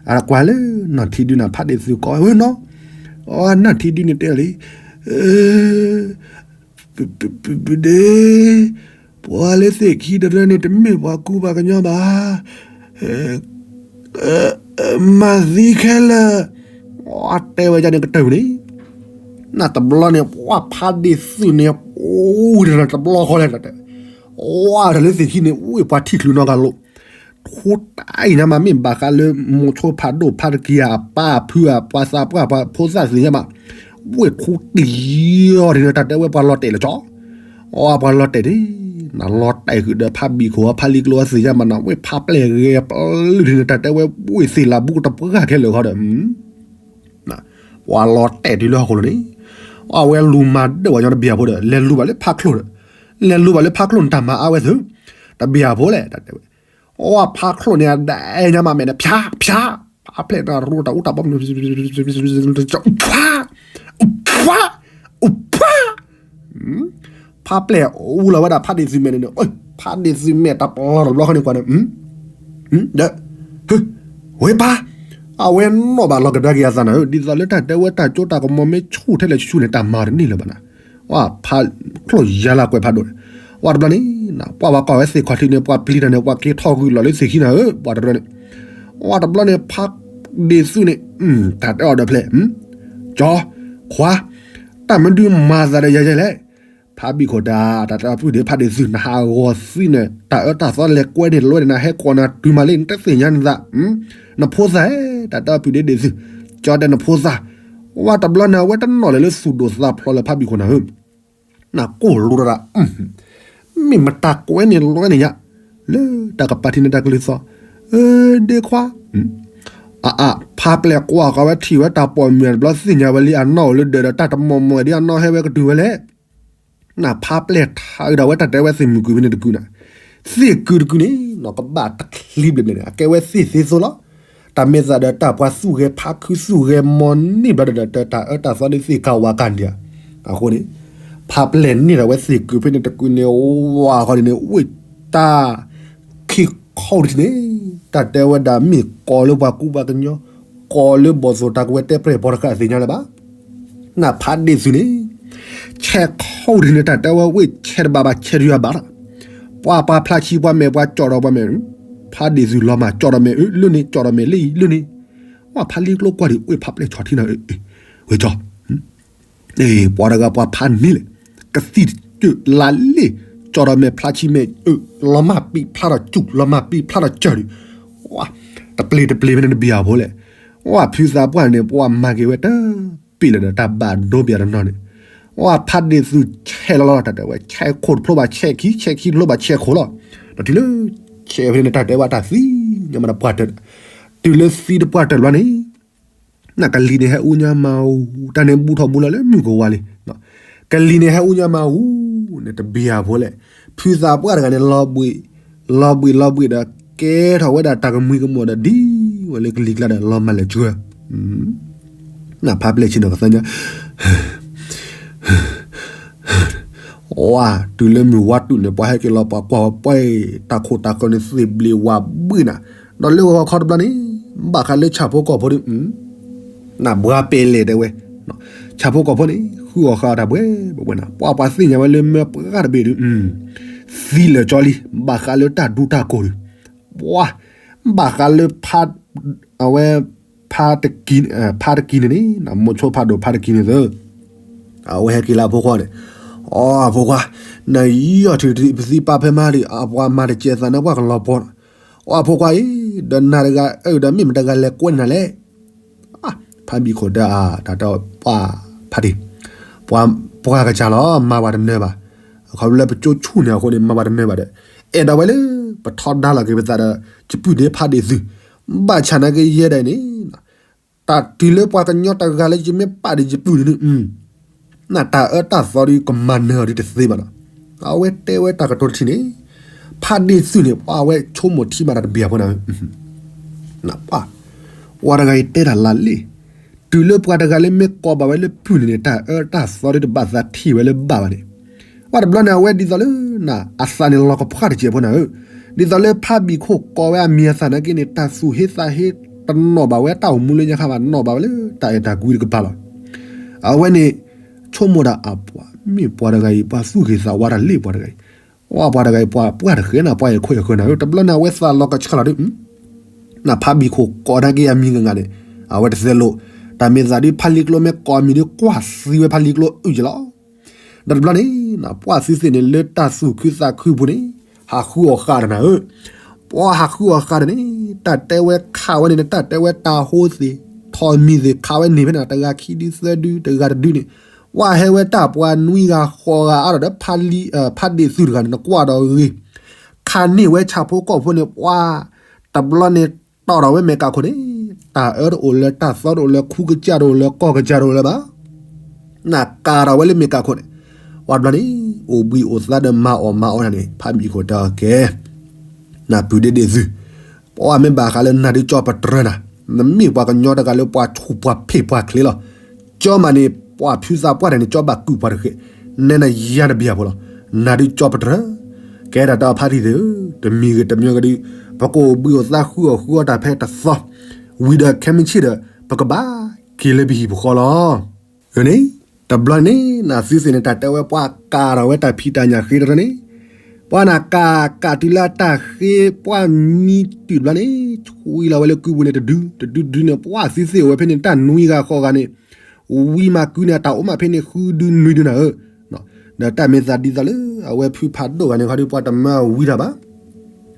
အကွၢ်လၢနီၢ်ထံဒုနၤ ဖးဒ့ၣ်သုးကိးဝဲနီၤ, အနီၢ်ထံဒုန့ၣ်တဲလံ, ပုၢ်ဒ့, ပှၤလၢသ့ၣ်ခံတရၢန့ၣ် တမ့ၢ်ပှၤကူပှၤကညီဘၣ်, မၤသံခဲလၢာ်, တဲဝဲဒ်န့ၣ်ကတၢၢ်န့ၣ်, နတဘျီန့ၣ် ပှၤဖးဒ့ၣ်သုးန့ၣ် အိၣ်တဘျီဃီလဲၣ်, ဝဲတၢ်လၢသ့ၣ်ခံန့ၣ် အိၣ်ပှၤထံၣ်ချုးနီတဂၤလိၤ, ထူတၢ်အံၤညါမး မ့ၢ်ဘၣ်ဃးလၢမိၤဆိဖးဒိၣ်ဖးတကံအပၢ်အဖုအပှၤသးပှၢ်ပှၤဖိသၣ်သ့ၣ်ညါမး, ဝ့ၢ်ထူတံၢ်အီၤဒ်န့ၣ် တၢ်တဲဝဲပှၤလီၤတဲာ်လၢကၠီ, အပှၤလီၤတဲာ်ဒ်, နလီၤတဲာ်ဃုာ်ဒီးဖးဘံၣ်ခိၣ်အဖးလံကျိအသ့ၣ်ညါမးနၤ ဝ့ၢ်ဖးပျဲၢ်ဂဲၤပျုၢ်ဒ်န့ၣ် တၢ်တဲဝဲဝ့ၢ်သ့ၣ်လၤဘူးကတပှၢ်ခဲလၢာ်ဃီဒီး ပှၤလီၤတဲာ်တုၤလၢဟီၣ်ခိၣ်လိၤန့ၣ်, အဝဲလူၤမၤဒၢၣ်ဝဲညီတဘံၣ်ဖိဒီး လဲၤလူၤဘၣ်လၢဖးချိၣ်ဒီး, လဲၤလူၤဘၣ်လၢဖးချိၣ်န့ၣ် တၢ်မၤအါဝဲသု, တဘံၣ်ဖိလဲၣ် တၢ်တဲဝဲ, အဖးချိၣ်န့ၣ် အဒဲညါမးမဲာ်န့ၣ် ဖျါ ဖျါ, ဖးပျဲၢ်တၢ်ရူတၢ်အူတၢ်ဘီ ဖး, ဖး, ဖးပျဲၢ်အူလီၤဝဲဒၣ်ဖးဒ့ၣ်သုးမဲာ်န့ၣ်, ဖးဒ့ၣ်သုးမဲာ်တၢ်ပျီတဘျီဃီန့ၣ်ကွၢ်န့ၣ်, ဒီး, ဝ့ၢ်ပၢ်, အဝဲနီၣ်ဘၣ်လီၤကဒါက့ၤအသးနၤဧၢ, ဒ်သိးလၢတၢ်တဲဝဲတၢ်ကၠိတၢ်ကမီၤမ့ၢ်ဆူၣ်ထဲလဲၣ်ဆူၣ်ဆူၣ်န့ၣ် တၢ်မၤတန့ၢ်လၢၤဘၣ်နၤ, ဝဲဖးချိၣ်ယါလၢကွဲးဖးဒိၣ်န့ၣ်, ဝဲတဘျီန့ၣ်, ပှၤဘၣ်ကွၢ်ဝဲသ့ၣ်ခီၣ်ထံးန့ၣ် ပှၤပျံၤတၢ်န့ၣ် ပှၤက့ၤထီၣ်ဂုာ်လီၤလၢသ့ၣ်ခံနၤဧၢ, ပှၤတရၢန့ၣ်, ဝဲတဘျီန့ၣ် ဖးဒ့ၣ်သုးန့ၣ်, တၢ်တဲအီၤဒီးဖျဲၣ်, ကၠီ, ခွါ, တၢ်မနုၤမၤသးဒီးယၤယဲလဲၣ် ဖးဘံၣ်ခိၣ်တၢ်, တၢ်တဲအီၤပုၢ်ဒ့ဖးဒ့ၣ်သုး နဟးဂီၤသံန့ၣ် တၢ်အၢတၢ်သီလဲၤကွဲန့ၣ်တလၢန့ၣ် နဟဲကိးနၤတုၤမးလံ နတသ့ၣ်ညါနသး, နဖိသၣ်ဧၢ, တၢ်တဲအီၤပုၢ်ဒ့ဒ့ၣ်သုး, ကၠီတဲနဖိသၣ်, ဝဲတဘျီန့ၣ် အဝဲတနီၣ်လဲၤလၢသူၣ်ဒိၣ်သးဖျိးလၢဖးဘံၣ်ခိၣ်နၤဧၢ, နကိၢ်လိတၢ်, မ့ၢ်မတၤကွဲန့ၣ်လီၤန့ၣ်ညါ, လၢတၢ်ကပၤထံးန့ၣ်တၢ်ကလုၢ်သီၣ်, ဒ့ခွါ အအ ဖးပျဲၢ်ကွၢ်ဃီၤဝဲထံၣ်ဝဲတၢ်ပိာ်မုၣ်တဘျီသ့ၣ်ညါဝဲလံ အနီၢ်အိၣ်လၢဒၢးဒီးတၢ်တမီၢ်မီၢ်ဒ်အနီၢ်ဟဲဝဲကတုၤဝဲလဲၣ်, နဖးပျဲၢ်ထးအုးဒၣ်ဝဲတၢ်တဲဝဲသ့ၣ်မုၢ်ကုၢ်ဖဲန့ၣ်တကုၢ်နၤ, သ့ၣ်ကုၢ်တကုၢ်န့ၣ် နီၢ်ကဘၣ်တချံဘျဲၣ်ဘျဲၣ်န့ၣ် အကဲဝဲသ့ၣ်သ့သိလီၤ, တၢ်မ့ၢ်သးဒီးတၢ်ပှၤသူၣ်ဂဲၤဖးခုသူၣ်ဂဲၤမီၤန့ၢ်ဘျီဒီး တၢ်အၢတၢ်သီဒ်သ့ၣ်ကၤဝါကၤဒံးဧါ, အဃိန့ၣ်, ဖးပျဲၢ်န့ၢ်ဒၣ်ဝဲသ့ၣ်ကုၢ်ဖဲန့ၣ်တကုၢ်န့ၣ် ဝါဃီန့ၣ် ဝ့ၢ်တၢ် ခံခီ ဆဲးခီၣ်တထံၣ်န့ၣ် တၢ်တဲဝဲဒၣ်မ့ၢ်ကိးလၢပှၤကူပှၤကညီ, ကိးလၢဘီၣ်သိၣ်တၢ်ကဝဲၤတဲပြဲၢ်ပီၤတဃၣ်သ့ၣ်ညါလၢၤဘၣ်. နဖးဒ့ၣ်သုးန့ၣ် ဆဲးခီၣ်တထံၣ်န့ၣ် တၢ်တဲဝဲဝ့ၢ်ဆဲးတဘၣ်ဘၣ်ဆဲးတယွၤဘၣ်လီၤ. ပှၤပှၤဖျါဆံပှၤမဲာ်ပှၤကၠီၣ်ဒီးပှၤမဲာ်, ဖးဒ့ၣ်သုးလီၤမၢ်ကၠီၣ်ဒီးမဲာ်အၢလၢန့ၣ် ကၠီၣ်ဒီးမဲာ်လၢအံၤလၢန့ၣ်, ပှၤဖးလံကျိကွၢ်ဒံးအိၣ်ဖးပျဲၢ်ဆီၣ်ထံနၤ, ဝဲကၠီ ပှၤတဂၤပှၤဖးန့ၢ်လဲၣ်, ကသံၣ်တကၢၢ်လါလ့ၣ်, ကၠီၣ်ဒီးမဲာ်ဖျါဆံမဲာ်အၢ, လီၤမၢ်ပံးဖျါထီၣ်စူၢ် လီၤမၢ်ပံးဖျါထီၣ်စၢၢ်ဒံး, တပျ့ၤတပျ့ၤဖဲန့ၣ်တဘံၣ်အဖိလဲၣ်, ဝဲဖုသးပှၢ်န့ၣ် ပှၤမၤက့ၤဝဲတပ့ၢ်လၢာ်ဒီးတၢ်ဘၣ်ဒိဘၣ်တနီၤန့ၣ်, ဝဲဖးဒ့ၣ်သုးဆဲးလီၤလီၤ တၢ်တဲဝဲ ဆဲးခိၣ်တဖျိဘၣ်ဆဲးခံ ဆဲးခံတဖျိဘၣ်ဆဲးခိၣ်လီၤ, ဒီးတုၤလၢ ဆဲးဖဲန့ၣ် တၢ်တဲဝဲတၢ်သံညါမးဒီးပှၤတၢၢ်, တုၤလၢသံတပှၢ်တၢၢ်တဘျီန့ၣ် နကလံၤန့ၣ်ဟဲအူညါမးအူ, တၢ်န့ၣ်ဘူၣ်ထီၣ်ဘူၣ်လီၤလၢမုၢ်ကဝါလံ, ကလံၤန့ၣ်ဟဲအူညါမးအူ, န့ၣ်တဘံၣ်အဖိလဲၣ်, ဖုသးပှၢ်တဂၤန့ၣ် လီၤဘှံး, လီၤဘှံးလီၤဘှံးဒီး ကဲထီၣ်ဝဲဒၣ်တၢ်ကမှံၤကမှိၣ်ဒီးဒ်ဝဲလၢကလံၤကျါဒီးလီၤမၢ်လဲၤဆှၢ, နဖးပျဲၢ်ဆံနီၤကသၢညါ ဝဲတုၤလၢမုၢ်ဝါတူာ်န့ၣ် ပှၤဟဲက့ၤလီၤပှၤကွၢ်ဝဲပှဲၤ, တၢ်ခိၣ်တၢ်ဃၢၤန့ၣ်သ့ၣ်ဘျ့းဝးဘှံးနၤ, ဒီးလၢဂီၤခီတဘျီန့ၣ် ဘၣ်ဃးလၢဆၣ်ဖိကီၢ်ဖိဒီး နဘှါပဲလဲၣ်တဲဝဲ, ဆၣ်ဖိကီၢ်ဖိန့ၣ် ဃုအီၣ်ဃုအီတၢ်ဘှဲဘှဲနၤ, ပှၤပှၤသ့ၣ်ညါဝဲလၢမၢပှၢ်တဘ့ၣ်ဒီး သံလၢာ်ကၠီလံ, ဘၣ်ဃးလၢတၢ်ဒူတၢ်ကိၢ်ဒီး ပှၤ ဘၣ်ဃးလၢ အဝဲ ဖါတကံ, ဖါတကံန့ၣ်န့ၣ် မိၤဆိဖးဒိၣ်ဖါတကံန့ၣ်သၢ အဝဲဟဲက့ၤလၢအဖိခွါန့ၣ်, အိ အဖိခွါ, နယီၢ်ထံၣ်ပသံပာ်ဖဲမါဒီး အပှၤမၤတကဲးသးနၢ်ပှၢ်ကလီၤပီ, အိ အဖိခွါအံၤ, ဒီးနၤတဂၤအၢၣ်ဒီးမ့ၢ်မတၤတဂၤလဲၤကွဲးနၤလဲၣ် ဖါဘံၣ်ခိၣ်တဲအါ တၢ်တဲပှၤဖါတံၢ်, ပှၤကစၢ်လီၤ မၤပှၤတနၢၤဘၣ်, အခီပညီလၢပကၠိဆူၣ်န့ၣ်အဃိန့ၣ် မၤပှၤတနၢၤဘၣ်ဒီး, အဲၣ်ဒိးဝဲလၢ ပထီဒါလီၤက့ၤပသးဒီး ယပုၢ်န့ၣ်ဖးဒ့ၣ်သုး, ဘၣ်ဆၣ်နာ်က့ယဲဒၣ်န့ၣ်, တၢ်တုၤလၢပှၤကညီတဂၤလၢယမ့ၢ်ပာ်ဒီးယပုၢ်န့ၣ်န့ၣ် နတၢ်အၢတၢ်သီဒီးကမၤနၢၤအီၤဒ်တသ့ဘၣ်နီၤ, အဝဲတဲဝဲတၢ်ကတိၤတထံၣ်န့ၣ်, ဖးဒ့ၣ်သုးန့ၣ် ပှၤအဝဲဆိကမိၣ်ထံမးတၢ်တဘံၣ်အဖိန့ၣ် ပှၤတဂၤအံၤတဲတၢ်လၢလံ, တုၤလၢပှၤတဂၤလၢမ့ၢ်ကိးဘၣ်ဝဲလၢပုၢ်န့ၣ်န့ၣ် တၢ်အၢတၢ်သီဒ်တဘၣ်သးထံၣ်ဝဲလၢဘၣ်ဘၣ်န့ၣ်, ပှၤတဘျီန့ၣ် အဝဲဒ်သိးလၢ အသးန့ၣ်လီၤကဖှၣ်တစဲးဖိနၤဧၢ, ဒ်သိးလၢဖးဘံၣ်ခိၣ်ကိးဝဲအမံၤအသၣ်နာ်က့န့ၣ် တၢ်သူၣ်ဟ့သးဟ့တနီၣ်ဘၣ်ဝဲတၢ်အိၣ်မူလၢညါခါဘၣ် နီၣ်ဘၣ်ဝဲလၢတၢ်အဲၣ်တၢ်ကွံတကပၤလီၤ. အဝဲန့ၣ် ဆိကမိၣ်ဒၣ်အပှၤ မ့ၢ်ပှၤတဂၤအံၤ ပှၤသူၣ်ဂ့ၤသးဝါတၢ်လံပှၤတဂၤအံၤ, ပှၤတဂၤအံၤ ပှၤပှၢ်တဃဲနၤ ပှၤအဲၣ်ခိၣ်အဲၣ်ဃၢၤနၤဧၢ, တဘျီန့ၣ် အဝဲသးလီၤကဆှၢလီၤဒီး နဖးဘံၣ်ခိၣ်ကိးနာ်က့အမံၤဂ့ၤဂ့ၤန့ၣ် အဝဲတသဲလိာ်, တၢ်မ့ၢ်သးဒ်ဖးလံကျိမ့ၢ်ကိးအမံၤဒီးကွၢ်သံဝဲဖးလံကျိအုၣ်က့ၤလီၤ. ဒီးတဘျီန့ၣ် ပှၤသုးသ့ၣ်န့ၣ် လၢတၢ်သူၣ်ခုသးခုပူၤန့ၣ် ဟးဃုအီၣ်ဃာ်ဒီးနၤဧၢ, ပှၤဟးဃုအီၣ်ဃာ်ဒီးန့ၣ် တၢ်တဲဝဲခးဝဲန့ၣ် တၢ်တဲဝဲတၢ်ဟိသ့ၣ် ထိးမံၤသ့ၣ်ခးဝဲန့ၣ်ဖဲန့ၣ် တဂၤခံဒုသၢဒု တဂၤတဒုန့ၣ် ပှၤဟဲဝဲတၢ်ပှၤနွံဂၤဃိးဂၤအါဒီး ဖးဒ့ၣ်သုးတဂၤန့ၣ် နကွၢ်ဒီးဂ့ၤ, ခးန့ၢ်ဝဲဆၣ်ဖိကီၢ်ဖိန့ၣ် ပှၤတဘျီန့ၣ် တီၣ်ထီၣ်ဝဲမဲာ်ကးခိၣ်န့ၣ် တၢ်အၢတအိၣ်လၢၤ တၢ်သီတအိၣ်လၢၤ ခူကစၢ်တအိၣ်လၢၤ ကီၢ်ကစၢ်တအိၣ်လၢၤဘၣ်. နကးထီၣ်ဝဲလၢမဲာ်ကးခိၣ်န့ၣ် ပှၤတဘျီန့ၣ် အိၣ်ဘှံးအိၣ်သါဒီးမၤအီၣ်မၤအီတၢ်န့ၣ် ဖးဘံၣ်ခိၣ်တဲအီၤကဲ နပုၢ်ဒ့ဒ့ၣ်သုး, ပှၤမ့ၢ်ဘၣ်ဃးလၢနၤဒုးကၠီပတြၢၤနၤ, နမ့ၢ်ပှၤကညီတဂၤလၢပှၤဆူၣ်ပှၤဖ့ၣ်ပှၤချ့လီၤ. ကၠီမးန့ၣ် ပှၤဖုသးပှၢ်တဂၤန့ၣ် ကၠီဘၣ်ကုၢ်ပှၤတဃဲ, နဲနယါတဘံၣ်အဖိလီၤ. နၤဒုးကၠီပတြၢၤ, ကဲတၢ်တၢ်ဖးတံၢ်သ့ၣ်ဧၢ, တမံၤဂ့ၤတမံၤဂ့ၤဒုး ပကအိၣ်ဘှံးအိၣ်သါဃုအီၣ်ဃုအီတၢ်ဖဲတသီ, ဝံၤဒီးခဲမုၢ်ဆ့ၣ်ဒီး ပကဘၣ်က့ၤလၢပဟံၣ်ပဃီလီၤ. န့ၣ် တဘျီန့ၣ် နသုသ့ၣ်န့ၣ် တၢ်တဲဝဲပှၤကးထီၣ်ဝဲတၢ်ဖံးတၢ်ညၣ်ဃ့တရၢန့ၣ်, ပှၤနကး ကးတုၤလၢတၢ်ဃ့ပှၤမံတုၤတဘျီန့ၣ် ဆွံလီၤဝဲလၢကုပူၤန့ၣ်တဒု တဒုဒုန့ၣ် ပှၤသုသ့ၣ်အိၣ်ဝဲဖဲန့ၣ် တၢ်နွံဂၤဃိးဂၤန့ၣ် ဝံၤမၤကုန့ၣ် တၢ်အိၣ်မးဖဲန့ၣ် ဃုဒုနွံဒုနၤဧၢ, ဒီးတၢ်မ့ၢ်သးဒ်သိးလၢ အဝဲဖုဖးဒိၣ်ဂၤန့ၣ်ခီဒီး ပှၤတမၢဝံၤတၢ်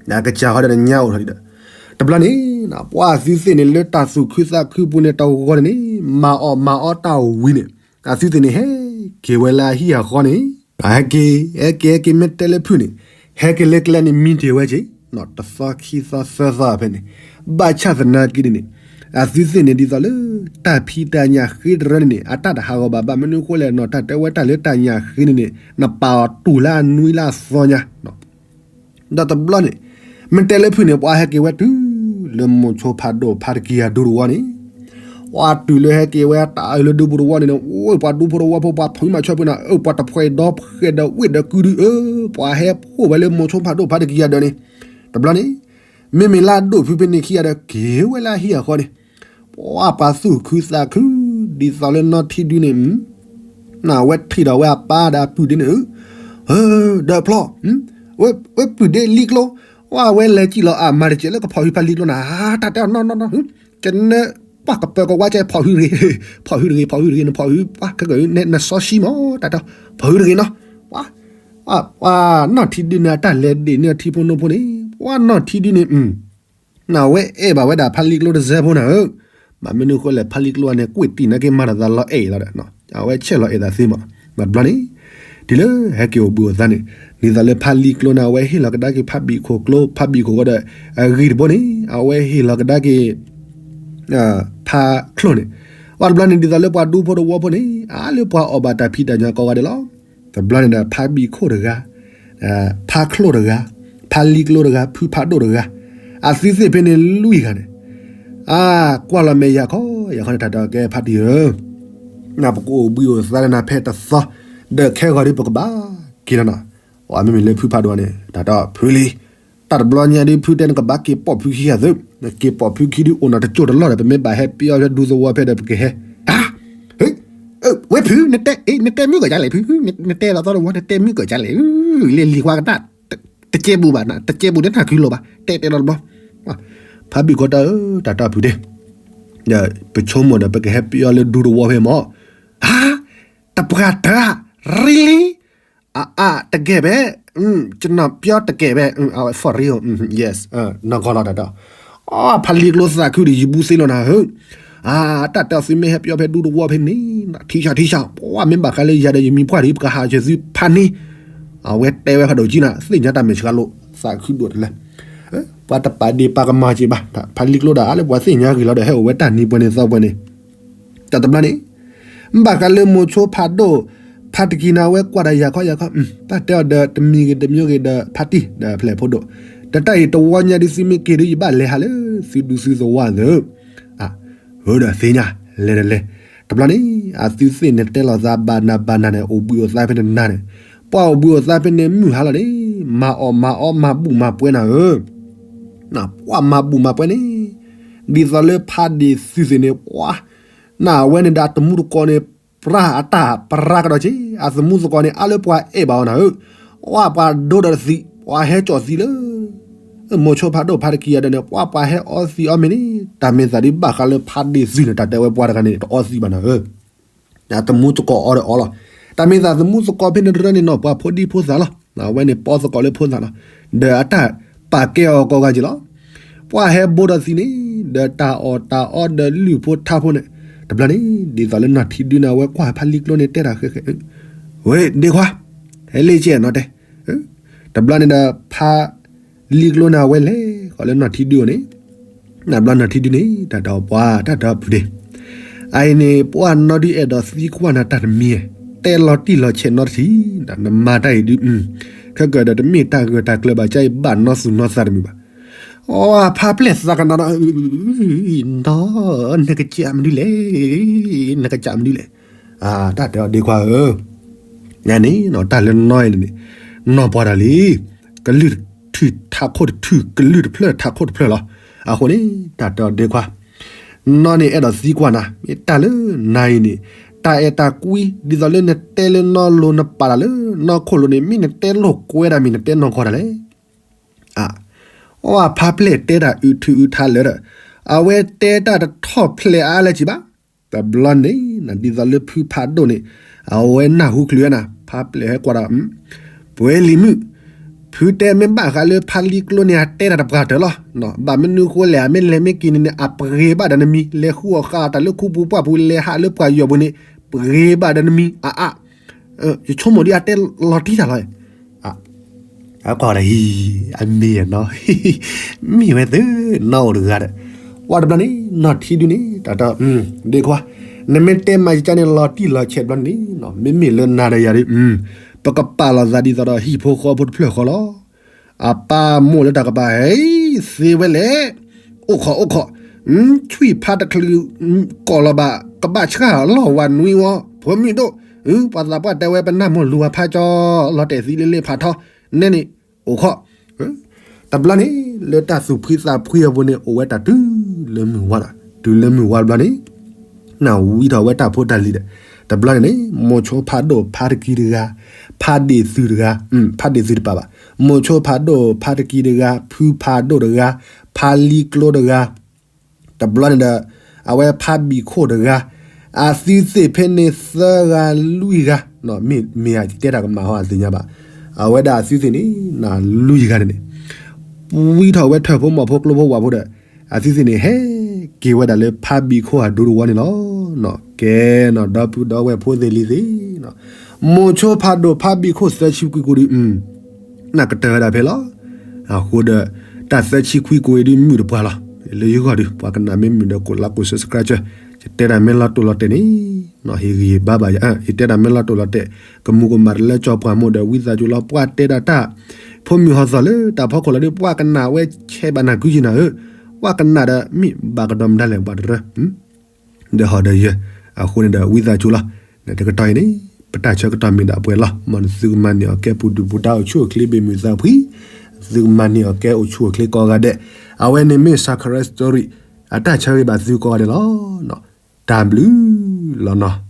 ဘၣ် ကစၢ်ဃီဒီးညါအိၣ်ထီၣ်ဒီး တဘျီန့ၣ် ပှၤသုသ့ၣ်န့ၣ် လၢတၢ်သူၣ်ခုသးခုပူၤန့ၣ်တဂီၤန့ၣ်န့ၣ် မၤအီၣ်မၤအီတၢ်ဝံၤန့ၣ် အသုသ့ၣ်န့ၣ် ဟဲက့ၤဝဲလၢအဟံၣ်အဃီန့ၣ် အဟဲက့ၤ ဟဲက့ၤ ဟဲက့ၤ မ့ၢ်တဲလၢဖုၣ်န့ၣ် ဟဲက့ၤလၢကျဲန့ၣ် မံတ့ၢ်ဝဲက့ၤ တသီခံသီသၢသီဖဲန့ၣ် ဘၣ်ဆၣ်သနာ်က့န့ၣ်န့ၣ် အသုသ့ၣ်န့ၣ် ဒ်သိးလၢ တၢ်ဖံးတၢ်ညၣ်ဃ့တရၢန့ၣ်န့ၣ် အတၢ်တဟးဂီၤဘၣ် ဘၣ်မနုၤအဃိလဲၣ်နီၤ တၢ်တဲဝဲတၢ်လၢတၢ်ညၣ်ဃ့န့ၣ်န့ၣ် နပာ်အီၤတူၢ်လၢအနွံလၢအသီညါ ဒီးတဘျီန့ၣ် မ့ၢ်တဲလၢဖုၣ်န့ၣ် ပှၤဟဲက့ၤဝဲတုၤ လၢမိၤဆိဖးဒိၣ်ဖါတကံၢ်အဒူတဝီန့ၣ် ပှၤတုၤလၢဟဲက့ၤဝဲတၢ်အၢၣ်လၢဒူပူၤတဝီန့ၣ်န့ၣ် အိၣ်ပှၤဒူဖိတဝီဖိ ပှၤဖုးမၤဆၢဖုးနၤ အၢၣ်ပှၤတဖှဲးဒီဖှဲးဒီးဝ့ၢ်ဒီးကုဒုအၢ ပှၤဟဲဖှိၣ်ဝဲလၢမိၤဆိဖးဒိၣ်ဖါတကံၢ်အဒၢးန့ၣ် တဘျီန့ၣ် မ့မ့ၢ်လၢအဒိၣ်ဖုဖဲန့ၣ်ခံဂၤဒီး က့ၤဝဲလၢအဟံၣ်အဃီန့ၣ်, ပှၤပှၤသူၣ်ခုသးခု, ဒ်သိးလၢနီၢ်ထံဒုန့ၣ်, နဝဲထံၣ်ဒီးဝဲအပၢ်ဒီးအပုၢ်ဒ်န့ၣ်, ဒီးဖျီၣ်, ဝဲပုၢ်ဒ့လံကျိ, ဝဲလဲၤစံၣ်လီၤအမၤတစဲးလၢကဖီၣ်ဟုဖးလံကျိနၤ, တၢ်တဲအီၤနီၢ်နီၢ်နီၢ်, ကနၢပှၢ်ကပၢၤကဝါကဲ ဖီၣ်ဟုတဂ့ၤ, ဖီၣ်ဟုတဂ့ၤ, ဖီၣ်ဟုတဂ့ၤ, နဖီၣ်ဟု, ပှၤခဲကနၢစီဆှံမး, တၢ်တဲအီၤ, ဖီၣ်ဟုတဂ့ၤနီၤ, ပှၤ ပှၤနီၢ်ထံဒုန့ၣ် အတၢ်လဲၤဒ့ၣ်န့ၢ်အထံဖိနိဖိန့ၣ်, ပှၤနီၢ်ထံဒုန့ၣ်, နဝဲအဲၣ်ဘၣ်ဝဲဒၣ်ဖးလံကျိတစဲးဖိနၤဧၢ, မ့မနုၤဃိလဲၣ် ဖးလံကျိန့ၣ် ကွံာ်တံၢ်နာ်က့မၤတၢ်သးလီၤအဲၣ်လီၤဒီး, အဝဲဆဲးလီၤအဲၣ်သးသ့မး, မၤတဘျီန့ၣ်, တုၤလၢဟဲက့ၤအိၣ်ဘှံးအိၣ်သါန့ၣ်, ဒ်သိးလၢဖးလံကျိန့ၣ် အဝဲဟ့ၣ်လီၤကဒါက့ၤဖးဘံၣ်ခိၣ်ကျိ, ဖးဘံၣ်ခိၣ်ဃီဒီး, အဂံၢ်တဘိန့ၣ် အဝဲဟ့ၣ်လီၤကဒါက့ၤ ဖးချိၣ်န့ၣ်, အီၤတဘျီန့ၣ် ဒ်သိးလၢပှၤဒူဖိတဝီဖိန့ၣ် အါလၢပှၤအီၣ်ဘၣ်တၢ်ဖံးတၢ်ညၣ်ကိးဂၤဒဲးလီၤ. တဘျီန့ၣ်ဒီး ဖးဘံၣ်ခိၣ်တဂၤ, ဖးချိၣ်တဂၤ, ဖးလံကျိတဂၤ, ဖုဖးဒိၣ်တဂၤ, အသုသ့ၣ်ဖဲန့ၣ်လွံၢ်ဂၤန့ၣ်, အါ, ကွၢ်လီၤမဲာ်ယၤခီယၤခီန့ၣ် တၢ်တဲအီၤ ကဲဖးတံၢ်ဧၢ, နပကအိၣ်ဘှံးအိၣ်သါလၢနၤဖဲတသီ, ဒီးခဲဂီၤဒီးပကဘၣ်က့ၤလီၤနီၤ. အမ့မ့ၢ်လၢဖုဖးဒိၣ်န့ၣ် တၢ်တဲအီၤ ဖုလံ တၢ်တဘျီညါဒုး ဖုတဲနကဘၣ်က့ၤပိာ်ဖုခံဂၤသု, နက့ၤပိာ်ဖုခံဒုး အိၣ်နီတကၠိၢ်တလီၢ်ဒီး ပမ့ၢ်ဘၣ်ဟဲပျီဖဲဒူသဝီဖဲဒီးပကဟဲ, ဝဲဖု, နတဲမုၢ်ကၢ်ကလဲၣ်ဖု, နတဲလီၤသီတဝီ နတဲမုၢ်ကၢ်ကလဲၣ်, လဲၤလံၤခွါကတၢၢ်, တကဲဘူးဘၣ်, တကဲဘူးတထၢ်ခုလိာ်ဘၣ်, တဲတဲလီၤတဘျီ, ဖးဘံၣ်ခိၣ်တၢ်ဧၢ, တၢ်တဲအီၤဖုဒ့, ဒီးပဆိကမိၣ်ဒီး ပကဟဲပျီလၢဒူသဝီဖဲမၢ်, ဟါ, တပှၢ်တၢ်, really, အါအါတကဲဘဲ, ကျွန်တော်ပြောတကယ်ပဲ, အဝဲ for real, yes, နီၢ်ကီၢ်လီၤတၢ်တဲအီၤ, ဖးလံကျိသးခုဒီး ယဘူးသ့လီၤနၤဧၢ, အါ, တၢ်တဲအီၤသုမ့ၢ်ဟဲပျီဖဲဒူသဝီဖဲန့ၣ်, ထံဆၣ်ထံဆၣ်, ပှၤမ့ၢ်ဘၣ်ဃးလၢယၤဒီး ယမံၤပှၢ်ဒီး ပကဟးဆှဲးသုဖးန့ၣ်, အဝဲတဲဝဲဖးဒိၣ်ကံနၤ သ့ၣ်ညါတၢ်မဲာ်ဆှးလိာ်, သးခုဒိၣ်တလဲ, ပှၤတပာ်ဒ့ၣ်ပာ်ကမၣ်က့ၤဘၣ်, ဖးလံကျိဒီး အါလၢပှၤသ့ၣ်ညါဂ့ၤလီၤဒီး ဟဲအိၣ်ဝဲတၢ်နံၤပှဲၤန့ၣ်သီပှဲၤန့ၣ် တၢ်တဘျီန့ၣ်, ဘၣ်ဃးလၢမိၤဆိဖးဒိၣ်, ဖးတကံၤနၤ အဝဲကွၢ်ဒီးယၤခီယၤခီ, တၢ်တဲအီၤဒီး တမံၤဂ့ၤတမံၤဂ့ၤဒီး ဖးတံၢ်ဒီးဖျဲၣ်ဖိဒိၣ်, ဒီးတၢ်အံၤတဝီညါဒုး သုမ့ၢ်က့ၤဒုး ယဘၣ်လဲၤဟးလၢသုဒူသုသဝီသၢ, အၢ ဒီးသ့ၣ်ညါ လဲၤဒီးလဲၤ, တဘျီန့ၣ် အသုသ့ၣ်န့ၣ်တဲလီၤသးဘၣ်နၤဘၣ်နၤန့ၣ် အိၣ်ဘှံးအိၣ်သါဖဲန့ၣ်နၤန့ၣ်, ပှၤအိၣ်ဘှံးအိၣ်သါဖဲန့ၣ်မုၢ်ဟါလီၤန့ၣ်, မၤအီၣ်မၤအီမၤဘူၣ်မၤပှဲၤနၤဧၢ ပှၤမၤဘူၣ်မၤပှဲၤန့ၣ်, ဒ်သိးလၢဖးဒ့ၣ်သုသ့ၣ်န့ၣ် ပှၤ, နဝဲန့ၣ်ဒီးအတမူတကိးန့ၣ်, ပြၢ်အတၢ်ပြၢ်ကဒီးက့, အသမူသကိးန့ၣ် အါလၢပှၤအဲၣ်ဘၣ်အီၤနၤဧၢ, ပှၤပှၤဒိဒီးတသံး, ပှၤဟဲကၠီၣ်သံးလၢ, မိၤဆိဖးဒိၣ်ဖးတကံၤယၤဒီးန့ၣ် ပှၤပှၤဟဲအီသံးအီမ့ၤန့ၣ်, တၢ်မ့ၢ်သးဒ်ဘၣ်ဃးလၢဖးဒ့ၣ်သုန့ၣ် တၢ်တဲဝဲပှၤတဂၤန့ၣ် တအီသံးဘၣ်နၤဧၢ အသမူသကိးအီဒီးအီလီၤ, တၢ်မ့ၢ်သးသမူသကိးဖဲန့ၣ်တရၢန့ၣ်နီၤ ပှၤဖိဒံဖိသၣ်လီၤ, အဝဲန့ၣ်ပီသကိးလၢဖိသၣ်လီၤ, ဒီးအတၢ်ပာ်ကဲအီၤကိးဂၤက့ၤလီၤ, ပှၤဟဲဘိဒီးသံးန့ၣ်, ဒီးတၢ်အီၣ်တၢ်အီဒီးလုၢ်ဖိထါဖိန့ၣ်, တဘျီန့ၣ် ဒ်သိးလၢနီၢ်ထံဒုန့ၣ် အဝဲကွၢ်ဖးလံကျိန့ၣ်တဲတၢ်ဃဲဃဲ, ဝဲဒ့ခွါ, ဟဲလ့ၣ်ကဲနီၤတဲ တဘျီန့ၣ်ဒီး ဖးလံကျိန့ၣ် အဝဲလဲၤဃီၤလၢနီၢ်ထံဒုအအိၣ်န့ၣ်, နဘျီနီၢ်ထံဒုန့ၣ် တၢ်တဲအီၤပှၤ တၢ်တဲအီၤဖုဒ့, အအံၤန့ၣ် ပှၤနီၢ်ဒုအဲၣ်ဒိးသံကွၢ်နၤတၢ်တမံၤ, တဲလီၤတံၢ်လီၤဆဲးနီတထံၣ်, နမၤတၢ်အံၤဒု, ခဲကၢၢ်ဒီးတမ့ၢ်တၢ်ဂၢၢ်တၢ်ကျၢၤဘၣ် ကါအံၤဘၣ်နီၢ်သူၣ်နီၢ်သးတမံၤဘၣ်, အဖါပျဲၢ်သးကနၣ်ဒီး, နီၢ်, နကစၢ်မနုၤလဲၣ်, နကစၢ်မနုၤလဲၣ်, တၢ်တဲအီၤဒ့ခွါဧၢ, န့ၣ် တၢ်လၢနီၢ်အံၤန့ၣ်, နီၢ်ပှၤတၢ်လံ, ကလုၢ်တထုးထးခိၣ်တထုး ကလုၢ်တဖျၢၣ်ထးခိၣ်တဖျၢၣ်လီၤ, အဃိန့ၣ် တၢ်တဲအီၤဒ့ခွါ, နီၢ်န့ၣ်အဲၣ်ဒိးသံကွၢ်နၤ မ့ၢ်တၢ်လၢနၤအံၤန့ၣ်, တၢ်အဲၣ်တၢ်ကွံ ဒ်သိးလၢနတဲလၢနီၢ်လိၤ နပာ်တၢ်လၢနီၢ်ခိၣ်လိၤန့ၣ် မ့ၢ်နတဲလိာ်ကွဲဒၣ်မ့ၢ်နတဲနီၢ်ကီၢ်တၢ်လဲၣ် အဖါပျဲၢ်တဲတၢ်အုးထုးအုးထါလၢာ်ဒီး, အဝဲတဲတၢ်တထီၣ်ဖျဲးအါလဲၣ်ကံဘၣ်, တဘျီန့ၣ် ဒ်သိးလၢဖုဖးဒိၣ်န့ၣ်, အဝဲနၢ်ဟူချုးဝဲနၤ, ဖါပျဲၢ်ဟဲကွၢ်ဒီး, ပှဲၤလံၤမုၣ်, ဖုတဲမ့ၢ်ဘၣ်ဃးလၢဖးလံကျိန့ၣ် အတဲတၢ်တပှၢ်တၢၢ်လီၤ, ဘၣ်မနုၤဃိလဲၣ် အမ့ၢ်လဲၤမ့ၢ်က့ၤန့ၣ်န့ၣ် အပှ့ၤဘၣ်ဒီးနမံၤ လဲၤဃုအီၣ်ဃာ်တၢ်လၢခူပူၤပှၢ်ပူၤ လဲၤဟးလၢပှၤယီၤပူၤန့ၣ် ပှ့ၤဘၣ်ဒီးနမံၤအါအါ ယဆိကမိၣ်ဒ်အတဲလီၤတံၢ်တၢ်လီၤ, အကွၢ်ဒီးဟံၣ် အမ့ၢ်နီၤ, မ့ၢ်ဝဲသုနီၢ်အိၣ်တဂၤဒီး, ဝဲတဘျီန့ၣ် နီၢ်ထံဒုန့ၣ် တၢ်တဲ, ဒ့ခွါ, နမ့ၢ်တဲမၤယကါန့ၣ် လီၤတံၢ်လီၤဆဲးတဘျီန့ၣ်, မ့မ့ၢ်လၢနၤဒီးယၤဒုး, ပကပာ်လီၤသးဒ်သိးဒီးဟံၣ်ဖိဃီဖိတဖျၢၣ်ဃီလီၤ. အပၢ်မိၢ်လၢတၢ်ကပၤ ဟဲသ့ဝဲလဲၣ်, အိၣ်ခိးအိၣ်ခိး, ဆွံၣ်ဖးတချုး ကိးလီၤဘၣ် ကဘၣ်ဆှၣ်လီၤဝၤနွံဝီ ဖိမုၣ်ဒိၣ်, ပှၤသးပှၢ်တဲဝဲပနၢ်မိၢ်လူၤဝၤဖးကၠီ လီၤတဲာ်သံလၢလ့ဖးထီ နဲန့ၣ်, အိၣ်ခိး, တဘျီန့ၣ် လၢတၢ်သူၣ်ဖှံသးဖှံအပူၤန့ၣ် အိၣ်ဝဲတၢ်တုၤလၢမုၢ်ဝါလီၤ. တုၤလၢမုၢ်ဝါဘျီန့ၣ် နဝံထီၣ်ဝဲတၢ်ဖိတၢ်လံၤဒီး တဘျီန့ၣ်န့ၣ် မိၤဆိဖးဒိၣ်ဖးတကံတဂၤ, ဖးဒ့ၣ်သုတဂၤ, ဖးဒ့ၣ်သုတပာ်ဘၣ်, မိၤဆိဖးဒိၣ်ဖးတကံတဂၤ, ဖုဖးဒိၣ်တဂၤ, ဖးလံကျိတဂၤ, တဘျီန့ၣ်ဒီး အဝဲဖးဘံၣ်ခိၣ်တဂၤ, အသုသ့ၣ်ဖဲန့ၣ်သၢဂၤလွံၢ်ဂၤ, မ့ၢ်မ့ၢ်ဧါ တဲတၢ်ကမၣ်ဟီအသ့ၣ်ညါဘၣ်. အဝဲဒၣ်အသုသ့ၣ်န့ၣ် နလွံၢ်ဂၤန့ၣ်န့ၣ် ဝံထီၣ်ဝဲထၢၣ်ဖိမီၢ်ဖိကျိဖိဝၣ်ဖိဒီး အသုသ့ၣ်န့ၣ် ဟဲက့ၤဝဲဒၣ်လၢဖးဘံၣ်ခိၣ်အဒူတဝီန့ၣ်လီၤ. ကဲနီၤ ဒီပုၢ်ဒီဝဲၢ်ဖိသ့ၣ်လံၤသ့ၣ်နီၤ, မိၤဆိဖးဒိၣ်ဖးဘံၣ်ခိၣ်သၢဆံခွံကိးဒု နကတၢၢ်ဝဲဒၣ်ဖဲလီၤ. အဃိဒီး တၢ်သၢဆံခွံကိးအံၤဒုမုာ်တပှၢ်လီၤ. လၢယဂီၢ်ဒု ပှၤကနၣ်မ့ၢ်မုာ်ဒီး ကိးလါကိး subscribe ယတဲတၢ်မ့ၢ်လီၤတိၢ်လီၤတဲာ်န့ၣ် ဟ့ၣ်ဂံၢ်ဘါဘၣ်ယၤ, ယတဲတၢ်မ့ၢ်လီၤတိၢ်လီၤတဲာ် ကမူၤကမၣ်တလၢကၠီပှၢ်မိၢ်ဒီး ဝံသးစူၤလီၤ ပှၤတဲဒၣ်တၢ် ဖိမုၣ်ဟီသီၣ်လၢတၢ်ဖီခိၣ်လီၤဒု ပှၤကနၣ်ဝဲဆဲးဘၣ်နၤကုကံနၤဧၢ, ပှၤကနၣ်ဒီးမ့ၢ်ဘၣ်ကဒီးမတၤလဲၣ် ပှၤတရၢ ဒီးဟီဒီးယဲ, အဃိန့ၣ်ဒီးဝံသးစူၤလီၤ. တကတီၢ်အံၤန့ၣ် ပတၢ်ဆၢကတီၢ်မ့ၢ်ဒၣ်ပှဲၤလီၤ. မ်နသုကမၤန့ၢ်အီၤကဲပူၤဒုၣ်ပူၤဒါအိၣ်ဆူၣ်အိၣ်ချ့ဘၣ်မုာ်သးဖှံ, သုကမၤန့ၢ်အီၤကဲအိၣ်ဆူၣ်အိၣ်ချ့ကိးဂၤဒဲး, အဝဲန့ၣ်မ့ၢ် Sakarat Story အတၢ်ဆၢဂ့ၤဘၣ်သုကိးဂၤဒဲးလီၤ. တၢ်ဘျုးလီၤနီၤ.